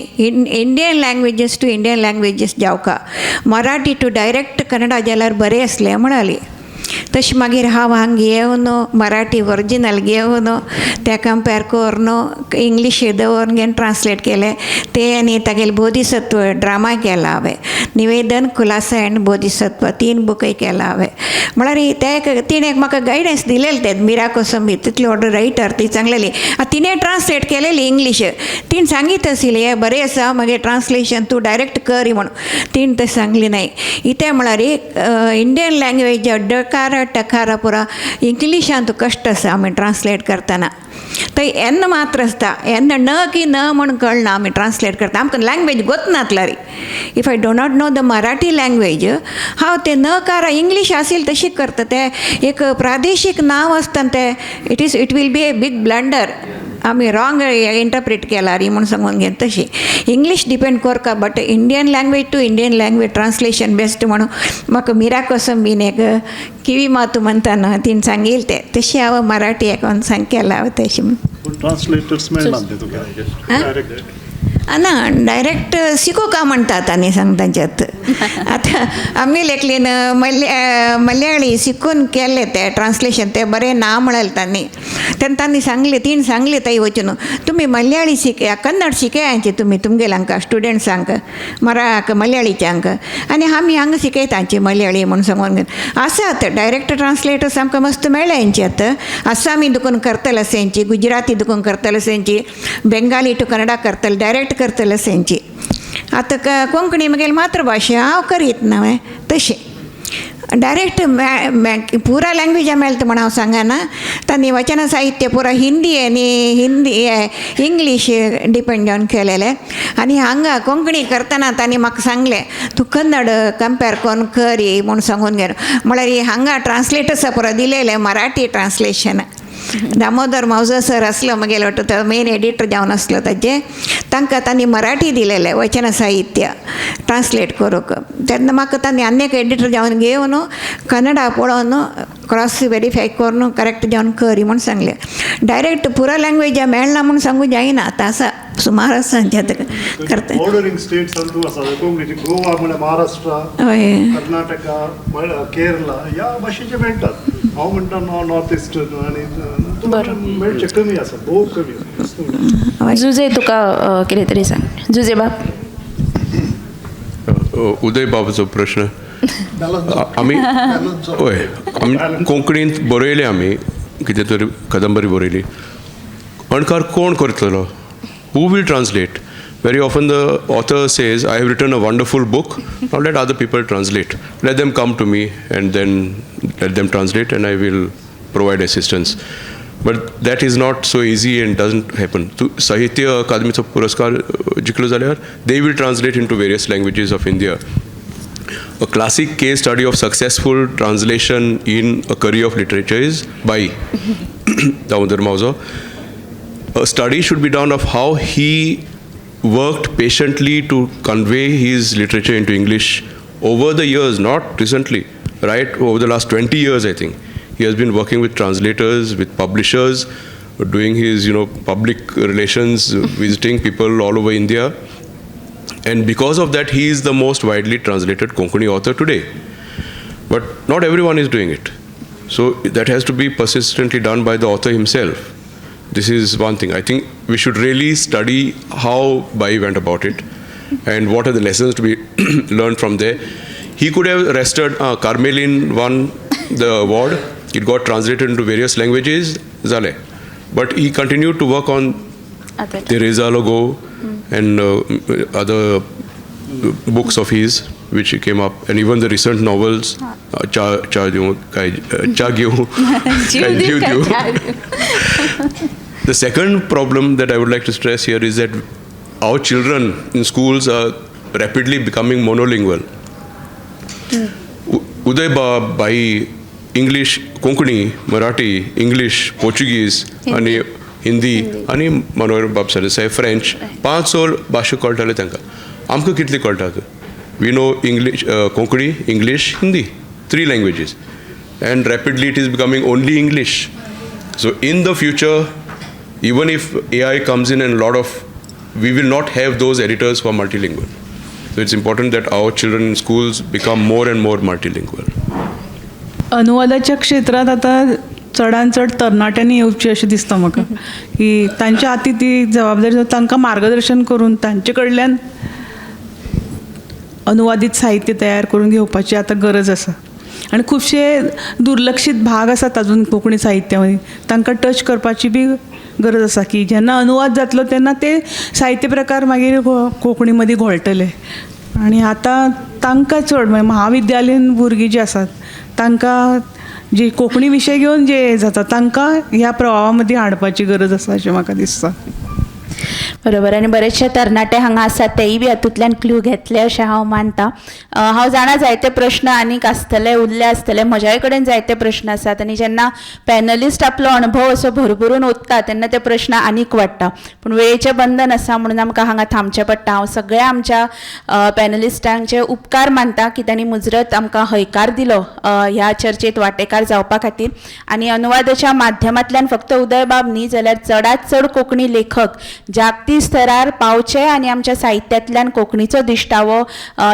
Indian languages to Indian languages जावका, मराठी टू डायरेक्ट कन्नडा जाल्यार बरें आसलें म्हणाली. तशें मागीर हांव हांगा येवन मराठी ओरिजिनल घेवन ते कंपेर करून इंग्लीश दवरून घेवन ट्रान्सलेट केलें तें. आनी तागेलें बोधिसत्व ड्रामा केला हांवें, निवेदन खुलासा आनी बोधिसत्व 3 बुकय केला हांवें. म्हळ्यार ते तिणें म्हाका गायडन्स दिलेलें तें मीरा कोसंबी तितली व्हडली रायटर ती सांगलेली. तिणें ट्रान्सलेट केलेली इंग्लीश, तिणें सांगीत आशिल्लें हें बरें आसा मागीर ट्रान्सलेशन तूं डायरेक्ट कर म्हणून. तिणें तशें सांगलें न्हय. इतें म्हळ्यार इंडियन लँग्वेज डकार टकार पुरा इंग्लिशांत कश्ट आसा आमी ट्रान्सलेट करतना. थंय एन मात्र आसता, एन न की न म्हूण कळना आमी ट्रान्सलेट करता, आमकां language गोतनातल्यार. If I do not know the Marathi language हांव तें नकार इंग्लीश आशिल्लें तशी करता. तें एक प्रादेशीक नांव आसता तें, it will be a big blunder, आमी रॉंग इंटरप्रीट केला री म्हूण सांगून घेत. तशी इंग्लीश डिपेंड करता, but Indian language to Indian language translation best म्हणून म्हाका मीरा कोसंबीन एक किवी मातू म्हणटा तिणें सांगिल्लें तें. तशें हांव मराठी एक सांग केलां हांवें तशें. ट्रान्सलेटर्स मेळना ते तुका डायरेक्ट? ना, डायरेक्ट शिकोवका म्हणटात आनी सांगताच्यात. आतां आमी लेखलीन मलयाळी शिकून केलें तें ट्रान्सलेशन, तें बरें ना म्हळें तांणी. तेन्ना तांणी सांगलें, तिणें सांगलें थंय वचून तुमी मलयाळी शिकया, कन्नड शिकयाचे तुमी तुमगेल्यांक स्टुडंट्सांक मलयाळीच्यांक, आनी आमी हांगा शिकयतांची मलयाळी म्हूण सांगून. आसात डायरेक्ट ट्रान्सलेटर्स आमकां मस्त मेळ्ळें हेंच्यात. आसामी दुकून करतले आसा, गुजराती दुकून करतले आसा, बेंगाली टू कन्नडा करतले, डायरेक्ट करतले आसा. आतां कोंकणी म्हगेली मातृभाशा हांव करीत ना तशें डायरेक्ट पुरा लँग्वेजा मेळटा म्हण हांव सांगना. तांणी वचन साहित्य पुरा हिंदी आनी हिंदी इंग्लीश डिपेंड जावन केलेलें. आनी हांगा कोंकणी करतना तांणी म्हाका सांगलें तूं कन्नड कंपेर करून करी म्हूण सांगून गेलो. म्हळ्यार हांगा ट्रान्सलेटर्स पुरा दिलेलें मराठी ट्रान्सलेशन. दामोदर मावजो सर आसलो म्हगेलो वाटो, तो मेन एडिटर जावन आसलो ताजे, तांकां तांणी मराठी दिलेलें वचन साहित्य ट्रान्सलेट करूंक. तेन्ना म्हाका तांणी आनी एक एडिटर जावन घेवन कन्नडा पळोवन क्रॉस वेरीफाय करून करेक्ट जावन करी म्हूण सांगलें. डायरेक्ट पुरा लँग्वेज मेळना म्हूण सांगूं जायना, आतां आसा सुमार आसा करता. बॉर्डरिंग स्टेट्स आसा कोंकणीचे, गोवा म्हळ्यार महाराष्ट्र, कर्नाटका, केरला ह्या भाशेचे मेळटात. हांव म्हणटा नॉर्थ इस्टर्न आनी मेळचे कमी आसा, भोव कमी आसा. जुजे तुका कितें तरी सांग जुजे बाब. उदय बाबाचो प्रश्न, आमी हय आमी कोंकणींत बरयलें, आमी कितें तरी कादंबरी बरयली, अणकार कोण करतलो? Who will translate? Very often the author says, I have written a wonderful book, now let other people translate. Let them come to me and then let them translate and I will provide assistance. But that is not so easy and doesn't happen. Sahitya Akademiचो पुरस्कार जिखलो जाल्यार they will translate into various languages of India. A classic case study of successful translation in a career of literature is by Damodar Mauzo. A study should be done of how he worked patiently to convey his literature into English over the years, not recently, right? Over the last 20 years, I think. He has been working with translators, with publishers, doing his, public relations, visiting people all over India. And because of that, he is the most widely translated Konkani author today. But not everyone is doing it. So that has to be persistently done by the author himself. This is one thing. I think we should really study how Bai went about it and what are the lessons to be learned from there. He could have rested. Carmelin won the award. It got translated into various languages. Zale. But he continued to work on Teresa Logo and other books of his. which came up, and even the recent novels, च्या दिवं काय च्या घेऊ जीव जीव दिवं दिवं. काय च्या. The second problem that I would like to stress here is that our children in schools are rapidly becoming monolingual. Uday Bhai English, Konkani, Marathi, English, Portuguese आनी हिंदी आनी मनोहर बाब सरदेसाय फ्रेंच, पांच स भाशा कळटाले तांकां. आमकां कितली कळटात? We know English, Konkani, English, Hindi, three languages, and rapidly it is becoming only English. So in the future, even if AI comes in and lot of, we will not have those editors for multilingual. So it's important that our children in schools become more and more multilingual. अनुवादाच्या क्षेत्रांत आतां चडान चड तरणाट्यांनी येवचें अशें दिसता म्हाका, की तांच्या हाती ती जबाबदारी, तांकां मार्गदर्शन करून तांचे कडल्यान अनुवादीत साहित्य तयार करून घेवपाची आतां गरज आसा. आनी खुबशे दुर्लक्षीत भाग आसात अजून कोंकणी साहित्या मदीं, तांकां टच करपाची बी गरज आसा, की जेन्ना अनुवाद जातलो तेन्ना ते साहित्य प्रकार मागीर कोंकणी मदीं घोळटले. आनी आतां तांकां चड महाविद्यालयीन भुरगीं जीं आसात तांकां जी कोंकणी विशय घेवन जे जाता तांकां ह्या प्रवाहा मदीं हाडपाची गरज आसा अशें म्हाका दिसता. बरोबर, आनी बरेचशे तरणाटे हांगा आसात तेय बी हातूंतल्यान क्लू घेतले अशें हांव मानता. हांव जाणा जायते प्रश्न आनीक आसतले, उरले आसतले, म्हज्याय कडेन जायते प्रश्न आसात आनी जेन्ना पॅनलिस्ट आपलो अणभव असो भरभरून ओतता तेन्ना ते प्रश्न आनीक वाडटा, पूण वेळेचें बंधन आसा म्हणून आमकां हांगा थांबचें पडटा. हांव सगळ्या आमच्या पॅनलिस्टांचे उपकार मानता की तांणी मुजरत आमकां हयकार दिलो ह्या चर्चेत वांटेकार जावपा खातीर. आनी अनुवादाच्या माध्यमांतल्यान फक्त उदयबाब न्ही जाल्यार चडांत चड कोंकणी लेखक जागतीक स्तरार पावचे आनी आमच्या साहित्यांतल्यान कोंकणीचो दिश्टावो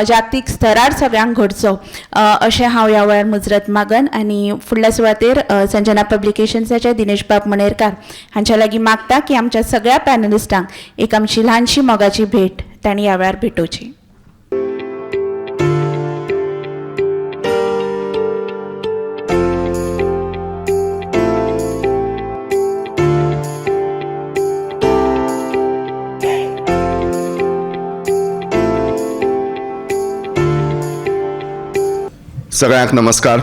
जागतीक स्तरार सगळ्यांक घडचो अशें हांव ह्या वेळार मुजरत मागन. आनी फुडल्या सुवातेर संजना पब्लिकेशन्साचे दिनेश बाब मणेरकार हांच्या लागीं मागता की आमच्या सगळ्या पॅनलिस्टांक एक आमची ल्हानशी मोगाची भेट तांणी ह्या वेळार भेटोवची. सगळ्यांक नमस्कार.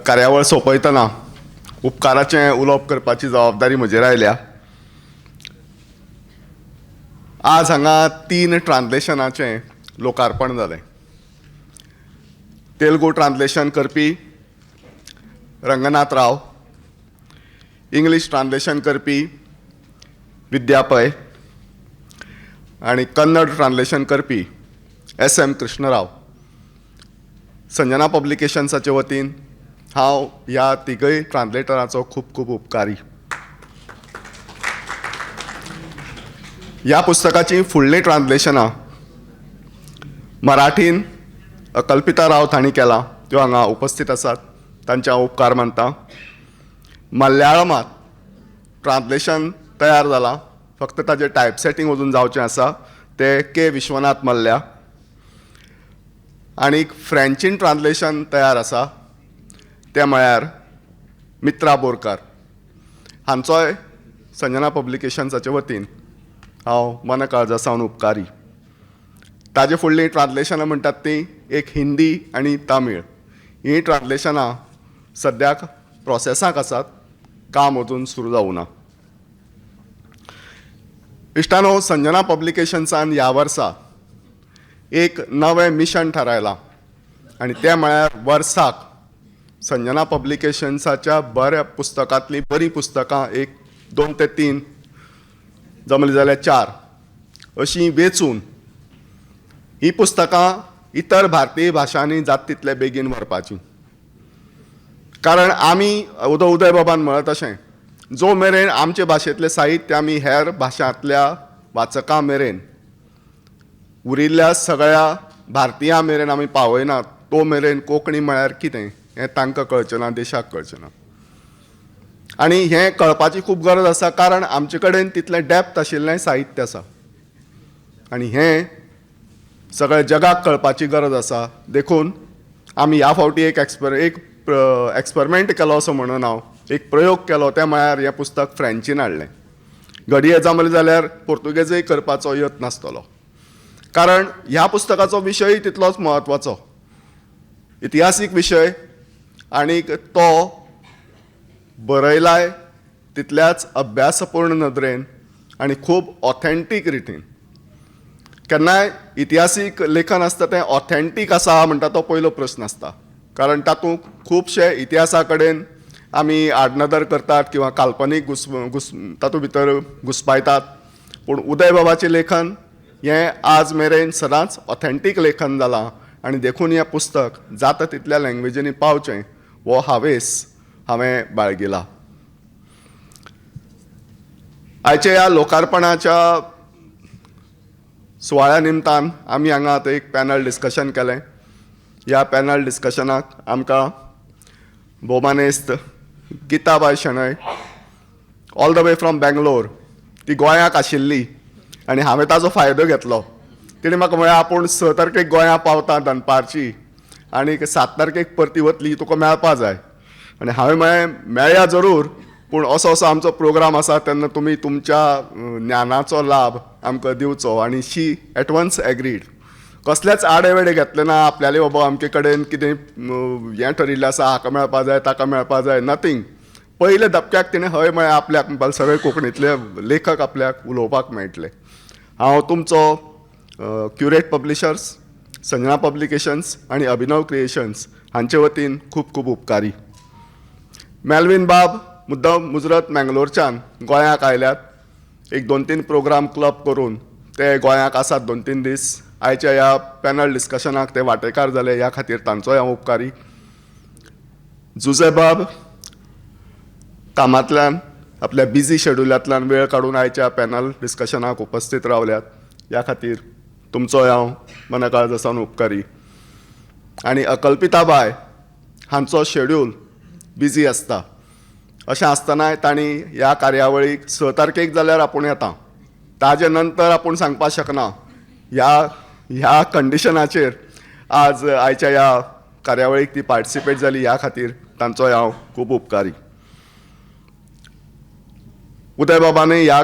कार्यावळ सोंपयतना उपकाराचें उलोवप करपाची जबाबदारी म्हजेर आयल्या. आज हांगा 3 ट्रान्सलेशनाचें लोकार्पण जालें. तेलुगू ट्रान्सलेशन करपी रंगनाथ राव, इंग्लीश ट्रान्सलेशन करपी विद्या पै आनी कन्नड ट्रान्सलेशन करपी एस.एम. कृष्णराव. संजना पब्लिकेशन्साचे वतीन हांव ह्या तिगय ट्रान्सलेटराचो खूब खूब उपकारी. ह्या पुस्तकाचीं फुडलीं ट्रान्सलेशनां मराठीन कल्पिता रावत हांणी केलां, त्यो हांगा उपस्थित आसात, तांचे हांव उपकार मानता. मल्याळमांत ट्रान्सलेशन तयार जालां, फक्त ताजें टायपसेटींग अजून जावचें आसा, तें के विश्वनाथ मल्ल्या. आनी फ्रेंचीन ट्रान्सलेशन तयार आसा, तें म्हळ्यार मित्रा बोरकार. हांचोय संजना पब्लिकेशन्साचे वतीन हांव मन काळजा सावन उपकारी. ताजे फुडलीं ट्रान्सलेशनां म्हणटात तीं एक हिंदी आनी तामीळ. हीं ट्रान्सलेशनां सद्याक प्रोसेसाक आसात, काम अजून सुरू जावूं ना. इश्टानो, संजना पब्लिकेशन्सान ह्या वर्सा एक नवें मिशन थारायलां आनी तें म्हळ्यार वर्साक संजना पब्लिकेशन्साच्या बऱ्या पुस्तकांतलीं बरीं पुस्तकां 1, 2 ते 3 जमलीं जाल्यार 4 अशीं वेंचून हीं पुस्तकां इतर भारतीय भाशांनी जाता तितले बेगीन व्हरपाचीं. कारण आमी उदय बाबान म्हणत तशें जो मेरेन आमचे भाशेंतलें साहित्य आमी हेर भाशांतल्या वाचकां मेरेन, उरिल्ल्या सगळ्या भारतीयां मेरेन आमी पावयनात तो मेरेन कोंकणी म्हळ्यार कितें हें तांकां कळचें ना, देशाक कळचें ना. आनी हें कळपाची खूब गरज आसा, कारण आमचे कडेन तितलें डेप्थ आशिल्लें साहित्य आसा आनी हें सगळ्या जगाक कळपाची गरज आसा. देखून आमी ह्या फावटी एक एक्सपेरिमेंट केलो असो म्हणून हांव एक प्रयोग केलो, तें म्हळ्यार हें पुस्तक फ्रेंचीन हाडलें. घडये जमलें जाल्यार पुर्तुगेजय करपाचो यत्न आसतलो, कारण ह्या पुस्तकाचो विशय तितलोच म्हत्वाचो, इतिहासीक विशय, आनीक तो बरयलाय तितल्याच अभ्यासपूर्ण नदरेन आनी खूब ऑथेंटीक रितीन. केन्नाय इतिहासीक लेखन आसता तें ऑथेंटीक आसा म्हणटा तो पयलो प्रस्न आसता, कारण तातूंत खुबशे इतिहासा कडेन आमी आडनदर करतात किंवा काल्पनीक तातूंत भितर घुस्पायतात. पूण उदय बाबाचें लेखन हें आज मेरेन सदांच ऑथेंटीक लेखन जालां आनी देखून हें पुस्तक जाता तितल्या लँग्वेजींनी पावचें हो हावेस हांवें बाळगिला. आयच्या ह्या लोकार्पणाच्या सुवाळ्या निमतान आमी हांगा आतां एक पॅनल डिस्कशन केलें. ह्या पॅनल डिस्कशनाक आमकां भोवमानेस्त Gitabai Shenoy all the way from Bangalore, ती गोंयाक आशिल्ली आनी हांवें ताजो फायदो घेतलो. तिणें म्हाका म्हळें आपूण 6 तारखेक गोंया पावता दनपारची आनी 7 तारखेक परती वतली, तुका मेळपा जाय. आनी हांवें म्हळें मेळया जरूर, पूण असो असो आमचो प्रोग्राम आसा तेन्ना तुमी तुमच्या ज्ञानाचो लाभ आमकां दिवचो. आनी शी एटवन्स एग्रीड. कसलेच आडेवेडे घेतले ना आपल्याले, बाबा आमचे कडेन कितें हें ठरिल्लें आसा, हाका मेळपा जाय ताका मेळपा जाय, नथींग. पयले धपक्याक तिणें हय म्हळें आपल्याक, म्हणपाक सगळे कोंकणींतले लेखक आपल्याक उलोवपाक मेळटले. हांव तुमचो क्युरेट पब्लिशर्स, संजना पब्लिकेशन्स आनी अभिनव क्रिएशन्स हांचे वतीन खूब खूब उपकारी. मेल्विन बाब मुद्दम मुजरत मँगलोरच्यान गोंयाक आयल्यात, एक 2-3 प्रोग्राम क्लब करून ते गोंयाक आसात 2-3 दीस. आयच्या ह्या पॅनल डिस्कशनाक ते वांटेकार जाले, ह्या खातीर तांचोय हांव उपकारी. जुजे बाब कामांतल्यान आपल्या बिजी शेड्युलांतल्यान वेळ काडून आयच्या पॅनल डिस्कशनाक उपस्थित रावल्यात, ह्या खातीर तुमचोय हांव मनाकाळजा सावन उपकारी. आनी अकल्पिता बाय हांचो शेड्यूल बिजी आसता, अशें आसतनाय तांणी ह्या कार्यावळीक 6 तारखेक जाल्यार आपूण येता, ताजे नंतर आपूण सांगपाक शकना. ह्या कंडिशनाचेर आज आयच्या ह्या कार्यावळीक ती पार्टिसिपेट जाली, ह्या खातीर तांचोय हांव खूब उपकारी. उदय बाबानूय ह्या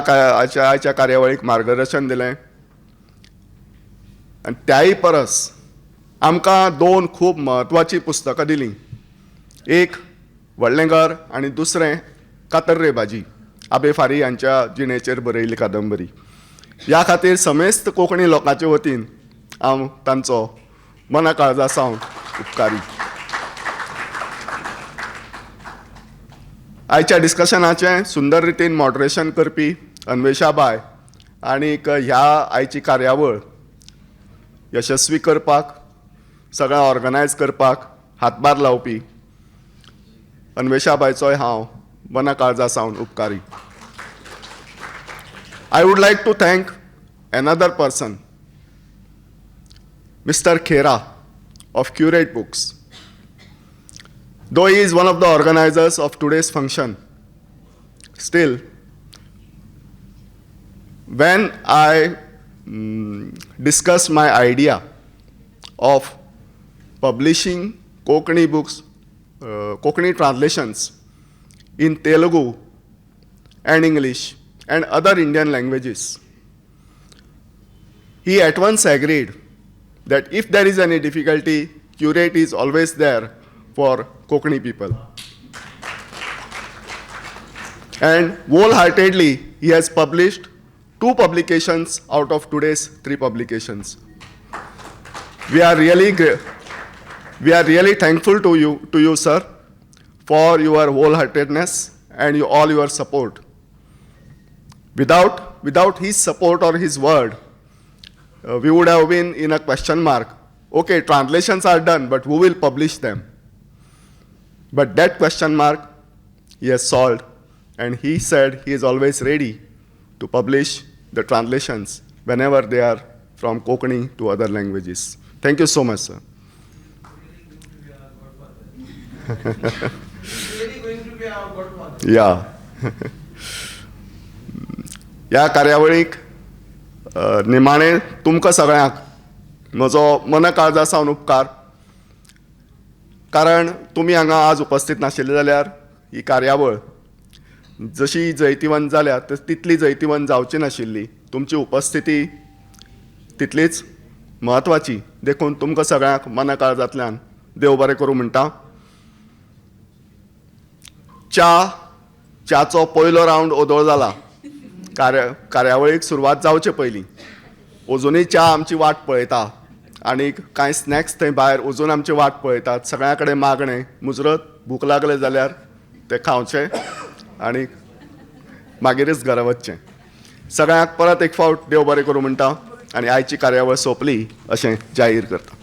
आयच्या कार्यावळीक मार्गदर्शन दिलें आनी त्याय परस आमकां 2 खूब म्हत्वाचीं पुस्तकां दिलीं, एक व्हडलें घर आनी दुसरें कातर रे भाजी, आबे फारी हांच्या जिणेचेर बरयल्ली कादंबरी. ह्या खातीर समेस्त कोंकणी लोकांचे वतीन हांव तांचो मना काळजा सावन उपकारी. आयच्या डिस्कशनाचें सुंदर रितीन मॉडरेशन करपी अन्वेषा बाय आनीक ह्या आयची कार्यावळ यशस्वी करपाक, सगळें ऑर्गनायज करपाक हातभार लावपी अन्वेषा बायचोय हांव मना काळजा सावन उपकारी. I would like to thank another person, Mr. Khera of Curate Books. Though he is one of the organizers of today's function, still, when I discussed my idea of publishing Konkani books, Konkani translations in Telugu and English and other Indian languages, he at once agreed that if there is any difficulty, Curate is always there for Konkani people. And wholeheartedly, he has published 2 publications out of today's 3 publications. We are really thankful to you, sir, for your wholeheartedness and all your support. Without his support or his word, we would have been in a question mark. Okay, translations are done, but who will publish them? But that question mark he has solved, and he said he is always ready to publish the translations whenever they are from Konkani to other languages. Thank you so much, sir. Really going to be our godfather. Yeah. ह्या कार्यावळीक निमाणें तुमकां सगळ्यांक म्हजो मन काळजा सावन उपकार, कारण तुमी हांगा आज उपस्थित नाशिल्ले जाल्यार ही कार्यावळ जशी जैतिवंत जाल्या तितली जैतिवंत जावची नाशिल्ली. तुमची उपस्थिती तितलीच म्हत्वाची. देखून तुमकां सगळ्यांक मना काळजांतल्यान देव बरें करूं म्हणटा. च्याचो पयलो रावंड ओदोळ जाला. कार्यावळीक सुरवात जावचे पयलीं अजुनूय च्या आमची वाट पळयता आनी कांय स्नॅक्स थंय भायर अजून आमची वाट पळयतात. सगळ्यां कडेन मागणें, मुजरत भूक लागले जाल्यार ते खावचें आनी मागीरच घरा वचचें. सगळ्यांक परत एक फावट देव बरें करूं म्हणटा आनी आयची कार्यावळ सोंपली अशें जाहीर करता.